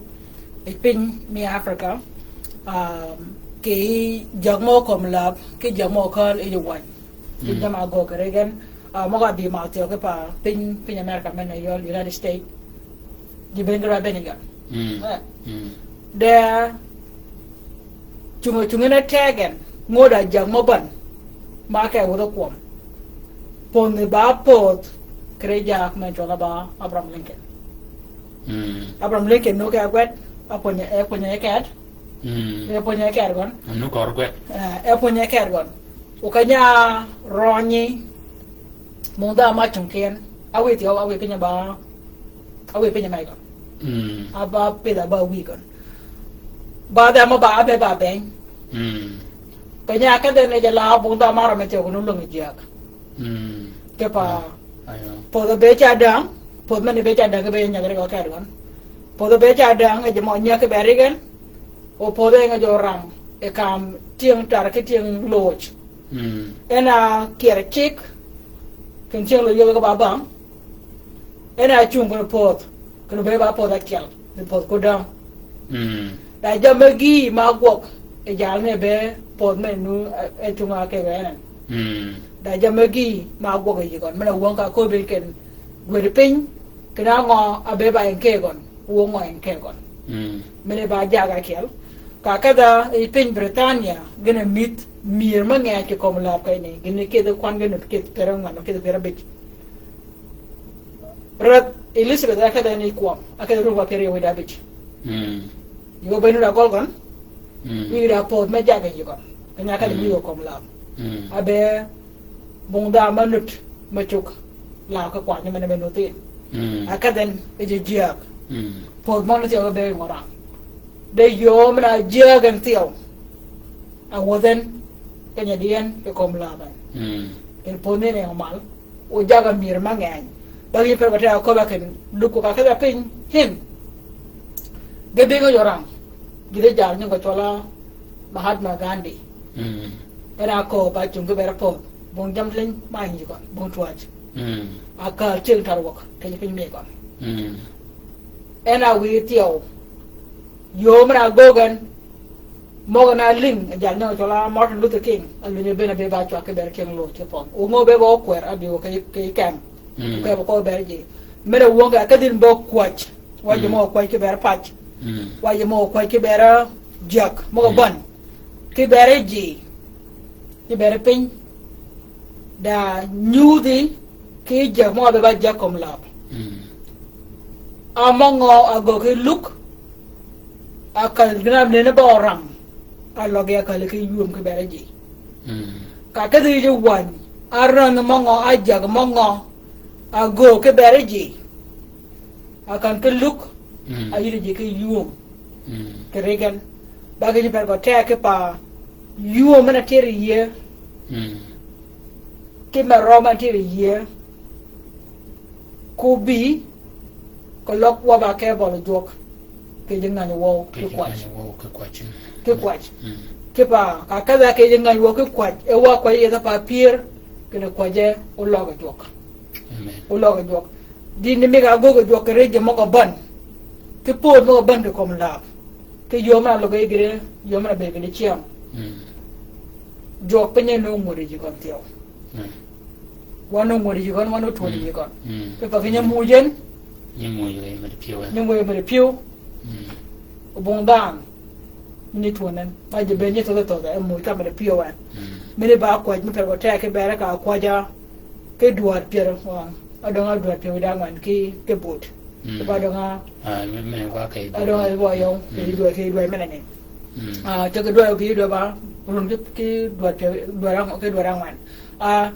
yi piny mi Africa, um, kì jäg mø kömi läb, kì jäg mø kääl yi ji wäny. Piny jammì agöggi ri gen, a, møg-a bï ma thyew ki pa piny, piny America men-a yøl United States. Ji bënn ki rwa bënn yi gen. Eh. De, cungi, cungi ne teg en, ngödø a jäg mø bän, ma ke wudhi kwøm. Pödhi ba pödh, kì ri jak men cwøl-a ba Abraham Lincoln. Abraham Lincoln nöög ke ágwed, ápwönye, e pwönye ked. E pwönye ked gøn. Nöög kor gwed. Eh, e pwönye ked gøn. O keny-a rønyi, mø dha ma cung ken, a wiy thyew, a wiy piny ba, a wiy piny me gøn. A ba pidh a ba wiy gøn. Ba dha mø ba, a be ba beny. Keny-a kedhe ni je la bung dha ma rø me thyew gøn olwøng jyäg. Kipe, pödh be ca däng, pödh men be ca däng, be nyagri gø ked gøn. Pödh be ca däng, e ji mø nyäg ki be ri gen. O pödh e nge jo rang, e kam tyëng tar ki tyëng loj. En a kyer cigg, ken tyëng loj yöbbe ki ba bang. En a cung ken pödh, ken be ba pödh akyel, ni pödh ko däng. Da jammì gï ma gwøg, e jal ni be pödh men nu, e, e cung a ke be en en. Mm. Da jammì gï ma ágwøg yï gøn. Men a wøng ka köbbi ken gwed piny, ken a ngø a be ba en ke gøn, wøng ngø en ke gøn. Mm. Men a ba jaga kyel. Ka kedha yi piny Britania, gïn a mïth, myër me ngeny kì kömi lab keny ni, gïn a kedhi kwan gïn a kedhi pyär angwen, kedhi pyär abij. Rweth Elizabeth a kedhi ni kwøm, a kedhi rweth wa pyär yï wïda abij. Mm. Yï wa beni da gøl gøn, mm, yï da pödh me jaga yï gøn. Keny a kedhi, mm, mï yï kömi lab. Mm. A be bung dha me nut me cug. Lab ki kwany men a be nuthin. Mm. A kedhi ni yi ji jiag. Mm. Pödh møn ni thyew be ngø rang. De yöö men a jiag en thyew. A wødhen, keny a dien, kì kömi lab en. Mm. En pödh ni ne mal. O jaga myër me ngeny. Ba gïn per ba te a köbba ken luk ka kedha piny hin. Ge bï ngø jorang. Gïn de jal nying gø cwøl a Mahatma Gandhi. Mm. En a kööb ba cung ki ber a pödh. Bung jam liny ma nyi gøn. Bung twaj. Mm. A kal tyëng tar wøg. Keny piny mi gøn. Mm. En a wïy thyew. Yöö men a göggi en, møg-a na lïng, jal nying cwøl a Martin Luther King, a lwinye bënn a be ba cwag ki ber kyeng lod ki pøn. O ngø be ba ókwër, a bï wø ki, ki keng. Mm. Ókwër ba köbbi ber ji. Mene wøng ka kedhi ni ba kwäj. Wa ji, mm, møg-a kwäj ki ber pac. Mm. Wa ji møg-a kwäj ki ber jyäg. Møg-a, mm, bän. Ki ber ji. Ki ber piny. Da nyudhi ki jyäg møg-a be ba jyäg kömi lab. Mm. A mø ngø a göög ki luk, a kal gïn a neni ba orang, a løg ya kal ki yum ki ber ji. Mm. Ka kedhi yij wäny, a rönh mø ngø, a jyäg mø ngø, a göög ki ber ji. A kan ki luk, mm, a yïddi ji ki yum. Mm. Kì ri gen. Ba ki ji per gø teg ki pa yum men a tïr yie. Mm. Ki me røm men a tïr yie. Ku bï, kì løg wa ba ke bøli jwøk. Kì ji ngany wøw, kì ji kwäj. Ngany wøw, kì kwäj. Kì kwäj. Mm. Kì pa, ka kedha kì ji ngany wøw, kì kwäj. E wa kwäj yi kedha pa pyër, kì ni kwäje, o løg jwøk. Amen. O løg jwøk. Di ni mi ka göggi jwøk kì ri ji møg-a bän. Ki pödh møg-a bän kì kömi lab. Ki yöö men a løg yi gïre, yöö men a bëëd gïre cyäng. Mm. Jwøk piny en óngwödi ji gøn thyew. Mm. Wan óngwödi ji gøn, wan ótwödi ji gøn. Mm. Ki pa ki nyi muuj en. Nyi muuj en mede pyëw en. Nyi muuj en mede pyëw. Mm. O bung dhanhø. Ni twönen. Ma ji bënn nyi thödhe thödhe, e muuj ka mede pyëw en. Mm. Mini ba kwäj, mi per gø teg ki ber ka kwäja. Ki dwär pyär, wa, adøng a dwär pyär wïda ngwen ki, ki bot. Mm. Ki ba adøng a, ah, me, me wa ki adøng a wa yøw, ki, mm, dwär, ki dwär mene ni. Mm. Ah, te ki dwär, ki dwär ba, run ki, ki dwär pyär, dwär ang-, ki dwär angwen. Ah,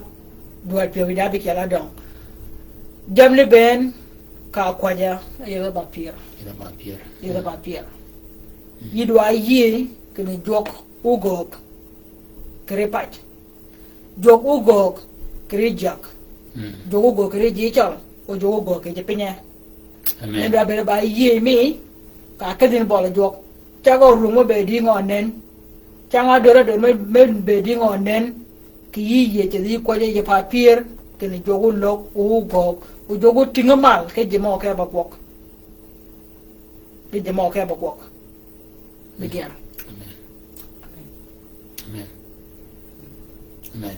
dwär pyär wïda abïkyel adøng. Jamni bënn, ka kwäja, yie ba pyär. Yie ba pyär. Yie ba pyär. Mm. Yï dwa yïëy, kinni jwøk, ógöög, kì ri pac. Jwøk ógöög kì ri jyäg. Mm. Jwøk ógöög kì ri ji cøl, o jwøk ógöög kì ji pinye. Amen. En dwa bëëd ba yïëy mi, ka kedhi ni bøli jwøk. Cagø rum me bëëd yi ngø nen. Cagø dörø dörø me, me bëëd yi ngø nen. Kì yï yie kì yï kwäje yi pa pyër, kinni jwøk ólög, ógöög, o jwøk ótïnge mal, ki ji mø ke ba gwøg. Kì ji mø ke ba gwøg. Bï gyäl. Amen. Amen. Amen.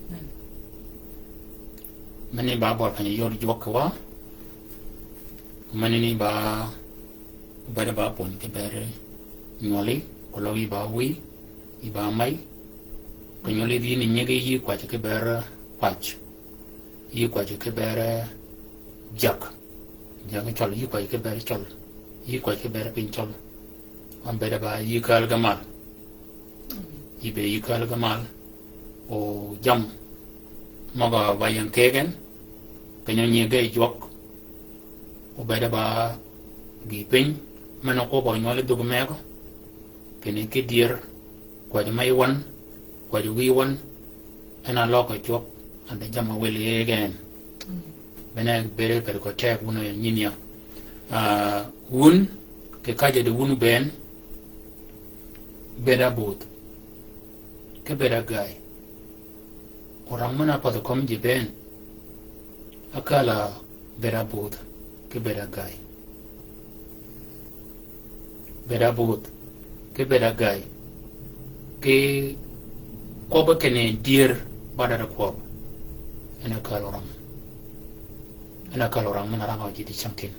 Amen. Meni ba bøl kany-a yod jwøk ki wa. Meni ni ba, bede ba pwöny ki ber nywøli, ku løg yi ba wïy, yi ba may. Kì nywøli dhi ni nyigi yï kwäj ki ber kwäj. Yï kwäj ki ber, eh, jyäg. Jyäg cøl, yï kwäj ki ber cøl. Yï kwäj ki ber piny cøl. Wan bëëd ba yï kääl ge mal. Yï be yï kääl ge mal. O jammì møg-a ba ying kegen. Keny-a nyi ge jwøk. O bëëd ba gïï piny. Men-a kwøbb-a nywøl dhöggi mëgø. Kinni ki dyër, kwäjji mey wøn, kwäjji wïy wøn, en a løg jwøk, and jammì wël yi gen. Mm. Bene bëëde per gø teg wun nyinyi ya. Ah, wun, kì kajji di wun bënn, bëëd abödh, ki bëëd agay. Orang men-a pädhi kömi ji bënn. Akääl-a bëëd abödh, ki bëëd agay. Bëëd abödh, ki bëëd agay. Ki kwøbbi kinni dyër ba dwaddi kwøb. En a kääl orang. En a kääl orang men-a rang-a ji di cängtïn.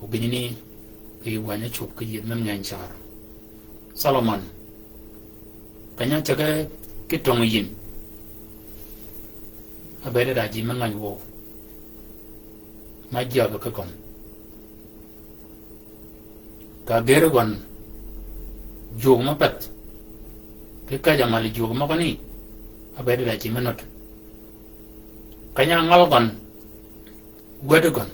Obinni ni kì wänyi cub ki yïëth me ngeny car. Solomon, keny-a cägge ki töng yïn, a bëëd da ji me ngany wøw, ma jyägø ki gøn. Ka gër gøn jwøk me pedh, ki käjj-a ngäl jwøk møgani, a bëëd da ji me nut. Keny-a ngäl gøn wäd gøn.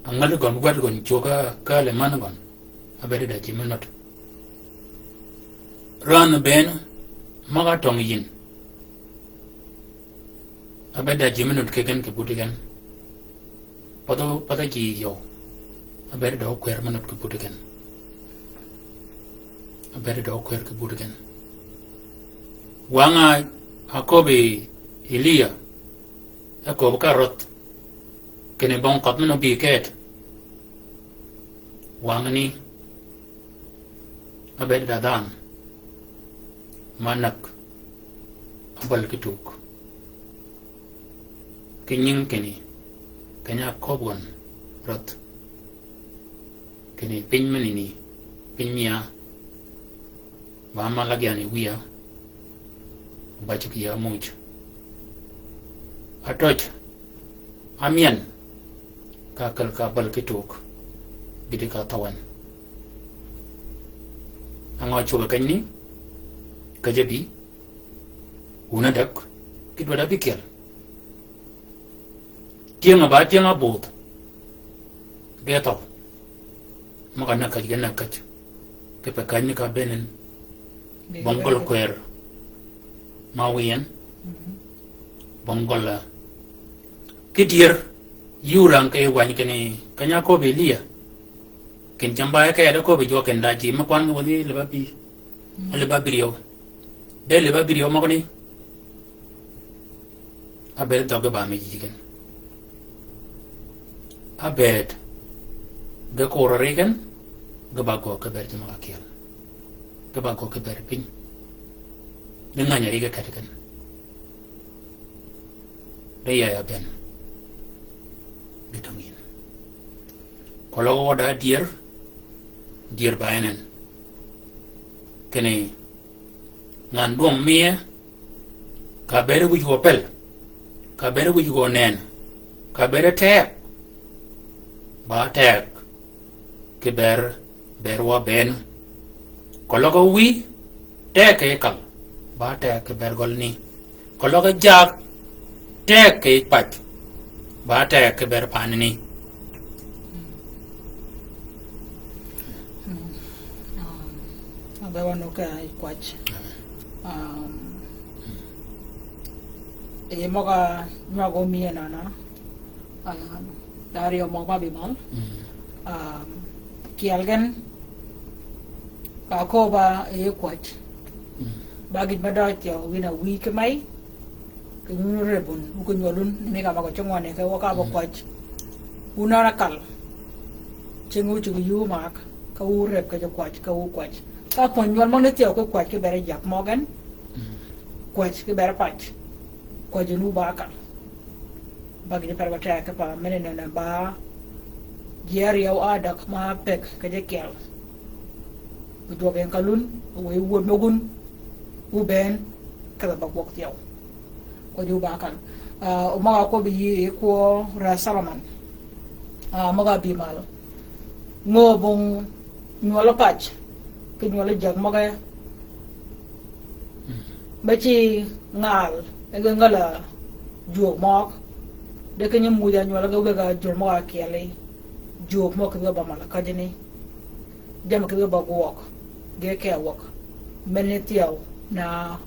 A ngäl gøn wäd gøn jwøk-a kääl män gøn. A bëëd da ji me nut. Ränn bënn møg-a töng yïn. A bëëd da ji me nut ki gen kì buti gen. Path, path ji yøw. A bëëd da ókwër me nut kì buti gen. A bëëd da ókwër kì buti gen. Wang-a áköbbi Eliya, e köbbi ka Rödh, kinni bong kødh men-a óbï keti. Wang-a ni, a bëëd da dhanhø ma näg, a bäl ki tug. Ki nying kinni, keny-a köbbi gøn Rödh. Kinni piny menani, piny mi ya, ba mal-a gïani wïya, ba ceg ya muuj. Atøj, amyen, ka ákääl ka bäl ki tug, bïdi ka thøwen. Á ngø cwöbbe kenyni, käjj-a bï, wun ádäg, ki dwaddi ábïkyel. Tyëng-a ba tyëng-a budh. Ge thøw. Møg-a näg käjj, ge näg käjj. Kipe käjjni ka bënn en. Bong gøl kwër. Ma wïyen. Mhm. Bong gøl, a. Ki dyër, yï orang kì wänyi kinni, keny-a köbbi Eliya. Kinni cam ba e ke de köbbi jwøk kinni da ji me kwan ngi wäthi leb-a bï. Mhm. Leb-a bïryew. De leb-a bïryew møgani. A bëëd dhøggi ba me ji gen. A bëëd ge kor ri gen, ge ba gø ki bër ji møg-a kyel. Ge ba gø ki bër piny. Ge ngäny ri ge ket gen. De yaya bënn. Ge töng yïn. Keløg wø da dyër, dyër ba en en. Kinni ngan dwøng miye, ka bëëd wïj gø pël, ka bëëd wïj gø nënn, ka bëëd teg, ba teg, ki bër, bër wa bënn. Keløg wïj, teg kì kal, ba teg ki bër gøl ni. Keløg jag, teg kì pac, ba teg ki bër pan ni. Mm. Um, abe wan oke i kwaj. Um, e møg-a nywag omiye nana. Um, dari omøg ma bï mal. Mm. Um, kyel gen ka köbb-a e kwaj. Mm. Ba gïj me døj thyew wïn a wïj ki mey. Keny-a wun rebun, wu keny-a nywølun, ni ka møg-a cingwøn ni ke wø ka bø kwaj. Wun ara kal. Cing wu cig yuu mak, ka wu reb ke ji kwaj, ka wu kwaj. Ka pwönyi nywøl møg ni thyew ki kwaj ki bër jak møgen. Mm. Kwaj ki bër pac. Kwaj en wu ba kal. Ba gïj per ba teg ki pa, men ni ne ba. Ji aryew a døg ma peg ke ji kyel. Wu jwøk en kalun, wu wëy wun møgun, wu bënn, kedhi ba gwøg thyew. Kwaj wu ba kal. Ah, omøg-a kwøbbi yï kwøb ra Solomon. Ah, møg-a bï mal. Ngö bong nywøl pac, ki nywøl jag møge. Me ci ngal, e ge ngala jwøk møg. De keny-a muuj-a nywøl ge wëgg-a jwøk møg-a kyeli. Jwøk møg kì ge ba mal käjjini. Jammì kì ge ba gwøg, ge kewøg. Men ni thyew, na,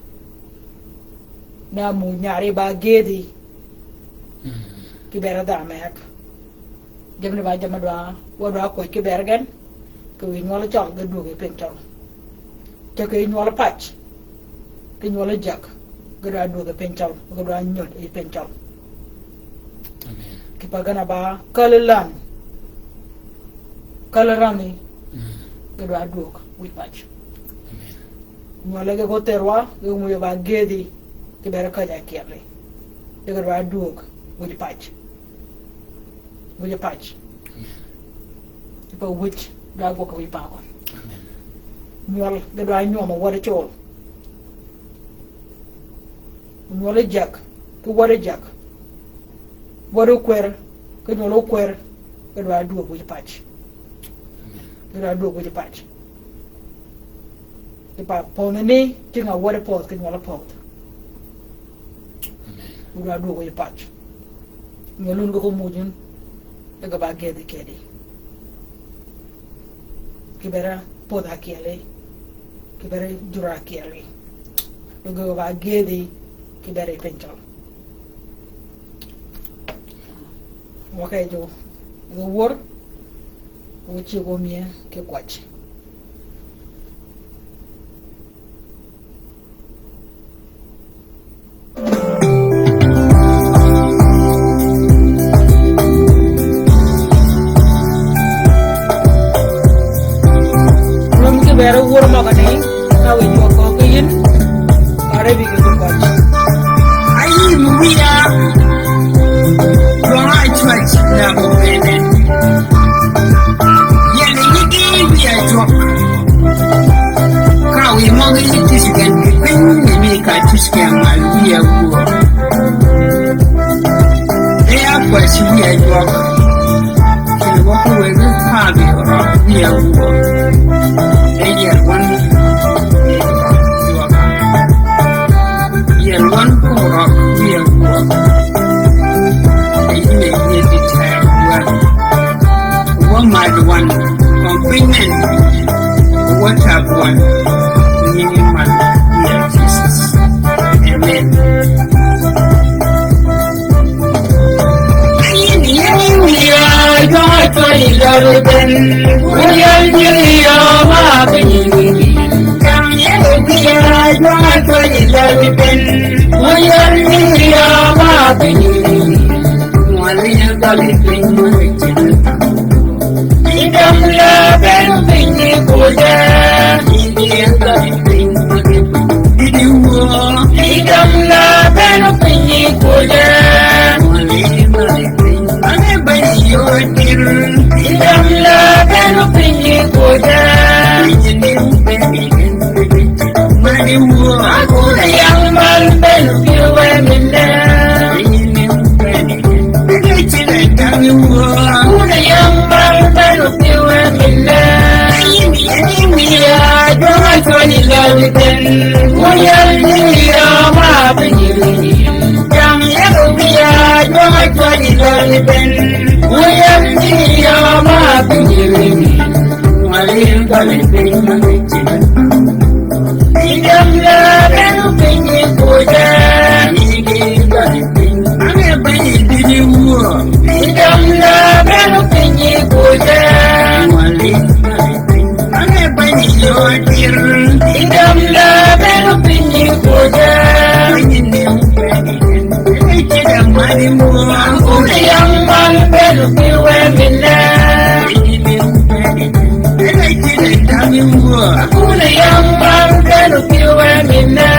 na muuj nyari ba gëdhi. Mm. Ki bër dha meg. Jammì ni ba jammì dwa, wa dwa kwäj ki bër gen. Kì wïj nywøl cøl, ge dwög yi piny cøl. Ceg kì nywøl pac, ki nywøl jäg, ge dwa dwög yi piny cøl, ge dwa nyöd yi piny cøl. Amen. Kì pa gen a ba, käl lan, käl rani, mm, ge dwa dwög wïj pac. Amen. Nywøl ge ko therwa, ge mø ba gëdhi, ki bere käjj-a ákyelli. Ge dwa dwöög wïj pac. Wïj pac. Ki pa wïj, dwa gwøg wïj pakø. Nywøl ge dwa nywømø wäd col. Nywøl jek, ki wäd jek. Wäd okwer, ki nywøl okwer, ge dwa dwöög wïj pac. Ge dwa dwöög wïj pac. Ki pa pödhi ni, tyëng-a wäd pödh, ki nywøl pödh. Ge dwa dwöög wïj pac. Nywøl wun ge ko muujun, e ge ba gëdhi kedi. Ki bere pödh ákyelli, ki bere jur ákyelli. Ge ba gëdhi, ki bere piny cøl. Wa ke jo, ge wör, wa ceg omie ki kwäj. Rum ki bere wör møgani, ka wi jwøk ko ki yin, kare bi ki kwäj. Ayi mi wiya, jwøng-a cwäj na ko bene. Yel nyigi wiya jwøk. Ka wi møgi yi tij gen ki piny ni mi ka tij gen mal wiya wuo. E a kwäj wiya jwøk. Kine wø ko wëggi pabi orøg wiya wuo. E yel wøn. Yel wøn ko orøg wiya wuo. E yie yie di teg wøn. Wø mad wøn, kong piny men, wø tag wøn, nyingi mal, yie Jesus. Amen. Ayin, ayin, wiya, jwøng-a cwäj lari ben, wiya, wiya, ma piny. Jam ye wiya, jwøng-a cwäj lari ben, wiya, wiya, ma piny. Mwali ya gali piny, mwali ya gali piny. Idam la beno piny kuja. Idam la beno piny kuja. Idam la beno piny kuja. Akuna yang mal beno piwe minde. Akuna yang mal beno piwe minde. Ayimi, ayimi ya, jwøng-a cwäj lari ben. Wuyal ni ya ma pinyiri. Jam ya wiya, jwøng-a cwäj lari ben. Wuyal ni ya ma pinyiri. Mwali ya gali piny, mwali ya gali piny. Idam la beno piny kuja. Idam la beno piny kuja. Idam la beno piny kuja. Akuna yang mal beno piwe minde. Akuna yang mal beno piwe minde.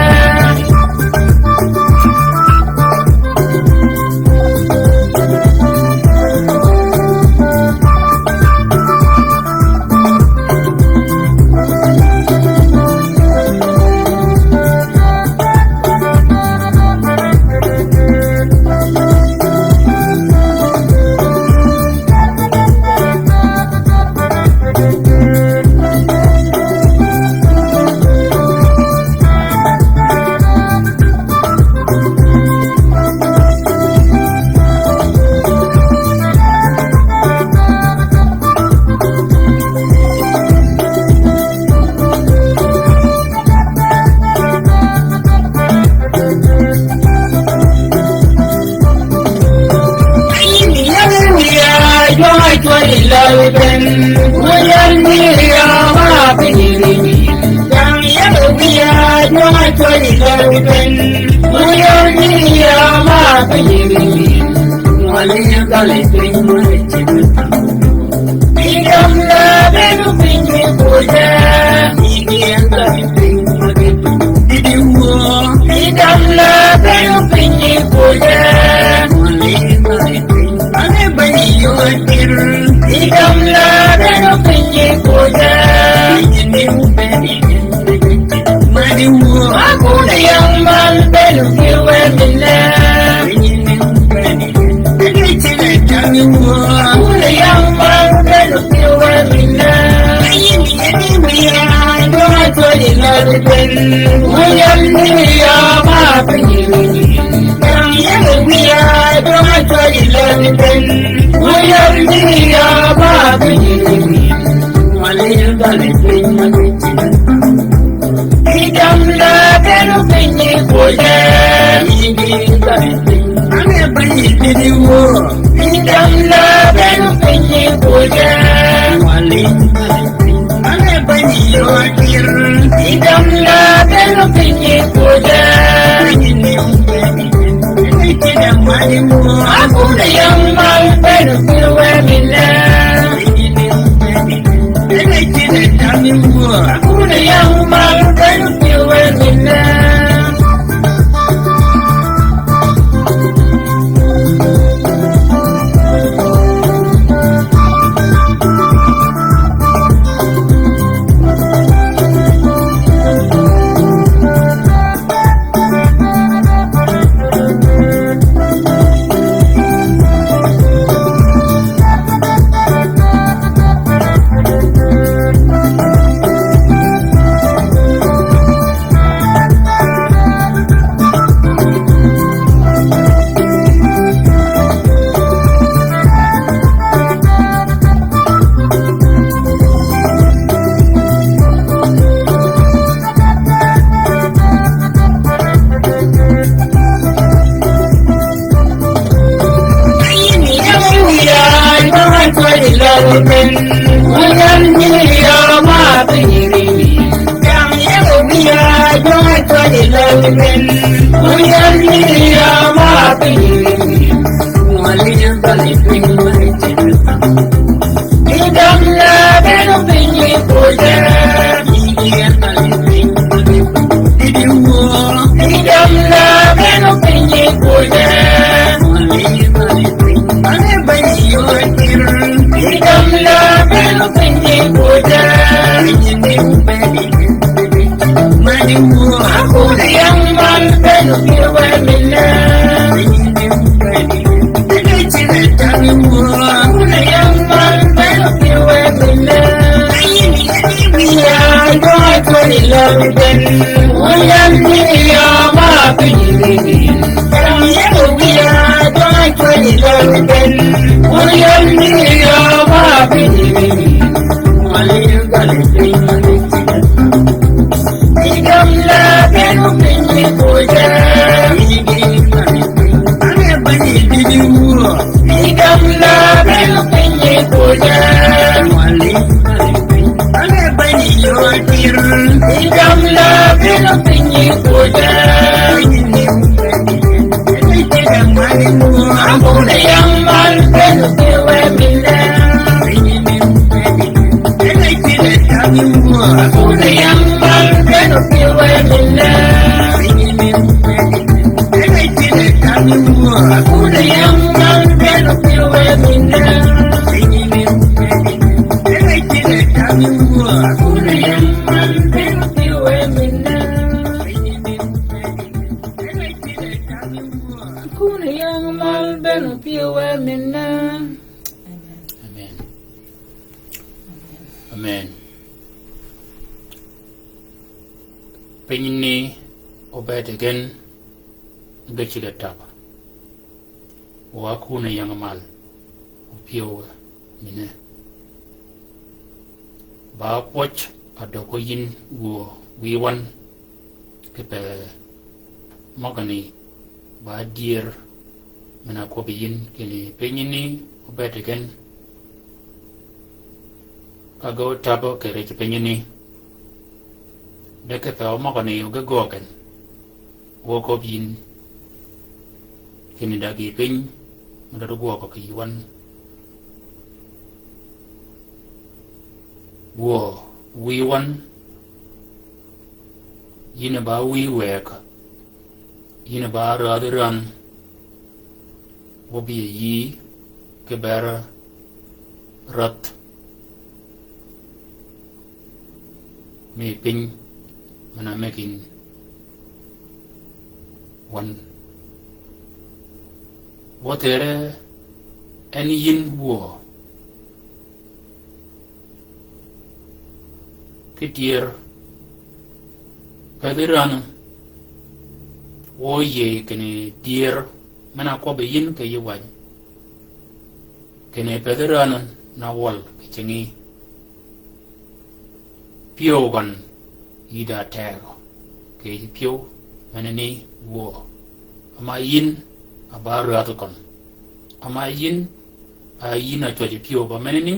Beno piny kwöja. Mane bani ywa tir. Idam la beno piny kwöja. Mani wuo. Akuna yang mal beno piny wemina. Idam la beno piny kwöja. Ane bani bidi wuo. Idam la beno piny kwöja. Ane bani ywa tir. Idam la beno piny kwöja. Akuna yang mal beno piny wemina. Akuna yang mal beno piny wemina. Amen. Amen. Piny ni obed gen ge cïg-a tap. Wa kun yäng mal opyëw mine. Ba kwøj a døg yïn wuö wiy wøn kipe møgani ba dyër men-a kwøbbi yïn kinni piny ni obed gen ka ge otabø kì rij piny ni. De kipe møgani oge göög gen. Gwøg köbbi yïn kinni da gïï piny, mø da di gwøg kì yï wøn. Gwøg wiy wøn, yïn ba wiy wëgg. Yïn a ba rädhi ränh, wø bï yï kì bër rädh mi piny, men-a megi yïn wøn. Wø tëre en yïn wuö kì dyër. Pädhi ränh wø yïëy kinni dyër men-a kwøbbi yïn kì yij wänyi. Kinni pädhi ränh na wøl kì cingi. Pyëw gøn yï da tegø kì yij pyëw menani wuö. Ama yïn a ba rädhi gøn. Ama yïn, a yïn a cwäjji pyëw ba menani.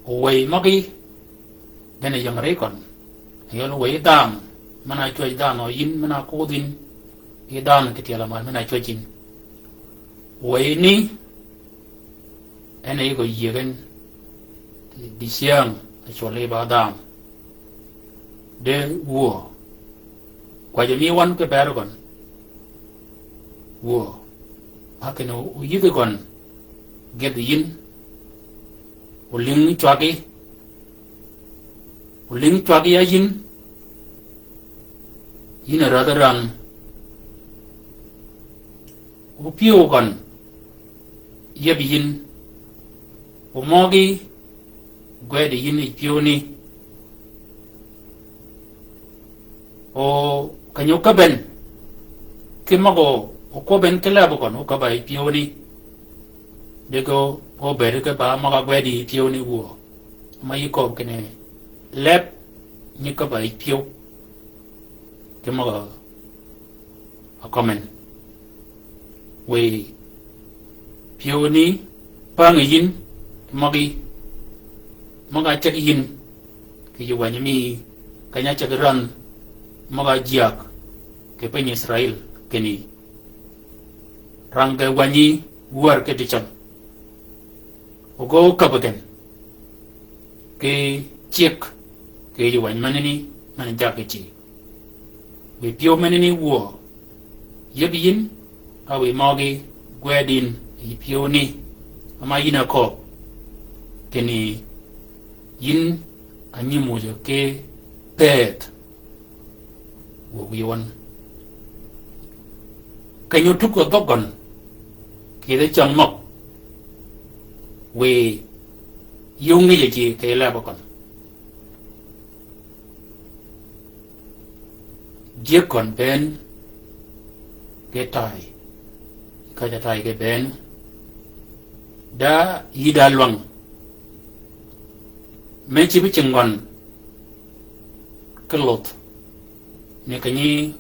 Owëy møgí, gïn a ying ri gøn. Yøl owëy dhanhø, men-a cwäj dhanhø yïn, men-a kodh yïn yi dhanhø kì tyel amal, men-a cwäj yïn. Owëy ni, en a yï gø yïëg en, dicyäng a cwøl yi ba dhanhø. De wuö. Kwäjji mi wøn kì bër gøn. Wuö. A kinni oyïdhi gøn gïdh yïn. Olïng cwaggi. Olïng cwaggi ya yïn. Yïn a rädhi ränh. Opyëw gøn yïëb yïn. Omøgí gwëdi yïn yij pyëwni. O keny-a ókäbb en kì møg-a okwøb en kì leb gøn, ókäbb-a yij pyëwni. Dëgg-a óbëëd kì ba møg-a gwëdi yij pyëwni wuö. Ma yï kööb kinni leb nyi käbb-a yij pyëw. Kì møg-a a kømmen. Wëy pyëwni päng yïn, møgí, møg-a ceg yïn kì yij wänyi mi keny-a ceg ränh møg-a jyäg kì piny Israil kinni rang ge wänyi wär kì dicäng. Ogöög käbbi gen kì ceg kì yij wänyi menani, men-a jaggi ji. Wiy pyëw menani wuö, yïëb yïn, a wiy møgí gwëd yïn yij pyëwni, ama yïn a kööb kinni yïn a nyimwöjjø kì pëëdh. Wuö wiy wøn. Keny-a ótuggi dhøgg gøn kì yij cäng møg. Wiy yï óngïjji kì leb gøn. Dyëg gøn bënn ge tay. Ka ja tay ge bënn. Da yï da lwäng. Me cïb cinggøn ki luth ni keny-a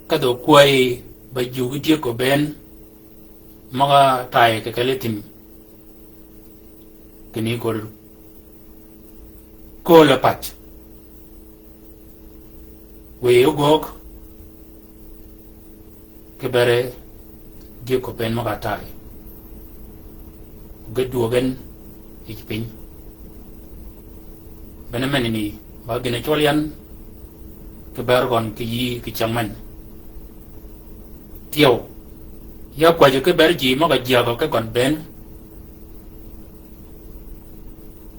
kadhø kwäyi ba jugi dyëg gø bënn. Møg-a tay kì kelli thim. Kinni kol, kol-a pac. Wiy ógöög kì bere dyëg gø bënn møg-a tay. Ge dwöög en yij piny. Bene menani ba gïn-a cwøl yan kì bër gøn kì yïí kì cäng men. Thyew. Ya kwäjji kì bër ji møg-a jyägø kì gøn bënn.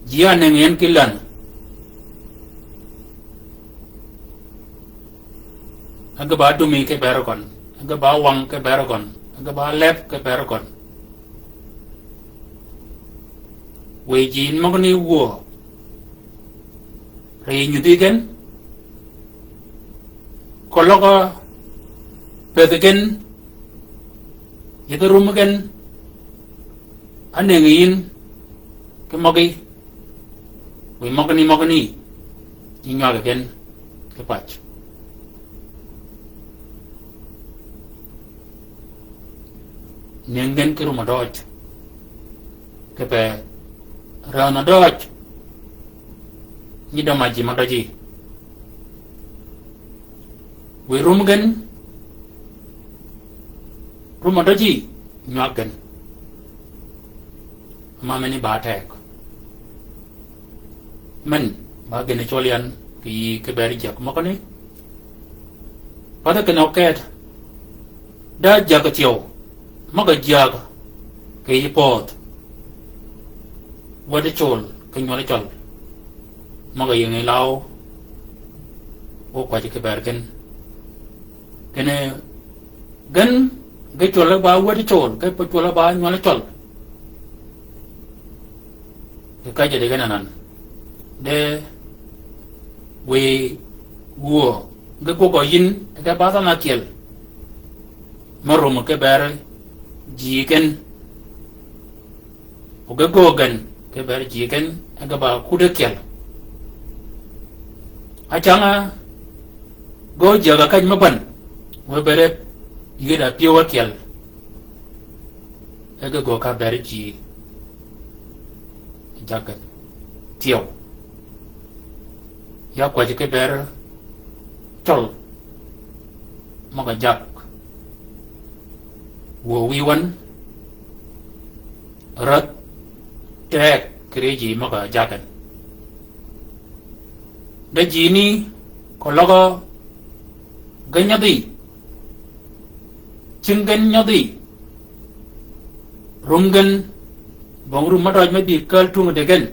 Ji a nëngi en kì län. A ge ba dumi kì bër gøn. A ge ba wang kì bër gøn. A ge ba leb kì bër gøn. Wiy ji møgani wuö. Ri nyudhi gen. Koløg-a pëthi gen. Yedhi rum gen. A nëngi yïn kì møgí. Wiy møgani møgani. Nyi nywag gen kì pac. Nëngi gen kì rum-a døøj. Kipe ränh-a døøj. Nyi døma ji ma døji. Wiy rum gen. Rum-a døji. Nywag gen. Ama meni ba teg. Men, ba gïn-a cwøl yan kì yïí kì bër jyäg møgani. Path kinni oket. Da jagg thyew. Møg-a jagg. Kì yij pödh. Wädi col. Kì nywøli cøl. Møg-a yingi law. O kwäjji ki ber gen. Kinni gen ge cwølle ba wädi col, ge pa cwølle ba nywøl col. Ge käjji di gen anan. De wiy wuö, ge gwøggø yïn, ge ba dhanhø ákyel. Me rumø ki ber ji gen. O ge göög gen, ki ber ji gen, e ge ba kuddi ákyel. Acäng-a, gø jägg-a käj me bän, we bere yïd-a pyëw ákyel. E ge gø ka ber ji, jagg gen, thyew. Ya kwäjji ki ber cøl, møg-a jagg. Wuö wiy wøn, rädh, teg, kì ri ji møg-a jagg gen. De ji ni, keløg ge nyodhi, cing gen nyodhi, rum gen, bong rum mø døj me bi käl tung di gen.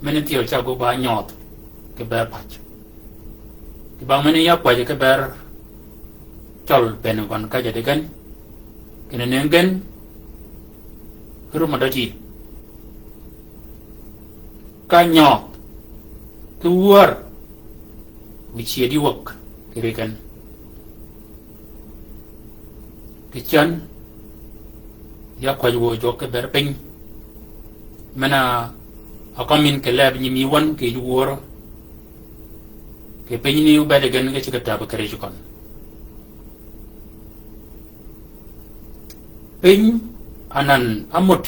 Meni thyew ca gø ba nyødh, ki ber pac. Kì bang meni ya kwäjji ki ber cøl bene gøn käjji di gen. Kinni nëng gen, ki rum mø døj yi. Ka nyødh, ki wär, wiy cyëdi wäg, kì ri gen. Kì cän, ya kwäjji wuö jwøk ki ber piny. Men-a, a kømmi kì leb nyimi wøn kì yij wuör. Kì piny ni obedi gen ge ceg-a täb kì rij køn. Piny anan ámud.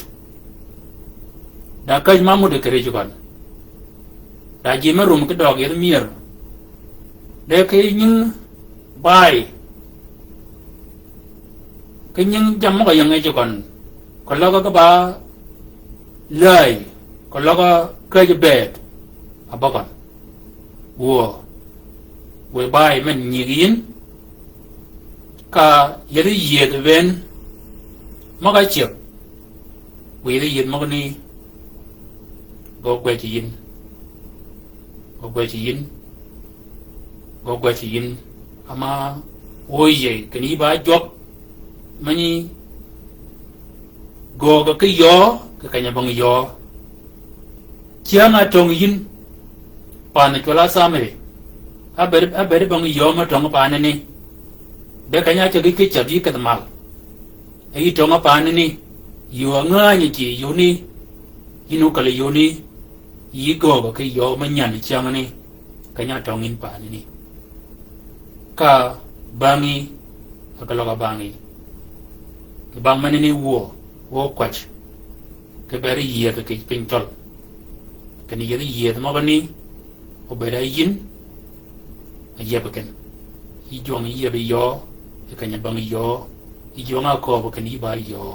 Da käj ma ámud kì rij køn. Da ji me rum ki døøg yethi myër. De ki nying bay. Ki nying jammì møg-a ying yi ji køn. Keløg ge ba läy. Keløg käj bëëd. A bø køn. Wuö, wiy bay men nyig yïn, ka yethi yïëdh bënn, møg-a cyëg, wiy yethi yïëdh møgani, gø gwäjji yïn, gø gwäjji yïn, gø gwäjji yïn, ama, o yïëy, kinni yï ba jwøk, Mani göögø ki yöö, kì keny-a bang yöö. Cyäng-a átöng yïn, pan cwøl-a Samari. Ábëëd, ábëëd bang yöö me töng panani. De keny-a ácäg ki cädh yï kedhi mal. E yï töng panani, yöö ngänyi ji yuni, yïn ókäl yuni, yï göögø ki yöö me nyan cyängani. Keny-a átöng yïn panani. Ka bängi, ka keløg a bängi. Kì bang menani wuö, wuö kwäj. Kì beri yiedh kì piny tøl. Kinni yiedh yiedh møgani, obed a yïn, a yieb ken. Yï jwøng yieb yöö, yï keny-a bang yöö, yï jwøng a kööb kinni yï ba yöö.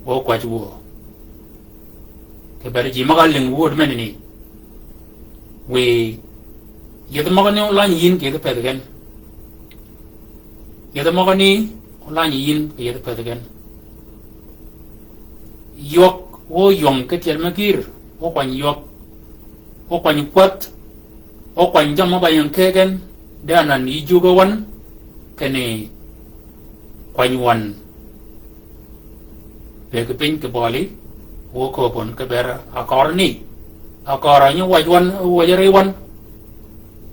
Wuö kwäj wuö. Kì beri ji møg-a lïng wud menani. Wiy, yiedh møgani olany yïn kì yedhi pëthi gen. Yiedh møgani olany yïn kì yedhi pëthi gen. Ywøg, o ywøng ki tyel me gïr, o kwany ywøg, o kwany kwäth, o kwany jammì ba ying ke gen, de anan yï jugø wøn, kinni kwany wøn. Pëggi piny kì bøli, o kööb wøn kì beri akørni. Akør a nyi wäj wøn, wäj ri wøn.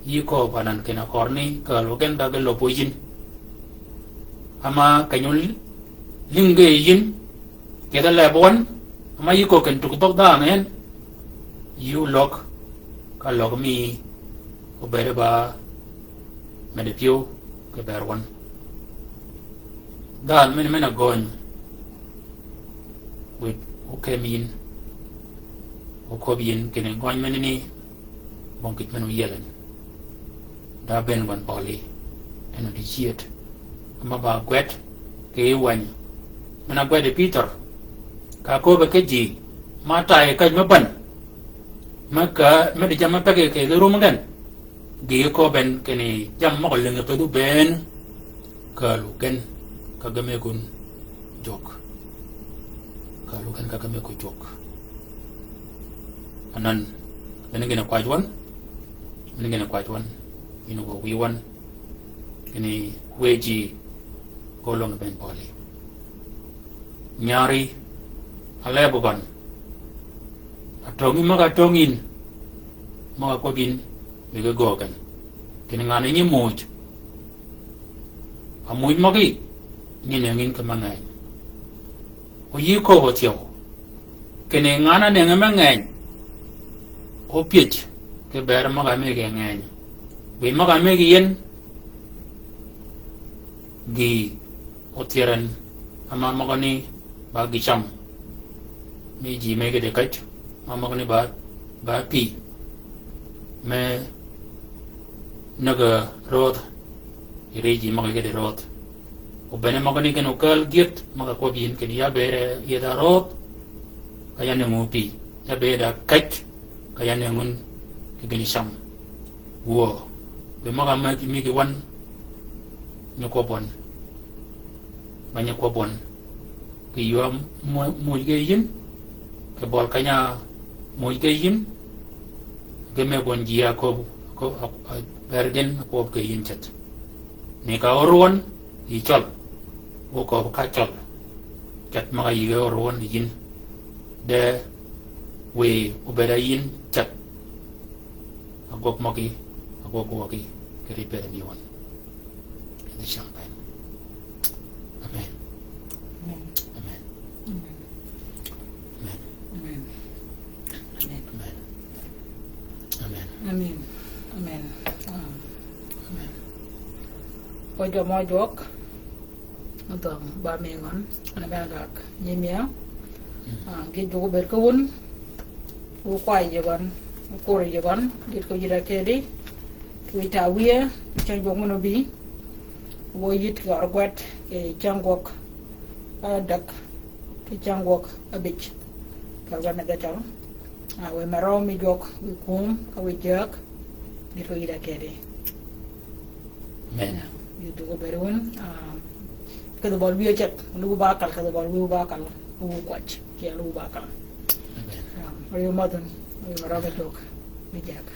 Yï kööb anan kinni akørni, kääl o gen ka ge löbbi yïn. Ama keny-a lïngi yïn, kì yedhi leb wøn, ama yï kööb kinni tug bøg dhanhø en. Yï ólög, ka lög mi, obedi ba, medi pyëw, kì ber wøn. Dhanhø men, men-a gøny. Wït, okem yïn. Oköbbi yïn, kinni gøny menani, bong kij men oyiel en. Da bënn gøn bøli. En odi cyëd. Ama ba gwed, kì yij wäny. Men-a gwed Pïtør. Ka köbbi ki ji, ma tayø käj me bän. Me ka, medi jammì peggi kì yedhi rum gen. Gï köbben kinni jammì møg-a lïngi pëthi bënn, kääl gen ka gø mëggun jwøk. Kääl gen ka gø mëggun jwøk. Anan, men gïn-a kwäj wøn, men gïn-a kwäj wøn, yïn wø wïy wøn, kinni wëy ji ko löngi bënn bøli. Nyari, a lebi gøn. A töngí møg-a töngí yïn, møg-a kwøb yïn, mi ge göög gen. Kinni ngan-a nyi muuj. A muuj møgí, nyi nëngi yïn ki me ngeny. O yï köbbi thyew. Kinni ngan-a nëngi me ngeny. O pyëj, ki bër møg-a mëggi ngeny. Wiy møg-a mëggi yïn, gï othyër en, ama møgani ba gï cam. Mi ji mëggi di käj, ama møgani ba, ba pï. Me nëggi rödh, yï ri ji møgani kedi rödh. O bene møgani gen okääl gyëdh, møg-a kwøb yïn kinni ya bëëd yïdh-a rödh, ka ya nëngu pï, ya bëëd-a käj, ka ya nëngun ki gïn cam. Wuö, bï møg-a mëggi, mëggi wøn, nyi kwøb wøn. Ba nyi kwøb wøn. Kì ywa mu-, muuj ge yïn, kì bøl keny-a muuj ge yïn, ge mëgg wøn ji a köbbi, köbbi, a, a, bër gen a kwøb ge yïn ceth. Ni ka ör wøn, yï cøl, o köbbi ka cøl. Ceth møg-a yï ge ör wøn yïn. De wiy obëëd-a yïn ceth. Agwøg møgí, agwøg wøgí, kì ri pëthi mi wøn. Kì dhi cam piny. Amen. Amen. Amen. Amen. Amen. Amen. Amen. Amen. Amen. Um, amen. Wø jwøk mø jwøk. Adhøng ba mi ngøn, an a bene gak nyimia. Mm. Ah, gï jwøk obed ki wun. Wu kway yï gøn, wu kur yï gøn, gït ko yïd-a kedi. Kì wïj ta wïye, ceng jwøk møn obï. Wø yïd kì ørgwed, kì ceng gwøg, ah, däg, kì ceng gwøg, abij. Kì ørgwed me dhetal. Ah, wiy me røw mi jwøk, wiy kwöm, ka wiy jääg, gït ko yïd-a kedi. Amen. Yï dugø beri wun, ah, kedhi bøl wïy aceth, luw ba kal, kedhi bøl wïy ba kal, luw kwäj, cel luw ba kal. Amen. Ah, wiy madhun, wiy me røw mi jwøk, mi jääg.